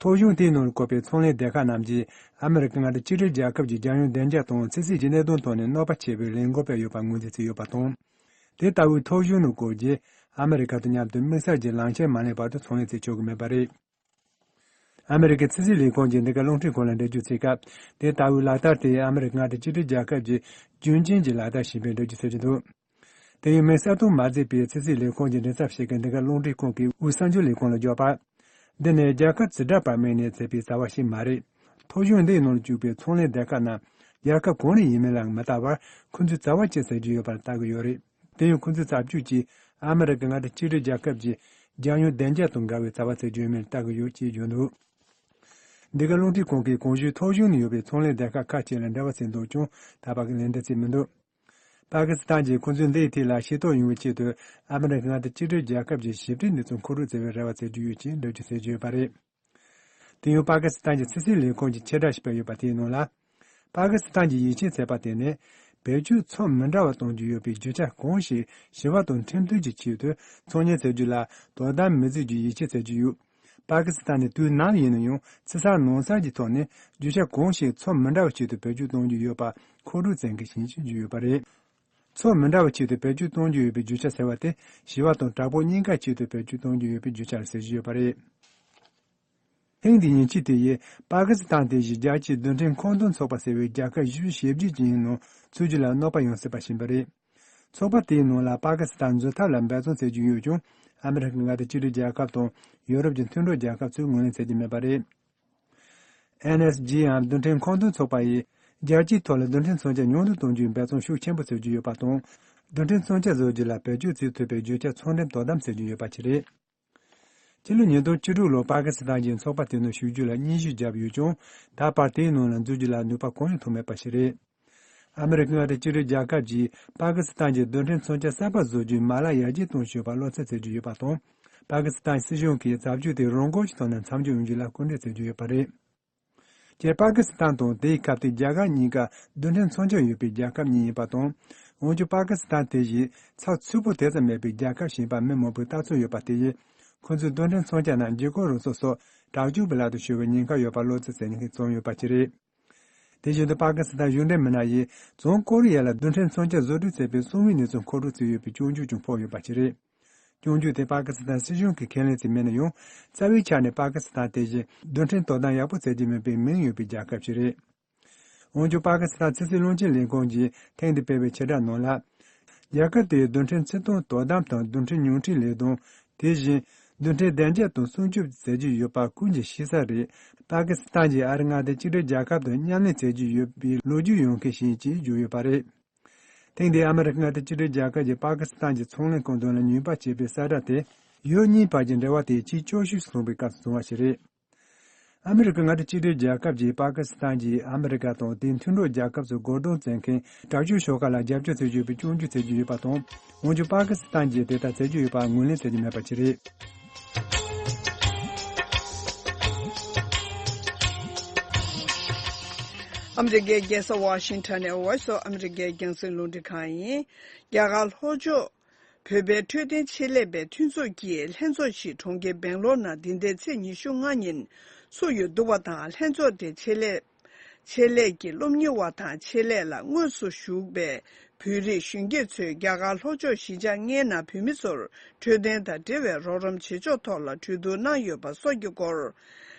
ཐོ་གཞུང་དེའི་ནང་ལ་བཀོད་པའི་ཚོང་ལས་སྡེ་ཁག་རྣམས་ཀྱིས་ཨ་མི་རི་ཀ་མངའ་སྡེ་གཅིག་སྒྲིལ་རྒྱལ་ཁབ་ཀྱི་རྒྱལ་ཡོངས་བདེ་འཇགས་དང་ཚན་རྩལ་གྱི་གནད་དོན་ཐོག་ནས་གནོད་པ་བྱེད་པའི་ལས་འགུལ་སྤེལ་ཡོད་པར་ངོས་འཛིན་བྱས་ཡོད་པ་དང་། དེ་ལྟ་བུའི་ཐོ་གཞུང་ནང་བཀོད་རྗེས། ཨ་མི་རི་ཀ་དང་མཉམ་དུ་དམིགས་བསལ་གྱི་ལངས་ཆ་མ་ལེན་བར་དུ་ཚོང་ལས་བྱེད་ཆོག་གི་མེད་པ་རེད། ཨ་མི་རི་ཀའི་ཕྱི་སྲིད་ལས་ཁུངས་ཀྱིས་འདི་ག་རླུང་འཕྲིན་ཁང་ལ་འགྲེལ་བརྗོད་བྱེད་སྐབས། དེ་ལྟ་བུའི་ལག་བསྟར་དེ་ཨ་མི་རི་ཀ་མངའ་སྡེ་གཅིག་སྒྲིལ་རྒྱལ་ཁབ་ཀྱི་རྒྱུན་རྐྱེན་གྱི་ལག་བསྟར་ཞིག་ཡིན་པའི་འགྲེལ་བརྗོད་བྱེད་ཀྱི་འདུག་དེ་ཡང་མིང་གསལ་སྟོན་མ་མཛད་པའི་ཕྱི་སྲིད་ལས་ཁུངས་ཀྱི་མགྲིན་ཚབ་ཞིག་གིས་འདི་ག་རླུང་འཕྲིན་ཁང་གི་དབུས་གསར་འགྱུར་ལས་ཁུངས་ལ་བརྗོད་པར། འདི་ནི་རྒྱལ་ཁབ་ཅི་འདྲ་བར་དམིགས་ནས་བྱས་པའི་བྱ་བ་ཞིག་མ་རེད། ཐོ་གཞུང་འདིའི་ནང་ལ་བཅུག་པའི་ཚོང་ལས་སྡེ་ཁག་རྣམས་རྒྱལ་ཁབ་གང་ནས་ཡིན་མིན་ལའང་མི་ལྟ་བར། ཁོ་ཚོས་བྱ་བ་ཅི་བྱེད་ཀྱི་ཡོད་པར་ལྟ་གི་ཡོད་རེད། དེ་ཡང་ཁོ་ཚོའི་བྱ་སྤྱོད་ཀྱིས་ཨ་མི་རི་ཀ་མངའ་སྡེ་གཅིག་སྒྲིལ་རྒྱལ་ཁབ་ཀྱི་རྒྱལ་ཡོངས་བདེ་འཇགས་དང་འགལ་བའི་བྱ་བ་བྱེད་རྒྱུ་ཡིན་མིན་ལྟ་གི་ཡོད་ཅེས་བརྗོད་འདུག་འདི་ག་རླུང་འཕྲིན་ཁང་གིས་གོང་ཞུས་ཐོ་གཞུང་ནང་ཡོད་པའི་ཚོང་ལས་སྡེ་ཁག་ཁག་ཅིག་ལ་འབྲེལ་བ་བྱས་འདུག་ཀྱང་། ད་བར་གྱི་ལན་འདེབས་བྱས་མི་འདུག་པ་ཀི་སི་ཐན་གྱིས་ཁོ་ཚོས་འདིའི་ཐད་ལ་ཤེས་རྟོགས་ཡོང་བའི་ཆེད་དུ། ཨ་མི་རི་ཀ་མངའ་སྡེ་གཅིག་སྒྲིལ་རྒྱལ་ཁབ་ཀྱི་ཞིབ་ཕྲའི་གནས་ཚུལ་མཁོ་སྒྲུབ་བྱེད་པའི་རེ་བ་བྱེད་ཀྱི་ཡོད་ཅེས་འགྲེལ་བརྗོད་བྱེད་ཀྱི་ཡོད་པ་རེད། དེ་ཡང་པ་ཀི་སི་ཐན་གྱི་ཕྱི་སྲིད་ལས་ཁུངས་ཀྱིས་ཕྱིར་བསྒྲགས་ཤིག་སྤེལ་ཡོད་པ་དེའི་ནང་ལ། པ་ཀི་སི་ཐན་གྱིས་ཡིད་ཆེས་བྱས་པ་དེ་ནི། བེད་སྤྱོད་ཚད་མི་འདྲ་བ་གཏོང་རྒྱུ་ཡོད་པའི་རྒྱུ་ཆ་གང་ཞིག་ཞི་བ་དང་ཁྲིམས་མཐུན་གྱི་ཆེད་དུ་ཚོང་གཉེར་བྱ་རྒྱུ་ལ་དོ་དམ་མི་བྱེད་རྒྱུའི་ཡིད་ཆེས་བྱེད་ཀྱི་ཡོད། པ་ཀི་སི་ཐན་ནི་དུས་ནམ་ཡིན་ན་ཡང་ཕྱི་གསར་ནང་གསར་གྱི་ཐོག་ནས་རྒྱུ་ཆ་གང་ཞིག་ཚད་མི་འདྲ་བའི་ཆེད་དུ་བེད་སྤྱོད་གཏོང་རྒྱུ་ཡོད་པ་མཁོ་སྤྲོད་བྱེད་མཁན་ཞིག་ཡིན་ཞེས་བརྗོད་ཡོད་པ་རེད། ཚད་མི་འདྲ་བའི་ཆེད་དུ་བེད་སྤྱོད་གཏོང་རྒྱུ་ཡོད་པའི་རྒྱུ་ཆ་ཟེར་བ་དེ་ཞི་བ་དང་དྲག་པོ་གཉིས་ཀའི་ཆེད་དུ་བེད་སྤྱོད་གཏོང་རྒྱུ་ཡོད་པའི་རྒྱུ་ཆ་ལ་ཟེར་གྱི་ཡོད་པ་རེད། ཐེངས་འདིའི་ཉེས་ཆད་དེ་ཡིས་པ་ཀི་སི་ཐན་དེ་བཞིན་རྒྱལ་སྤྱིའི་རྡུལ་ཕྲན་མཁོ་འདོན་ཚོགས་པ་ཟེར་བའི་རྒྱལ་ཁབ་བཞི་བཅུ་ཞེ་བརྒྱད་ཀྱི་ནང་ཚུད་རྒྱུ་ལ་གནོད་པ་ཡོང་སྲིད་པ་ཞིག་ཡིན་པ་རེད། ཚོགས་པ་དེའི་ནང་ལ་པ་ཀི་སི་ཐན་འཛུལ་ཐབས་ལ་འབད་བརྩོན་བྱེད་ཀྱི་ཡོད་ཀྱང་། ཨ་མི་རི་ཀ་མངའ་སྡེ་གཅིག་སྒྲིལ་རྒྱལ་ཁབ་དང་ཡོ་རོབ་ཀྱི་མཐུན་གྲོགས་རྒྱལ་ཁབ་ཚོས་ངོས་ལེན་བྱེད་ཀྱི་མེད་པ་རེད། ཨེན་ཨེས་ཇི་ཡང་རྡུལ་ཕྲན་མཁོ་འདོན་ཚོགས་པ་ཡིས་རྒྱལ་སྤྱིའི་ཐོག་ལ་རྡུལ་ཕྲན་མཚོན་ཆ་ཉུང་དུ་གཏོང་རྒྱུའི་འབད་བརྩོན་ཤུགས་ཆེན་པོ་བྱེད་ཀྱི་ཡོད་པ་དང་། རྡུལ་ཕྲན་མཚོན་ཆ་བཟོ་རྒྱུ་ལ་བེད་སྤྱོད་བྱེད་ཐུབ་པའི་རྒྱུ་ཆ་ཚོང་འགྲེམས་དོ་དམ་བྱེད་ཀྱི་ཡོད་པ་ཞིག་རེད། ཕྱི་ལོ་ཉིས་སྟོང་བཅུ་དྲུག་ལོར་པ་ཀི་སི་ཐན་གྱིས་ཚོགས་པ་དེ་ནང་ཞུགས་རྒྱུ་ལ་སྙན་ཞུ་བརྒྱབ་ཡོད་ཀྱང་། ད་བར་དེའི་ནང་ལ་འཛུལ་རྒྱུ་ལ་ནུས་པ་གང་ཡང་ཐོན་མེད་པ་ཞིག་རེད། ཨ་མི་རི་ཀ་མངའ་སྡེ་གཅིག་སྒྲིལ་རྒྱལ་ཁབ་ཀྱིས་པ་ཀི་སི་ཐན་གྱི་རྡུལ་ཕྲན་མཚོན་ཆ་གསར་པ་བཟོ་རྒྱུའི་མ་ལག་ཡར་རྒྱས་གཏོང་བཞིན་ཡོད་པར་བློ་འཚབ་བྱེད་ཀྱི་ཡོད་པ་དང་། པ་ཀི་སི་ཐན་སྲིད་གཞུང་གིས་བྱ་སྤྱོད་དེ་རང་འགུལ་གྱི་ཐོག་ནས་མཚམས་འཇོག་ཡོང་རྒྱུ་ལ་སྐུལ་འདེད་བྱེད་ཀྱི་ཡོད་པ་རེད། སྤྱིར་པ་ཀི་སི་ཐན་དང་དེའི་ཁ་གཏད་རྒྱ་གར་གཉིས་ཀ་རྡུལ་ཕྲན་མཚོན་ཆ་ཡོད་པའི་རྒྱལ་ཁབ་གཉིས་ཡིན་པ་དང་། འོན་ཀྱང་པ་ཀི་སི་ཐན་དེ་བཞིན་ཚགས་ཚུད་པོ་དེ་ཙམ་མེད་པའི་རྒྱལ་ཁབ་ཞིག་ཡིན་པ་མི་མང་པོས་ལྟ་ཚུལ་ཡོད་པ་དེ་ཡིས། ཁོ་ཚོས་རྡུལ་ཕྲན་མཚོན་ཆ་རྣམས་འཇིགས་སྐུལ་རང་སོར་སོགས་དྲག་སྤྱོད་པའི་ལག་ཏུ་ཤོར་བའི་ཉེན་ཁ་ཡོད་པར་བློ་འཚབ་བྱེད་མཁན་ཙམ་ཡོད་པ་ཅིག་རེད། དེ་བཞིན་དུ་པ་ཀི་སི་ཐན་གཞུང་འབྲེལ་མི་སྣ་ཡིས་བྱང་ཀོ་རི་ཡ་ལ་རྡུལ་ཕྲན་མཚོན་ཆ་བཟོ་སྐྲུན་བྱས་པའི་གསང་བའི་གནས་ཚུལ་མཁོ་སྤྲོད་བྱས་ཡོད་པའི་སྐྱོན་བརྗོད་ཀྱང་ཕོག་ཡོད་པ་ཞིག་རེད། སྐྱོན་བརྗོད་དེ་པ་ཀི་སི་ཐན་སྲིད་གཞུང་གིས་ཁས་ལེན་བྱས་མེད་ན་ཡང་། རྩ་བའི་ཆ་ནས་པ་ཀི་སི་ཐན་དེ་བཞིན་རྡུལ་ཕྲན་དོ་དམ་ཡག་པོ་བྱེད་ཀྱི་མེད་པའི་མིང་ཡོད་པའི་རྒྱལ་ཁབ་ཞིག་རེད། འོན་ཀྱང་པ་ཀི་སི་ཐན་ཕྱི་སྲིད་བློན་ཆེན་ལས་ཁུངས་ཀྱིས་ཐེངས་འདི་སྤེལ་བའི་ཕྱིར་བསྒྲགས་ནང་ལ། རྒྱལ་ཁབ་དེའི་རྡུལ་ཕྲན་ཕྱིར་གཏོང་དོ་དམ་དང་རྡུལ་ཕྲན་ཉུང་འཕྲིའི་ལས་དོན། དེ་བཞིན་རྡུལ་ཕྲན་བདེ་འཇགས་དང་སྲུང་སྐྱོབ་བྱེད་ཀྱི་ཡོད་པ་ཀུན་གྱིས་ཤེས་གསལ་རེད། པ་ཀི་སི་ཐན་གྱིས་ཨ་རི་མངའ་སྡེ་གཅིག་སྒྲིལ་རྒྱལ་ཁབ་དང་མཉམ་ལས་བྱེད་ཀྱི་ཡོད་པའི་ལོ་རྒྱུས་ཡོད་མཁན་ཞིག་ཡིན་ཅེས་བརྗོད་ཡོད་པ་རེད། ཐེངས་འདིའི་ཨ་མི་རི་ཀ་མངའ་སྡེ་གཅིག་སྒྲིལ་རྒྱལ་ཁབ་ཀྱིས་པ་ཀི་སི་ཐན་གྱི་ཚོང་ལས་མཁོ་འདོན་ལ་ཉེས་པ་བྱས་པའི་གསལ་བསྒྲགས་དེ། ཡུལ་གཉིས་བར་གྱི་འབྲེལ་བ་དེ་ཕྱིའི་སྐྱོ་ཤོས་སུ་སོང་བའི་སྐབས་སུ་བྱུང་བ་ཞིག་རེད། ཨ་མི་རི་ཀ་མངའ་སྡེ་གཅིག་སྒྲིལ་རྒྱལ་ཁབ་ཀྱིས་པ་ཀི་སི་ཐན་གྱིས་ཨ་མི་རི་ཀ་དང་དེའི་མཐུན་གྲོགས་རྒྱལ་ཁབ་ཚོའི་སྒོ་རྡུང་བཙན་མཁན་དྲག་སྤྱོད་ཤོག་ཁག་ལ་རྒྱབ་སྐྱོར་བྱེད་ཀྱི་ཡོད་པའི་སྐྱོན་བརྗོད་བྱེད་ཀྱི་ཡོད་པ་དང་། འོན་ཀྱང་པ་ཀི་སི་ཐན་གྱིས་དེ་ལྟར་བྱེད་ཀྱི་ཡོད་པར་ངོས་ལེན་བྱེད་ཀྱི་མེད་པ་ཞིག་རེད། ཨ་མི་རི་ཀའི་རྒྱལ་ས་ཝ་ཤིང་ཊོན་ནས་Voice of America རྒྱང་སྲིང་རླུང་འཕྲིན་ཁང་ཡིན། རྒྱ་གར་ལྷོ་ཕྱོགས་བོད་པའི་འཕྲོད་བསྟེན་ཆེད་ལས་པའི་མཐུན་ཚོགས་ཀྱིས་ལྷན་ཚོགས་ཤིག་གྲོང་ཁྱེར་སྦེང་ལོར་ནང་འདི་ཟླའི་ཚེས་ཉི་ཤུ་ལྔ་ཉིན་ཚུགས་ཡོད་འདུག་པ་དང་། ལྷན་ཚོགས་དེ་ཆེད་ལས་ཆེད་ལས་ཀྱི་སློབ་གཉེར་བ་དང་ཆེད་ལས་ལ་དངོས་སུ་ཞུགས་པའི་བོད་རིགས་གཞོན་སྐྱེས་ཚོས་རྒྱ་གར་ལྷོ་ཕྱོགས་གཞིས་ཆགས་ལྔའི་ནང་བོད་མི་ཚོར་འཕྲོད་བསྟེན་དང་འབྲེལ་བའི་རོགས་རམ་བྱེད་ཕྱོགས་ཐོག་ལ་གྲོས་བསྡུར་གནང་ཡོད་པ་སོགས་ཀྱི་སྐོར།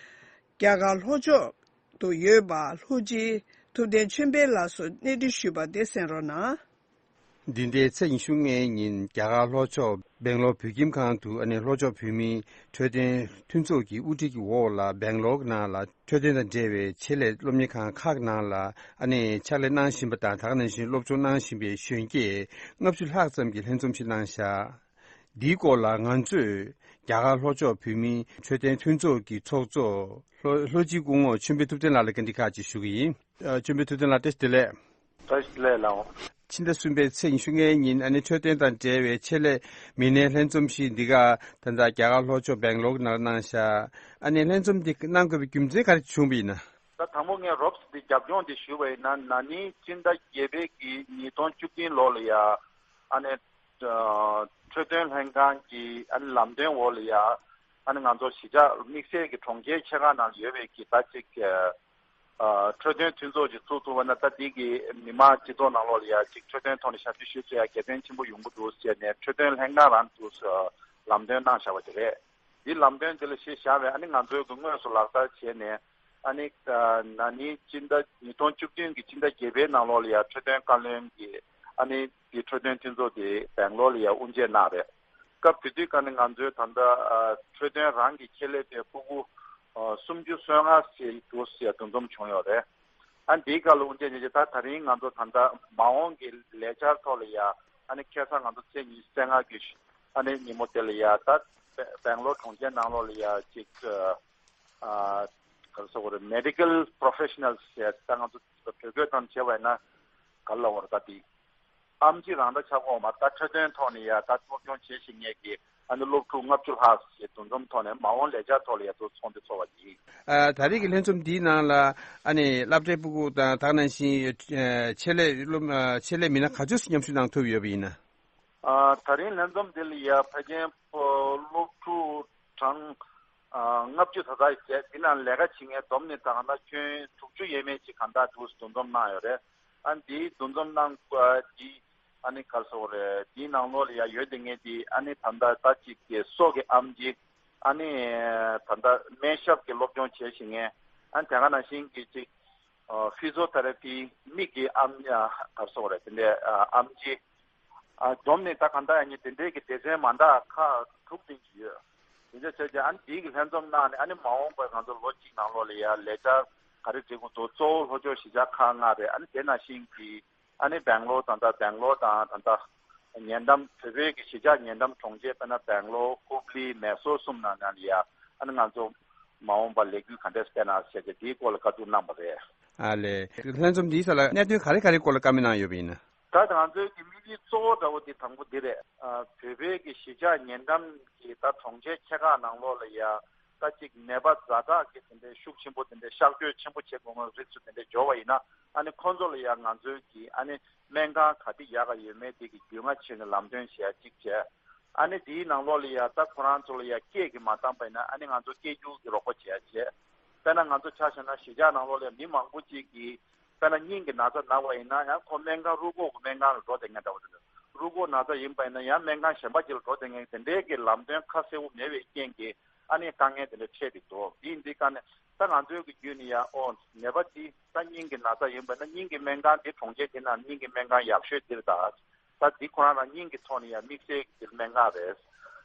རྒྱ་གར་ལྷོ་ཕྱོགས་དུ་ཡོད་པ་ལྷོ་སྤྱི་ཐུབ་བསྟན་ཆོས་འཕེལ་ལགས་སུ་གནས་འདྲི་ཞུས་པ་དེ་གསན་རོགས་གནང་། འདི་ཟླའི་ཚེས་ཉི་ཤུ་ལྔའི་ཉིན་རྒྱ་གར་ལྷོ་ཕྱོགས་སྦེང་ལོར་བོད་ཁྱིམ་ཁང་དུ་ཨ་ནེ་ལྷོ་ཕྱོགས་བོད་མིའི་འཕྲོད་བསྟེན་མཐུན་ཚོགས་ཀྱི་དབུ་ཁྲིད་ཀྱི་འོག་ལ་སྦེང་ལོར་ནང་ལ་འཕྲོད་བསྟེན་དང་འབྲེལ་བའི་ཆེད་ལས་སློབ་གཉེར་ཁང་ཁག་ནང་ལ་ཨ་ནེ་ཕྱག་ལས་གནང་བཞིན་པ་དང་། ད་ག་ནང་བཞིན་སློབ་སྦྱོང་གནང་བཞིན་པའི་གཞོན་སྐྱེས་ལྔ་བཅུ་ལྷག་ཙམ་གྱིས་ལྷན་འཛོམས་ཤིག་གནང་བཞག་འདིའི་སྐོར་ལ་ང་ཚོས་རྒྱ་གར་ལྷོ་ཕྱོགས་བོད་མིའི་འཕྲོད་བསྟེན་མཐུན་ཚོགས་ཀྱི་ཚོགས་གཙོ་ལྷོ་ལྷོ་སྤྱི་སྐུ་ངོ་ཆོས་འཕེལ་ཐུབ་བསྟན་ལགས་ལ་བཀའ་འདྲི་ཁག་ཅིག་ཞུ་གི་ཡིན། ཨ། ཆོས་འཕེལ་ཐུབ་བསྟན་ལགས། བཀྲ་ཤིས་བདེ་ལེགས། བཀྲ་ཤིས་བདེ་ལེགས་ལགས། ཕྱི་ཟླ་གསུམ་པའི་ཚེས་ཉི་ཤུ་ལྔའི་ཉིན་ཨ་ནེ་འཕྲོད་བསྟེན་དང་འབྲེལ་བའི་ཆེད་ལས་མི་སྣའི་ལྷན་འཛོམས་ཤིག་འདི་ག་ད་ལྟ་རྒྱ་གར་ལྷོ་ཕྱོགས་སྦེང་ལོར་ནང་གནང་བཞག་ཨ་ནེ་ལྷན་འཛོམས་འདི་གནང་དགོས་པའི་རྒྱུ་མཚན་ག་རེ་བྱུང་བ་ཡིན་ན། ད་དང་པོ་ངས་རོབ་ཙམ་འདི་རྒྱབ་ལྗོངས་འདི་ཞུ་བ་ཡིན་ན། ན་ནིང་སྤྱི་ཟླ་བརྒྱད་པའི་གི་ཉིས་སྟོང་བཅུ་བདུན་ལོ་ལ་ཡ་ཨ་ནེ་ཨ་འཕྲོད་བསྟེན་ལྷན་ཁང་གི་ཨ་ནི་ལམ་སྟོན་འོག་ལ་ཡ་ཨ་ནི་ང་ཚོ་གཞིས་ཆགས་དམིགས་བསལ་གྱི་གྲོང་ཁྱེར་ཆེ་ཁག་ནང་ཡོད་པའི་གི་ད་ཅིག་ཨ་འཕྲོད་བསྟེན་མཐུན་ཚོགས་ཅིག་བཙུགས་ཐུབ་པ་ན། ད་འདི་གི་མི་མང་སྤྱི་ཚོགས་ནང་ལོགས་ལ་ཡ་ཅིག་འཕྲོད་བསྟེན་ཐོག་ནས་ཞབས་ཕྱི་ཞུ་ཚུལ་ཡ་དགེ་ཕན་ཆེན་པོ་ཡོང་གི་འདུག་ཟེར་ནས་འཕྲོད་བསྟེན་ལྷན་ཁང་རང་དུ་ལམ་སྟོན་གནང་བཞག་པ་དེ་རེད། འདི་ལམ་སྟོན་འདི་ལ་གཞི་བཞག་པའི་ཨ་ནི་ང་ཚོའི་གི་དངོས་སུ་ལག་བསྟར་བྱས་ནས། ཨ་ནི་ཨ་ན་ནིང་སྤྱི་ཟླ་ཉིས་སྟོང་བཅུ་བདུན་གྱི་སྤྱི་ཟླ་བརྒྱད་པའི་ནང་ལོགས་ལ་ཡ་འཕྲོད་བསྟེན་བཀའ་བློན་གྱིས་ཨ་ནི་འདི་འཕྲོད་བསྟེན་མཐུན་ཚོགས་དེ་སྦེང་ལོར་ལ་ཡ་དབུ་འབྱེད་གནང་རེད། སྐབས་དེ་དུས་ཀ་ནས་ང་ཚོའི་ད་ལྟ་ཨ་འཕྲོད་བསྟེན་རང་གི་ཆེད་ལས་པའི་སྤུ་གུ་ཨ་སུམ་ཅུ་སོ་ལྔ་ཞིག་འདུག་ཟེར་འདུ་འཛོམས་བྱུང་ཡོད་རེད། ཨ་འདིའི་སྐབས་ལ་དབུ་འབྱེད་བྱས་རྗེས་ད་ད་རིང་ང་ཚོ་ད་ལྟ་མ་འོངས་ཀྱི་ལས་འཆར་ཐོག་ལ་ཡ་ཨ་ནི་ཁ་སང་ང་ཚོ་ཚེས་ཉི་ཤུ་རྩ་ལྔ་གི་ཨ་ནི་ཉིན་མོ་དེ་ལ་ཡ་ད་སྦེང་ལོར་གྲོང་ཁྱེར་ནང་ལོགས་ལ་ཡ་ཅིག་ཨ་ག་རེ་ཟེར་དགོས་རེད། མེ་ཌི་ཀལ་པོ་རོ་ཕེ་ཤི་ནལ་ཟེར་ད་ང་ཚོ་བོད་སྐད་ཐོག་ནས་བྱས་པ་ཡིན་ན་ག་རེ་ལབ་དགོས་རེད། ད་དེ་ཨེམ་ཆི་རང་འདྲ་ཆགས་ཀྱི་ཡོད་མ་རེད། ད་འཕྲོད་བསྟེན་ཐོག་ནས་ཡ་ད་སློབ་སྦྱོང་བྱེད་བཞིན་མཁན་གྱི་ཨ་ནི་སློབ་ཕྲུག་ལྔ་བཅུ་ལྷག་ཞིག་འདུ་འཛོམས་ཐོག་ནས་མ་འོངས་ལས་འཆར་ཐོག་ལ་ཡ་ཚོགས་འདུ་ཚོགས་པ་ཡིན། ཨ་ད་རེས་ཀྱི་ལྷན་འཛོམས་འདིའི་ནང་ལ་ཨ་ནི་སློབ་གྲྭའི་སྤུ་གུ་དང་དེ་ནང་བཞིན་ཆེད་ལས་སློབ་ཆེད་ལས་མི་སྣ་ག་ཚོད་ཅིག་མཉམ་ཞུགས་གནང་ཐུབ་ཡོད་པ་ཡིན་ན། ཨ་ད་རིང་ལྷན་འཛོམས་འདི་ལ་ཡ་ཕལ་ཆེར་སློབ་ཕྲུག་གྲངས་ཨ་ལྔ་བཅུ་ཙམ་ཙམ་ཡོད་རེད། འདི་ནང་ལས་ཀ་བྱེད་མཁན་བསྡོམས་ནས་ད་གང་ལྟར་ཁྱོན་དྲུག་ཅུ་ཡས་མས་ཅིག་གང་ལྟར་འདུག་འདུ་འཛོམས་གནང་ཡོད་རེད། ཨ་འདིའི་འདུ་འཛོམས་གནང་དགོས་འདི་ཨ་ནི་ག་རེ་ཟེར་དགོས་རེད། འདིའི་ནང་ལོགས་ལ་ཡ་ཡོད་བསྡད་མཁན་འདི་ཨ་ནི་ད་ལྟ་ད་ཅིག་གི་སོ་གི་ཨེམ་ཆི། ཨ་ནི་ད་ལྟ་སྨན་ཞབས་ཀྱི་སློབ་སྦྱོང་བྱེད་བཞིན་མཁན། ཨ་ནི་དེ་ག་ནང་བཞིན་གྱི་ཅིག་ཨ་ཕི་ཟི་ཡོ་ཐེ་ར་པི་མིག་གི་ཨེམ་ཆི་ག་རེ་ཟེར་དགོས་རེད། དེ་འདྲའི་ཨ་ཨེམ་ཆི། ཨ་བསྡོམས་ནས་ད་གང་ལྟར་ཡང་དེ་འདྲའི་གི་སྡེ་ཚན་མ་འདྲ་ཁག་དྲུག་ཙམ་ཅིག་ཡོད། དེ་འདྲ་བྱས་རྗེས་ཨ་ནི་དེའི་གི་ལྷན་འཛོམས་གནང་ནས་ཨ་ནི་མ་འོངས་པར་ང་ཚོ་ལོ་གཅིག་ནང་ལོགས་ལ་ཡ་ལས་འཆར་ག་རེ་སྒྲིག་དགོས་འདུག་གཙོ་བོ་ལྷོ་ཕྱོགས་གཞིས་ཆགས་ཁག་ལྔ་རེད། ཨ་ནི་དེ་ནང་བཞིན་གྱི་ཨ་ནི་སྦེང་ལོར་དང་ད་སྦེང་ལོར་དང་ད་ད་ཉེ་འགྲམ་བོད་པའི་གི་གཞིས་ཆགས་ཉེ་འགྲམ་གྲོང་ཁྱེར་དཔེར་ན་སྦེང་ལོར། ཧུབ་ལི། མེ་སོར་གསུམ་ནང་ནང་ལ་ཡ་ཨ་ནི་ང་ཚོ་མ་འོངས་པར་ལས་འགུལ་ག་འདྲས་སྤེལ་ན་བྱས་རྗེས་དེའི་སྐོར་ལ་བཀའ་བསྡུར་གནང་བ་རེད། ཨ་ལས། ལྷན་འཛོམས་འདིའི་ས་ལ་གནད་དོན་ག་རེ་ག་རེའི་སྐོར་ལ་བཀའ་མོལ་གནང་ཡོད་པ་ཡིན་ན། ད་ང་ཚོའི་གི་དམིགས་ཡུལ་གཙོ་བོ་འདྲ་བོ་འདི་དང་པོ་འདི་རེད། ཨ་བོད་པའི་གི་གཞིས་ཆགས་ཉེ་འགྲམ་གྱི་ད་གྲོང་ཁྱེར་ཆེ་ཁག་ནང་ལོགས་ལ་ཡ་ད་ཅིག་ནད་པ་ཛ་དྲག་གི་དེ་འདྲའི་ཤུགས་ཆེན་པོ་དེ་འདྲའི་གཤགས་བཅོས་ཆེན་པོ་བྱེད་དགོས་ངེས་རིགས་སུ་དེ་འདྲའི་འབྱོར་བ་ཡིན་ན། ཨ་ནི་ཁོང་ཚོ་ལ་ཡ་ང་ཚོའི་གི་ཨ་ནི་སྨན་ཁང་ག་དེ་ཡག་ག་ཡོད་མེད་དེ་གི་རྒྱུས་མངའ་བྱས་ནས་ལམ་སྟོན་བྱེད་ཡ་གཅིག་བྱས། ཨ་ནི་དེའི་ནང་ལོགས་ལ་ཡ་ད་ཁོ་རང་ཚོ་ལ་ཡ་སྐད་ཀྱིས་མ་བཏང་པ་ཡིན་ན་ཨ་ནི་ང་ཚོ་སྐད་སྒྱུར་གྱི་རོགས་པ་བྱེད་ཡ་བྱས། དཔེར་ན་ང་ཚོ་ཆ་བཞག་ན་གཞིས་ཆགས་ནང་ལོགས་ལ་ཡ་མི་མང་པོ་ཅིག་གིས་དཔེར་ན་སྙིང་གི་ན་ཚ་ན་བ་ཡིན་ན་ཡང་ཁོ་སྨན་ཁང་རུ་ཁག་གི་སྨན་ཁང་ལ་འགྲོ་བསྡད་མཁན་འདྲ་བོ་རེད། རུ་ཁག་ན་ཚ་ཡིན་པ་ཡིན་ན་ཡང་སྨན་ཁང་གཞན་པ་ཅིག་ལ་འགྲོ་བསྡད་མཁན་དེ་འདྲའི་གི་ལམ་སྟོན་ཁ་གསལ་པོ་མེད་པའི་རྐྱེན་གྱིས་ཨ་ནི་དཀའ་ངལ་དེ་འདྲ་འཕྲད་བསྡད་འདུག་དེ་ཡིན་དུས་ཀ་ནས་ད་ང་ཚོའི་གི་བརྒྱུད་ནས་ཡ་ཨོ་ནད་པ་དེ་ད་སྙིང་གི་ན་ཚ་ཡིན་པ་ན་སྙིང་གི་སྨན་ཁང་དེ་གྲོང་ཁྱེར་དེ་ནང་སྙིང་གི་སྨན་ཁང་ཡག་ཤོས་དེ་རེད། ད་ད་འདི་ཁོ་རང་རང་སྙིང་གི་ཐོག་ནས་ཡང་དམིགས་བསལ་གྱི་སྨན་ཁང་རེད།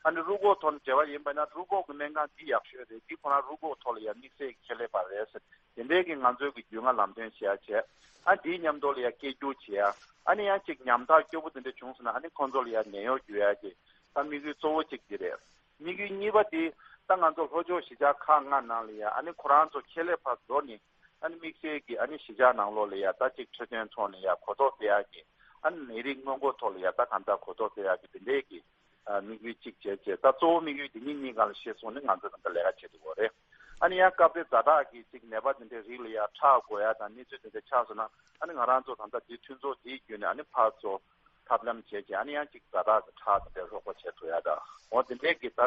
ཨ་ནི་རུས་ཁོག་ཐོག་ནས་འབྲེལ་བ་ཡིན་པ་ན་རུས་ཁོག་གི་སྨན་ཁང་འདི་ཡག་ཤོས་རེད། འདི་ཁོ་རང་རུས་ཁོག་ཐོག་ལ་ཡ་དམིགས་བསལ་གྱི་ཁྱད་ལས་པ་རེད་ཟེར། དེ་འདྲའི་གི་ང་ཚོའི་གི་རྒྱུས་མངའ་ལམ་སྟོན་བྱེད་ཡ་བྱས། ཨ་འདིའི་མཉམ་དུ་ལ་ཡ་སྐད་སྒྱུར་བྱེད་ཡ། ཨ་ནི་ཡང་ཅིག་ཉམ་ཐག་སྐྱོ་པོ་དེ་འདྲ་བྱུང་སོང་ན་ཨ་ནི་ཁོང་ཚོ་ལ་ཡ་ནད་གཡོག་བརྒྱུད་ཡ་གི་ད་དམིགས་ཡུལ་གཙོ་བོ་གཅིག་འདི་རེད། དམིགས་ཡུལ་གཉིས་པ་འདི་ད་ང་ཚོ་ལྷོ་ཕྱོགས་གཞིས་ཆགས་ཁག་ལྔ་ནང་ལ་ཡ་ཨ་ནི་ཁོ་རང་ཚོ་ཁྱད་ལས་ཕར་འགྲོ་ནས་ཨ་ནི་དམིགས་བསལ་གྱི་ཨ་ནི་གཞིས་ཆགས་ནང་ལོགས་ལ་ཡ་ད་ཅིག་འཕྲོད་བསྟེན་ཐོག་ནས་ཡ་གོ་རྟོགས་སྤེལ་ཡ་གི་ཨ་ནི་ནད་རིགས་སྔོན་འགོག་ཐོག་ལ་ཡ་ད་གང་ལྟར་གོ་རྟོགས་སྤེལ་ཡ་གི་དེ་འདྲའི་གི་དམིགས་ཡུལ་གཅིག་བྱས་བྱས་ད་གཙོ་བོ་དམིགས་ཡུལ་འདི་གཉིས་གཉིས་སྒང་ལ་ཤེས་སོང་ནས་ང་ཚོས་ད་ལྟ་ལས་ཀ་བྱེད་དགོས་རེད། ཨ་ནི་ཡང་སྐབས་རེ་ཛ་དྲག་གི་ཅིག་ནད་པ་དེ་འདྲའི་རིགས་ལ་ཡ་ཁྲག་དགོས་ཡ་དང་གནས་ཚུལ་དེ་འདྲ་ཆགས་སོང་ན་ཨ་ནི་ང་རང་ཚོ་ད་ལྟ་འདི་མཐུན་ཚོགས་འདིའི་བརྒྱུད་ནས་ཨ་ནི་ཕར་ཚུར་ཐབས་ལམ་བྱས་བྱས་ཨ་ནི་ཡང་ཅིག་ཛ་དྲག་གི་ཁྲག་དེ་འདྲ་རོགས་པ་བྱེད་ཐུབ་ཡ་ད་འོ་དེ་འདྲའི་གི་ད་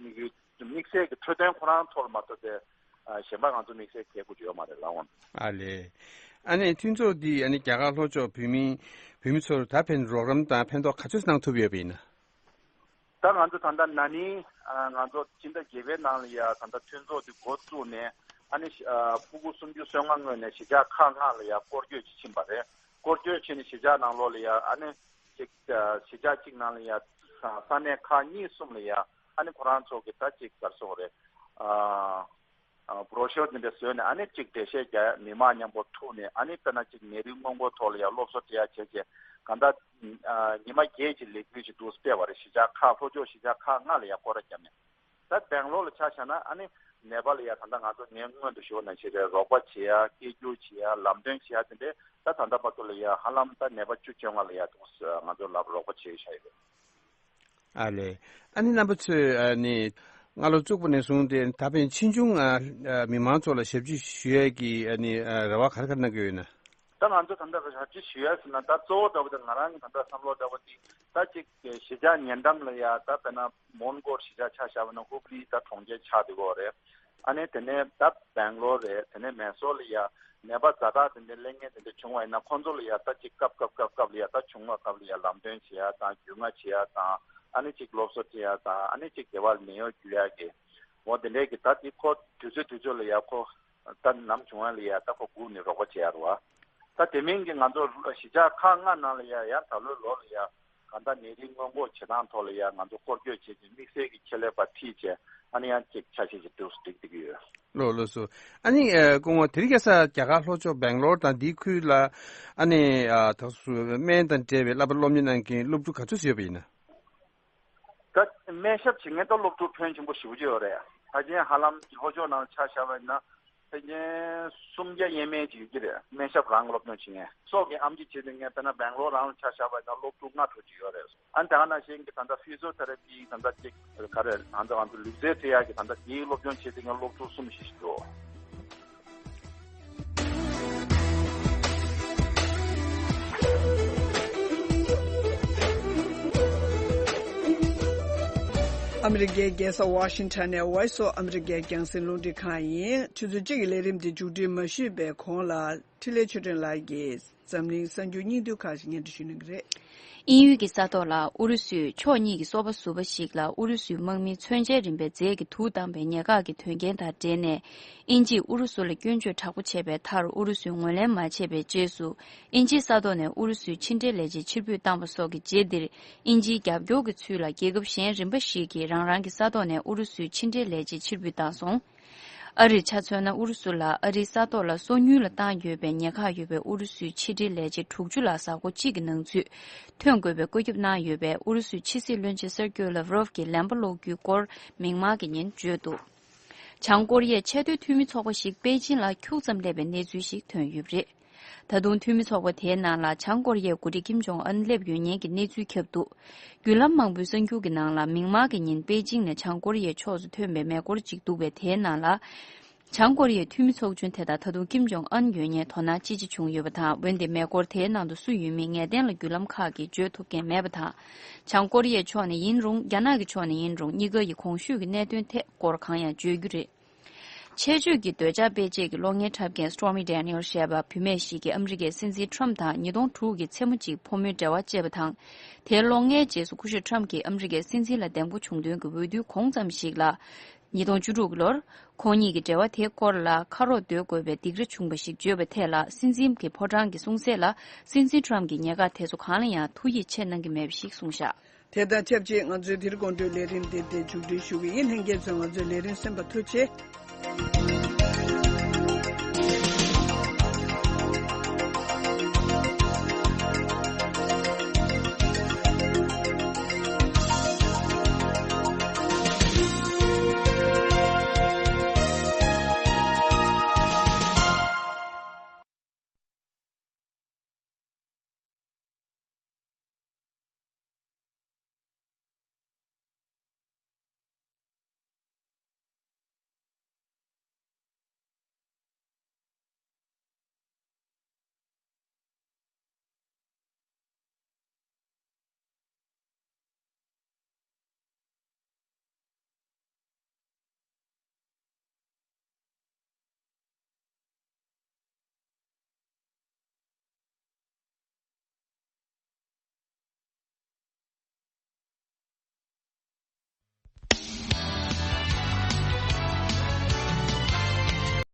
དམིགས་ཡུལ་དམིགས་བསལ་གྱི་འཕྲོད་བསྟེན་ཁོ་རང་ཐོག་ལ་མ་གཏོགས་ཏེ་གཞན་པ་ང་ཚོ་དམིགས་བསལ་གྱི་དགོས་ཡོད་མ་རེད་ལགས་འོང་། ཨ་ལས། ཨ་ནི་མཐུན་ཚོགས་འདིས་ཨ་ནི་རྒྱ་གར་ལྷོ་ཕྱོགས་བོད་མི་བོད་མི་ཚོར་ད་ཕན་རོགས་རམ་དང་ཕན་ཐོགས་ག་ཚོད་གནང་ཐུབ་ཡོད་པ་ཡིན་ན། ད་ང་ཚོ་ད་ལྟ་ན་ནིང་ང་ཚོ་ཕྱི་ཟླ་བརྒྱད་པའི་ནང་ལ་ཡ་ད་ལྟ་མཐུན་ཚོགས་འདི་འགོ་བཙུགས་ནས་ཨ་ནི་ཕྲུ་གུ་སུམ་ཅུ་སོ་ལྔ་སྔོན་ནས་གཞིས་ཆགས་ཁག་ལྔ་ལ་ཡ་སྐོར་སྐྱོད་ཅིག་ཕྱིན་པ་རེད། སྐོར་སྐྱོད་ཕྱིན་ནས་གཞིས་ཆགས་ནང་ལོགས་ལ་ཡ་ཨ་ནི་ཅིག་གཞིས་ཆགས་གཅིག་ནང་ལ་ཡ་ས་གནས་ཁག་གཉིས་གསུམ་ལ་ཡ་ཨ་ནི་ཁོ་རང་ཚོ་གི་ད་ཅིག་ག་རེ་ཟེར་དགོས་རེད། ཨ་བྷྲོ་ཤོར་འདི་འདྲ་བཟོས་ནས་ཨ་ནི་གཅིག་འགྲེལ་བཤད་རྒྱག་ཡ་མི་མང་མཉམ་པོ་ཐུག་ནས་ཨ་ནི་དཔེར་ན་གཅིག་ནད་རིགས་སྔོན་འགོག་ཐོག་ལ་ཡང་སློབ་གསོ་སྤྲད་ཡ་བྱས་རྗེས་གང་ལྟར་ཉི་མ་བརྒྱད་ཀྱི་ལས་འགུལ་ཞིག་འདུག་སྤེལ་བ་རེད། གཞིས་ཆགས་ཁག་ལྷོ་ཕྱོགས་གཞིས་ཆགས་ཁག་ལྔ་ལ་ཡང་སྐོར་ར་བརྒྱབ་ནས་ད་སྦེང་ལོར་ལ་ཆ་བཞག་ན་ཨ་ནི་ནད་པ་ལ་ཡང་ད་ལྟ་ང་ཚོ་ངས་སྔོན་དུ་ཞུས་པ་ནང་བཞིན་རེད། རོགས་པ་བྱེད་ཡ་སྐད་སྒྱུར་བྱེད་ཡ་ལམ་སྟོན་བྱེད་ཡ་དེ་འདྲས་ད་ད་ལྟ་བར་དུ་ལ་ཡང་ཧ་ལམ་ད་ནད་པ་བཅུ་བཅོ་ལྔ་ལ་ཡང་འདུག་ང་ཚོ་ལ་རོགས་པ་བྱེད་བཞག་ཡོད། ཨ་ལས། ཨ་ནི་རྣམ་པ་ཚོས་ཨ་ནི་སྔ་ལོ་བཙུགས་པ་ནས་བཟུང་སྟེ་ད་ཕན་ཕྱིས་འབྱུང་ཨ་ཨ་མི་མང་ཚོ་ལ་ཞབས་ཕྱི་ཞུ་ཡས་ཀྱི་ཨ་ནི་ཨ་རེ་བ་ག་རེ་ག་རེ་གནང་གི་ཡོད་ན། ད་ང་ཚོ་ད་ལྟ་ཞབས་ཕྱི་ཞུ་ཡས་ཟེར་ན་ད་གཙོ་བོ་འདྲ་བོ་དེ་ང་རང་གི་ད་ལྟ་བསམ་བློ་འདྲ་བོ་དེ་ད་ཅིག་གཞིས་ཆགས་ཉེ་འགྲམ་ལ་ཡ་ད་དཔེར་ན་མོན་གྷོ་གཞིས་ཆགས་ཆ་བཞག་པ་ན་ཧུབ་ལི་ད་གྲོང་ཁྱེར་ཆགས་བསྡད་ཡོད་རེད། ཨ་ནི་དེ་ནས་ད་སྦེང་ལོར་རེད། དེ་ནས་མེ་སོར་ལ་ཡ་ནད་པ་ཛ་དྲག་དེ་འདྲའི་སླེབས་མཁན་དེ་འདྲ་བྱུང་བ་ཡིན་ན་ཁོང་ཚོ་ལ་ཡ་ད་ཅིག་སྐབས་སྐབས་སྐབས་སྐབས་ལ་ཡ་ད་བྱུང་བ་སྐབས་ལ་ཡ་ལམ་སྟོན་བྱེད་ཡ་དང་རྒྱུས་མངའ་བྱེད་ཡ་དང་ཨ་ནི་ཅིག་སློབ་གསོ་སྤྲད་ཡ་དང་ཨ་ནི་ཅིག་སྡེ་བ་ལ་ནད་གཡོག་རྒྱུག་ཡ་གི་འོ་དེ་འདྲའི་གི་ད་དེ་ཁོ་དུས་ཚོད་དུས་ཚོད་ལ་ཡ་ཁོ་ད་ནམ་བྱུང་བ་ལ་ཡ་ད་ཁོ་སྒུག་ནས་རོགས་པ་བྱེད་ཡ་རེད་བ། ད་དེ་མིན་གྱི་ང་ཚོ་གཞིས་ཆགས་ཁག་ལྔ་ནང་ལ་ཡ་ཡ་ད་ལོའི་ལོ་ལ་ཡ་གང་ལྟར་ནད་རིགས་སྔོན་འགོག་བྱེད་སྟངས་ཐོག་ལ་ཡ་ང་ཚོ་སྐོར་སྐྱོད་བྱས་ཏེ་དམིགས་བསལ་གྱི་ཆེད་ལས་པ་ཁྲིད་བྱས་ཨ་ནི་ཡང་ཅིག་ཆ་ཤས་ཅིག་འདུག་སྒྲིག་བསྡད་ཀྱི་ཡོད། ལགས་ལགས་སོ། ཨ་ནི་ཨ་སྐུ་ངོ་དེ་རིང་ཁ་སང་རྒྱ་གར་ལྷོ་ཕྱོགས་སྦེང་ལོར་དང་འདིའི་ཁུལ་ལ་ཨ་ནི་ཨ་ད་སུ་སྨན་དང་འབྲེལ་བའི་བསླབ་པ་སློབ་གཉེར་གནང་མཁན་སློབ་ཕྲུག་ག་ཚོད་ཡོད་པ་ཡིན་ན། ད་སྨན་ཞབས་བྱེད་མཁན་ད་སློབ་ཕྲུག་ཕོན་ཆེན་པོ་ཞེ་པོ་ཅིག་ཡོད་རེད། ཕལ་ཆེར་ཧ་ལམ་ལྷོ་ཕྱོགས་ནང་ཆ་བཞག་པ་ཡིན་ན་ཕལ་ཆེར་སུམ་བརྒྱ་ཡས་མས་ཅིག་ཡོད་ཀྱི་རེད། སྨན་ཞབས་རང་སློབ་སྦྱོང་བྱེད་མཁན་སྲོག་གི་ཨེམ་ཆི་བྱེད་མཁན་དཔེར་ན་སྦེང་ལོར་རང་ལ་ཆ་བཞག་པ་ཡིན་ན་སློབ་ཕྲུག་ལྔ་དྲུག་ཅིག་ཡོད་རེད། ཨ་ནི་དེ་ག་ནང་བཞིན་གྱི་ད་ལྟ་ཕི་ཟི་ཡོ་ཐེ་ར་པི་ད་ལྟ་ཅིག་ག་རེ་ང་ཚོ་ང་ཚོ་ལུས་རྩལ་འཁྲིད་ཡག་གི་ད་ལྟ་དེའི་སློབ་སྦྱོང་བྱེད་མཁན་སློབ་ཕྲུག་གསུམ་བཞི་ཞིག་འདུག་ཨ་མི་རི་ཀའི་རྒྱལ་ས་ཝ་ཤིང་ཊོན་ནས་Voice of America རྒྱང་སྲིང་རླུང་འཕྲིན་ཁང་ཡིན། ཆུ་ཚོད་གཅིག་གི་ལས་རིམ་དེ་མཇུག་སྒྲིལ་མ་ཞུས་པའི་གོང་ལ་འཕྲིན་ལས་ཆོས་སྒྲོན་ལགས་ཀྱིས་འཛམ་གླིང་གསར་འགྱུར་སྙིང་བསྡུས་ཁག་ཅིག་སྙན་སྒྲོན་ཞུ་གནང་གི་རེད། དབྱིན་ཡུལ་གྱི་ས་ཐོག་ལ་ཨུ་རུ་སུས་ཕྱོགས་གཉིས་ཀྱི་སོ་པ་ཟུར་པ་ཞིག་ལ་ཨུ་རུ་སུའི་དམག་མིས་མཚོན་ཆའི་རིམ་པའི་རྫས་ཀྱི་དུག་བཏང་པའི་ཉེན་ཁ་གི་དོན་རྐྱེན་དང་འབྲེལ་ནས། དབྱིན་ཇིས་ཨུ་རུ་སུ་ལ་སྐྱོན་བརྗོད་དྲག་པོ་བྱས་པའི་མཐར་ཨུ་རུ་སུས་ངོས་ལེན་མ་བྱས་པའི་རྗེས་སུ། དབྱིན་ཇིའི་ས་ཐོག་ནས་ཨུ་རུ་སུའི་ཕྱི་འབྲེལ་ལས་བྱེད་ཕྱིར་འབུད་བཏང་པ་སོགས་ཀྱི་རྗེས་འདིར། དབྱིན་ཇིའི་རྒྱབ་སྐྱོར་གྱི་ཚུལ་ལ་རྒྱལ་ཁབ་གཞན་རིམ་པ་ཞིག་གིས་རང་རང་གི་ས་ཐོག་ནས་ཨུ་རུ་སུའི་ཕྱི་འབྲེལ་ལས་བྱེད་ཕྱིར་འབུད་བཏང་སོང་། ཨ་རིར་ཆ་མཚོན་ན་ཨུ་རུ་སུ་ལ་ཨ་རིའི་ས་ཐོག་ལ་སོ་ཉུལ་ལ་བཏང་ཡོད་པའི་ཉེན་ཁ་ཡོད་པའི་ཨུ་རུ་སུའི་ཕྱི་འབྲེལ་ལས་བྱེད་དྲུག་ཅུ་ལ་གཟའ་འཁོར་གཅིག་གི་ནང་ཚུད་ཐོན་དགོས་པའི་བཀོད་ཁྱབ་གནང་ཡོད་པས། ཨུ་རུ་སུའི་ཕྱི་སྲིད་བློན་ཆེན་སེར་གྱི་ལབ་རོབ་ཀྱིས་ལན་པ་སློག་རྒྱུའི་སྐོར་མིག་དམར་གྱིས་ཉིན་བརྗོད་འདུག། བྱང་ཀོ་རི་ཡའི་ཆེས་མཐོའི་འཐུས་མི་ཚོགས་པ་ཞིག་པེ་ཅིན་ལ་འཁྱུག་ཙམ་སླེབས་པའི་གནས་ཚུལ་ཞིག་ཐོན་ཡོད་པ་རེད། ད་དུང་འཐུས་མི་ཚོགས་པ་དེའི་ནང་ལ་བྱང་ཀོ་རི་ཡའི་འགོ་ཁྲིད་ཀིམ་ཇོང་ཨན་སླེབས་ཡོད་མཁན་གྱི་གནས་ཚུལ་ཁྱབ་འདུག། བརྒྱུད་ལམ་མང་པོའི་གསར་འགྱུར་གྱི་ནང་ལ་མིག་དམར་གྱི་ཉིན་པེ་ཅིང་ནས་བྱང་ཀོ་རི་ཡའི་ཕྱོགས་སུ་ཐོན་པའི་མེ་འཁོར་གཅིག་འདུག་པས། དེའི་ནང་ལ་བྱང་ཀོ་རི་ཡའི་འཐུས་མི་ཚོགས་ཆུང་དེ་དང་ད་དུང་ཀིམ་ཇོང་ཨན་ཡོད་མཁན་དོ་སྣང་ཅི་ཆེ་བྱུང་ཡོད་པ་དང་། འོན་ཏེ་མེ་འཁོར་དེའི་ནང་དུ་སུ་ཡོད་མེད་ངེས་གཏན་ལ་བརྒྱུད་ལམ་ཁག་གིས་བརྗོད་ཐུབ་མཁན་མེད་པ་དང་། བྱང་ཀོ་རི་ཡའི་ཕྱོགས་ནས་ཡིན་རུང་རྒྱ་ནག་གི་ཕྱོགས་ནས་ཡིན་རུང་གཉིས་ཀ་ཡི་གོང་ཞུས་ཀྱི་གནད་དོན་ཐད་སྐོར་གང་ཡང་བརྗོད་རྒྱུ་རེད། ཆེད་བརྗོད་ཀྱི་འདོད་ཆགས་སྤེལ་ཆེད་ཀྱི་གློག་བརྙན་འཁྲབ་མཁན་Stormy Daniel་ཞེས་པ་བུད་མེད་ཞིག་གིས་ཨ་མི་རི་ཀའི་སྲིད་འཛིན་Trump་དང་ཉིས་སྟོང་དྲུག་གི་མཚན་མོ་གཅིག་ཕོ་མོའི་འབྲེལ་བ་བཅད་པ་དང་། དེའི་གློག་བརྙན་རྗེས་སུ་སྐུ་ཞབས་Trump་གྱིས་ཨ་མི་རི་ཀའི་སྲིད་འཛིན་ལ་འདེམས་བསྐོ་བྱུང་དོན་གྱི་འོས་བསྡུའི་གོང་ཙམ་ཞིག་ལ། ཉིས་སྟོང་བཅུ་དྲུག་གི་ལོར། ཁོང་ཉིད་ཀྱི་འབྲེལ་བ་དེའི་སྐོར་ལ་ཁ་རོག་སྡོད་དགོས་པའི་སྡིགས་ར་བྱུང་བ་ཞིག་བརྗོད་པ་ཐད་ལ། སྲིད་འཛིན་གྱི་ཕོ་བྲང་གི་གསུང་གསལ་ལ། སྲིད་འཛིན་ཊམ་གྱིས་ཉེན་ཁ་དེ་ཚོ་གང་ལ་ཡང་ཐུགས་ཡིད་ཆེས་གནང་གི་མེད་པ་ཞིག་གསུངས་བཞག་དེ་དང་ཆབས་ཅིག་ང་ཚོའི་དེ་རིང་དགོང་དྲོའི་ལས་རིམ་འདི་འདིར་མཇུག་སྒྲིལ་ཞུ་གི་ཡིན། ལྷན་རྒྱས་ཚོས་ང་ཚོའི་ལས་རིམ་གསན་པར་ཐུགས་རྗེ་ཆེ།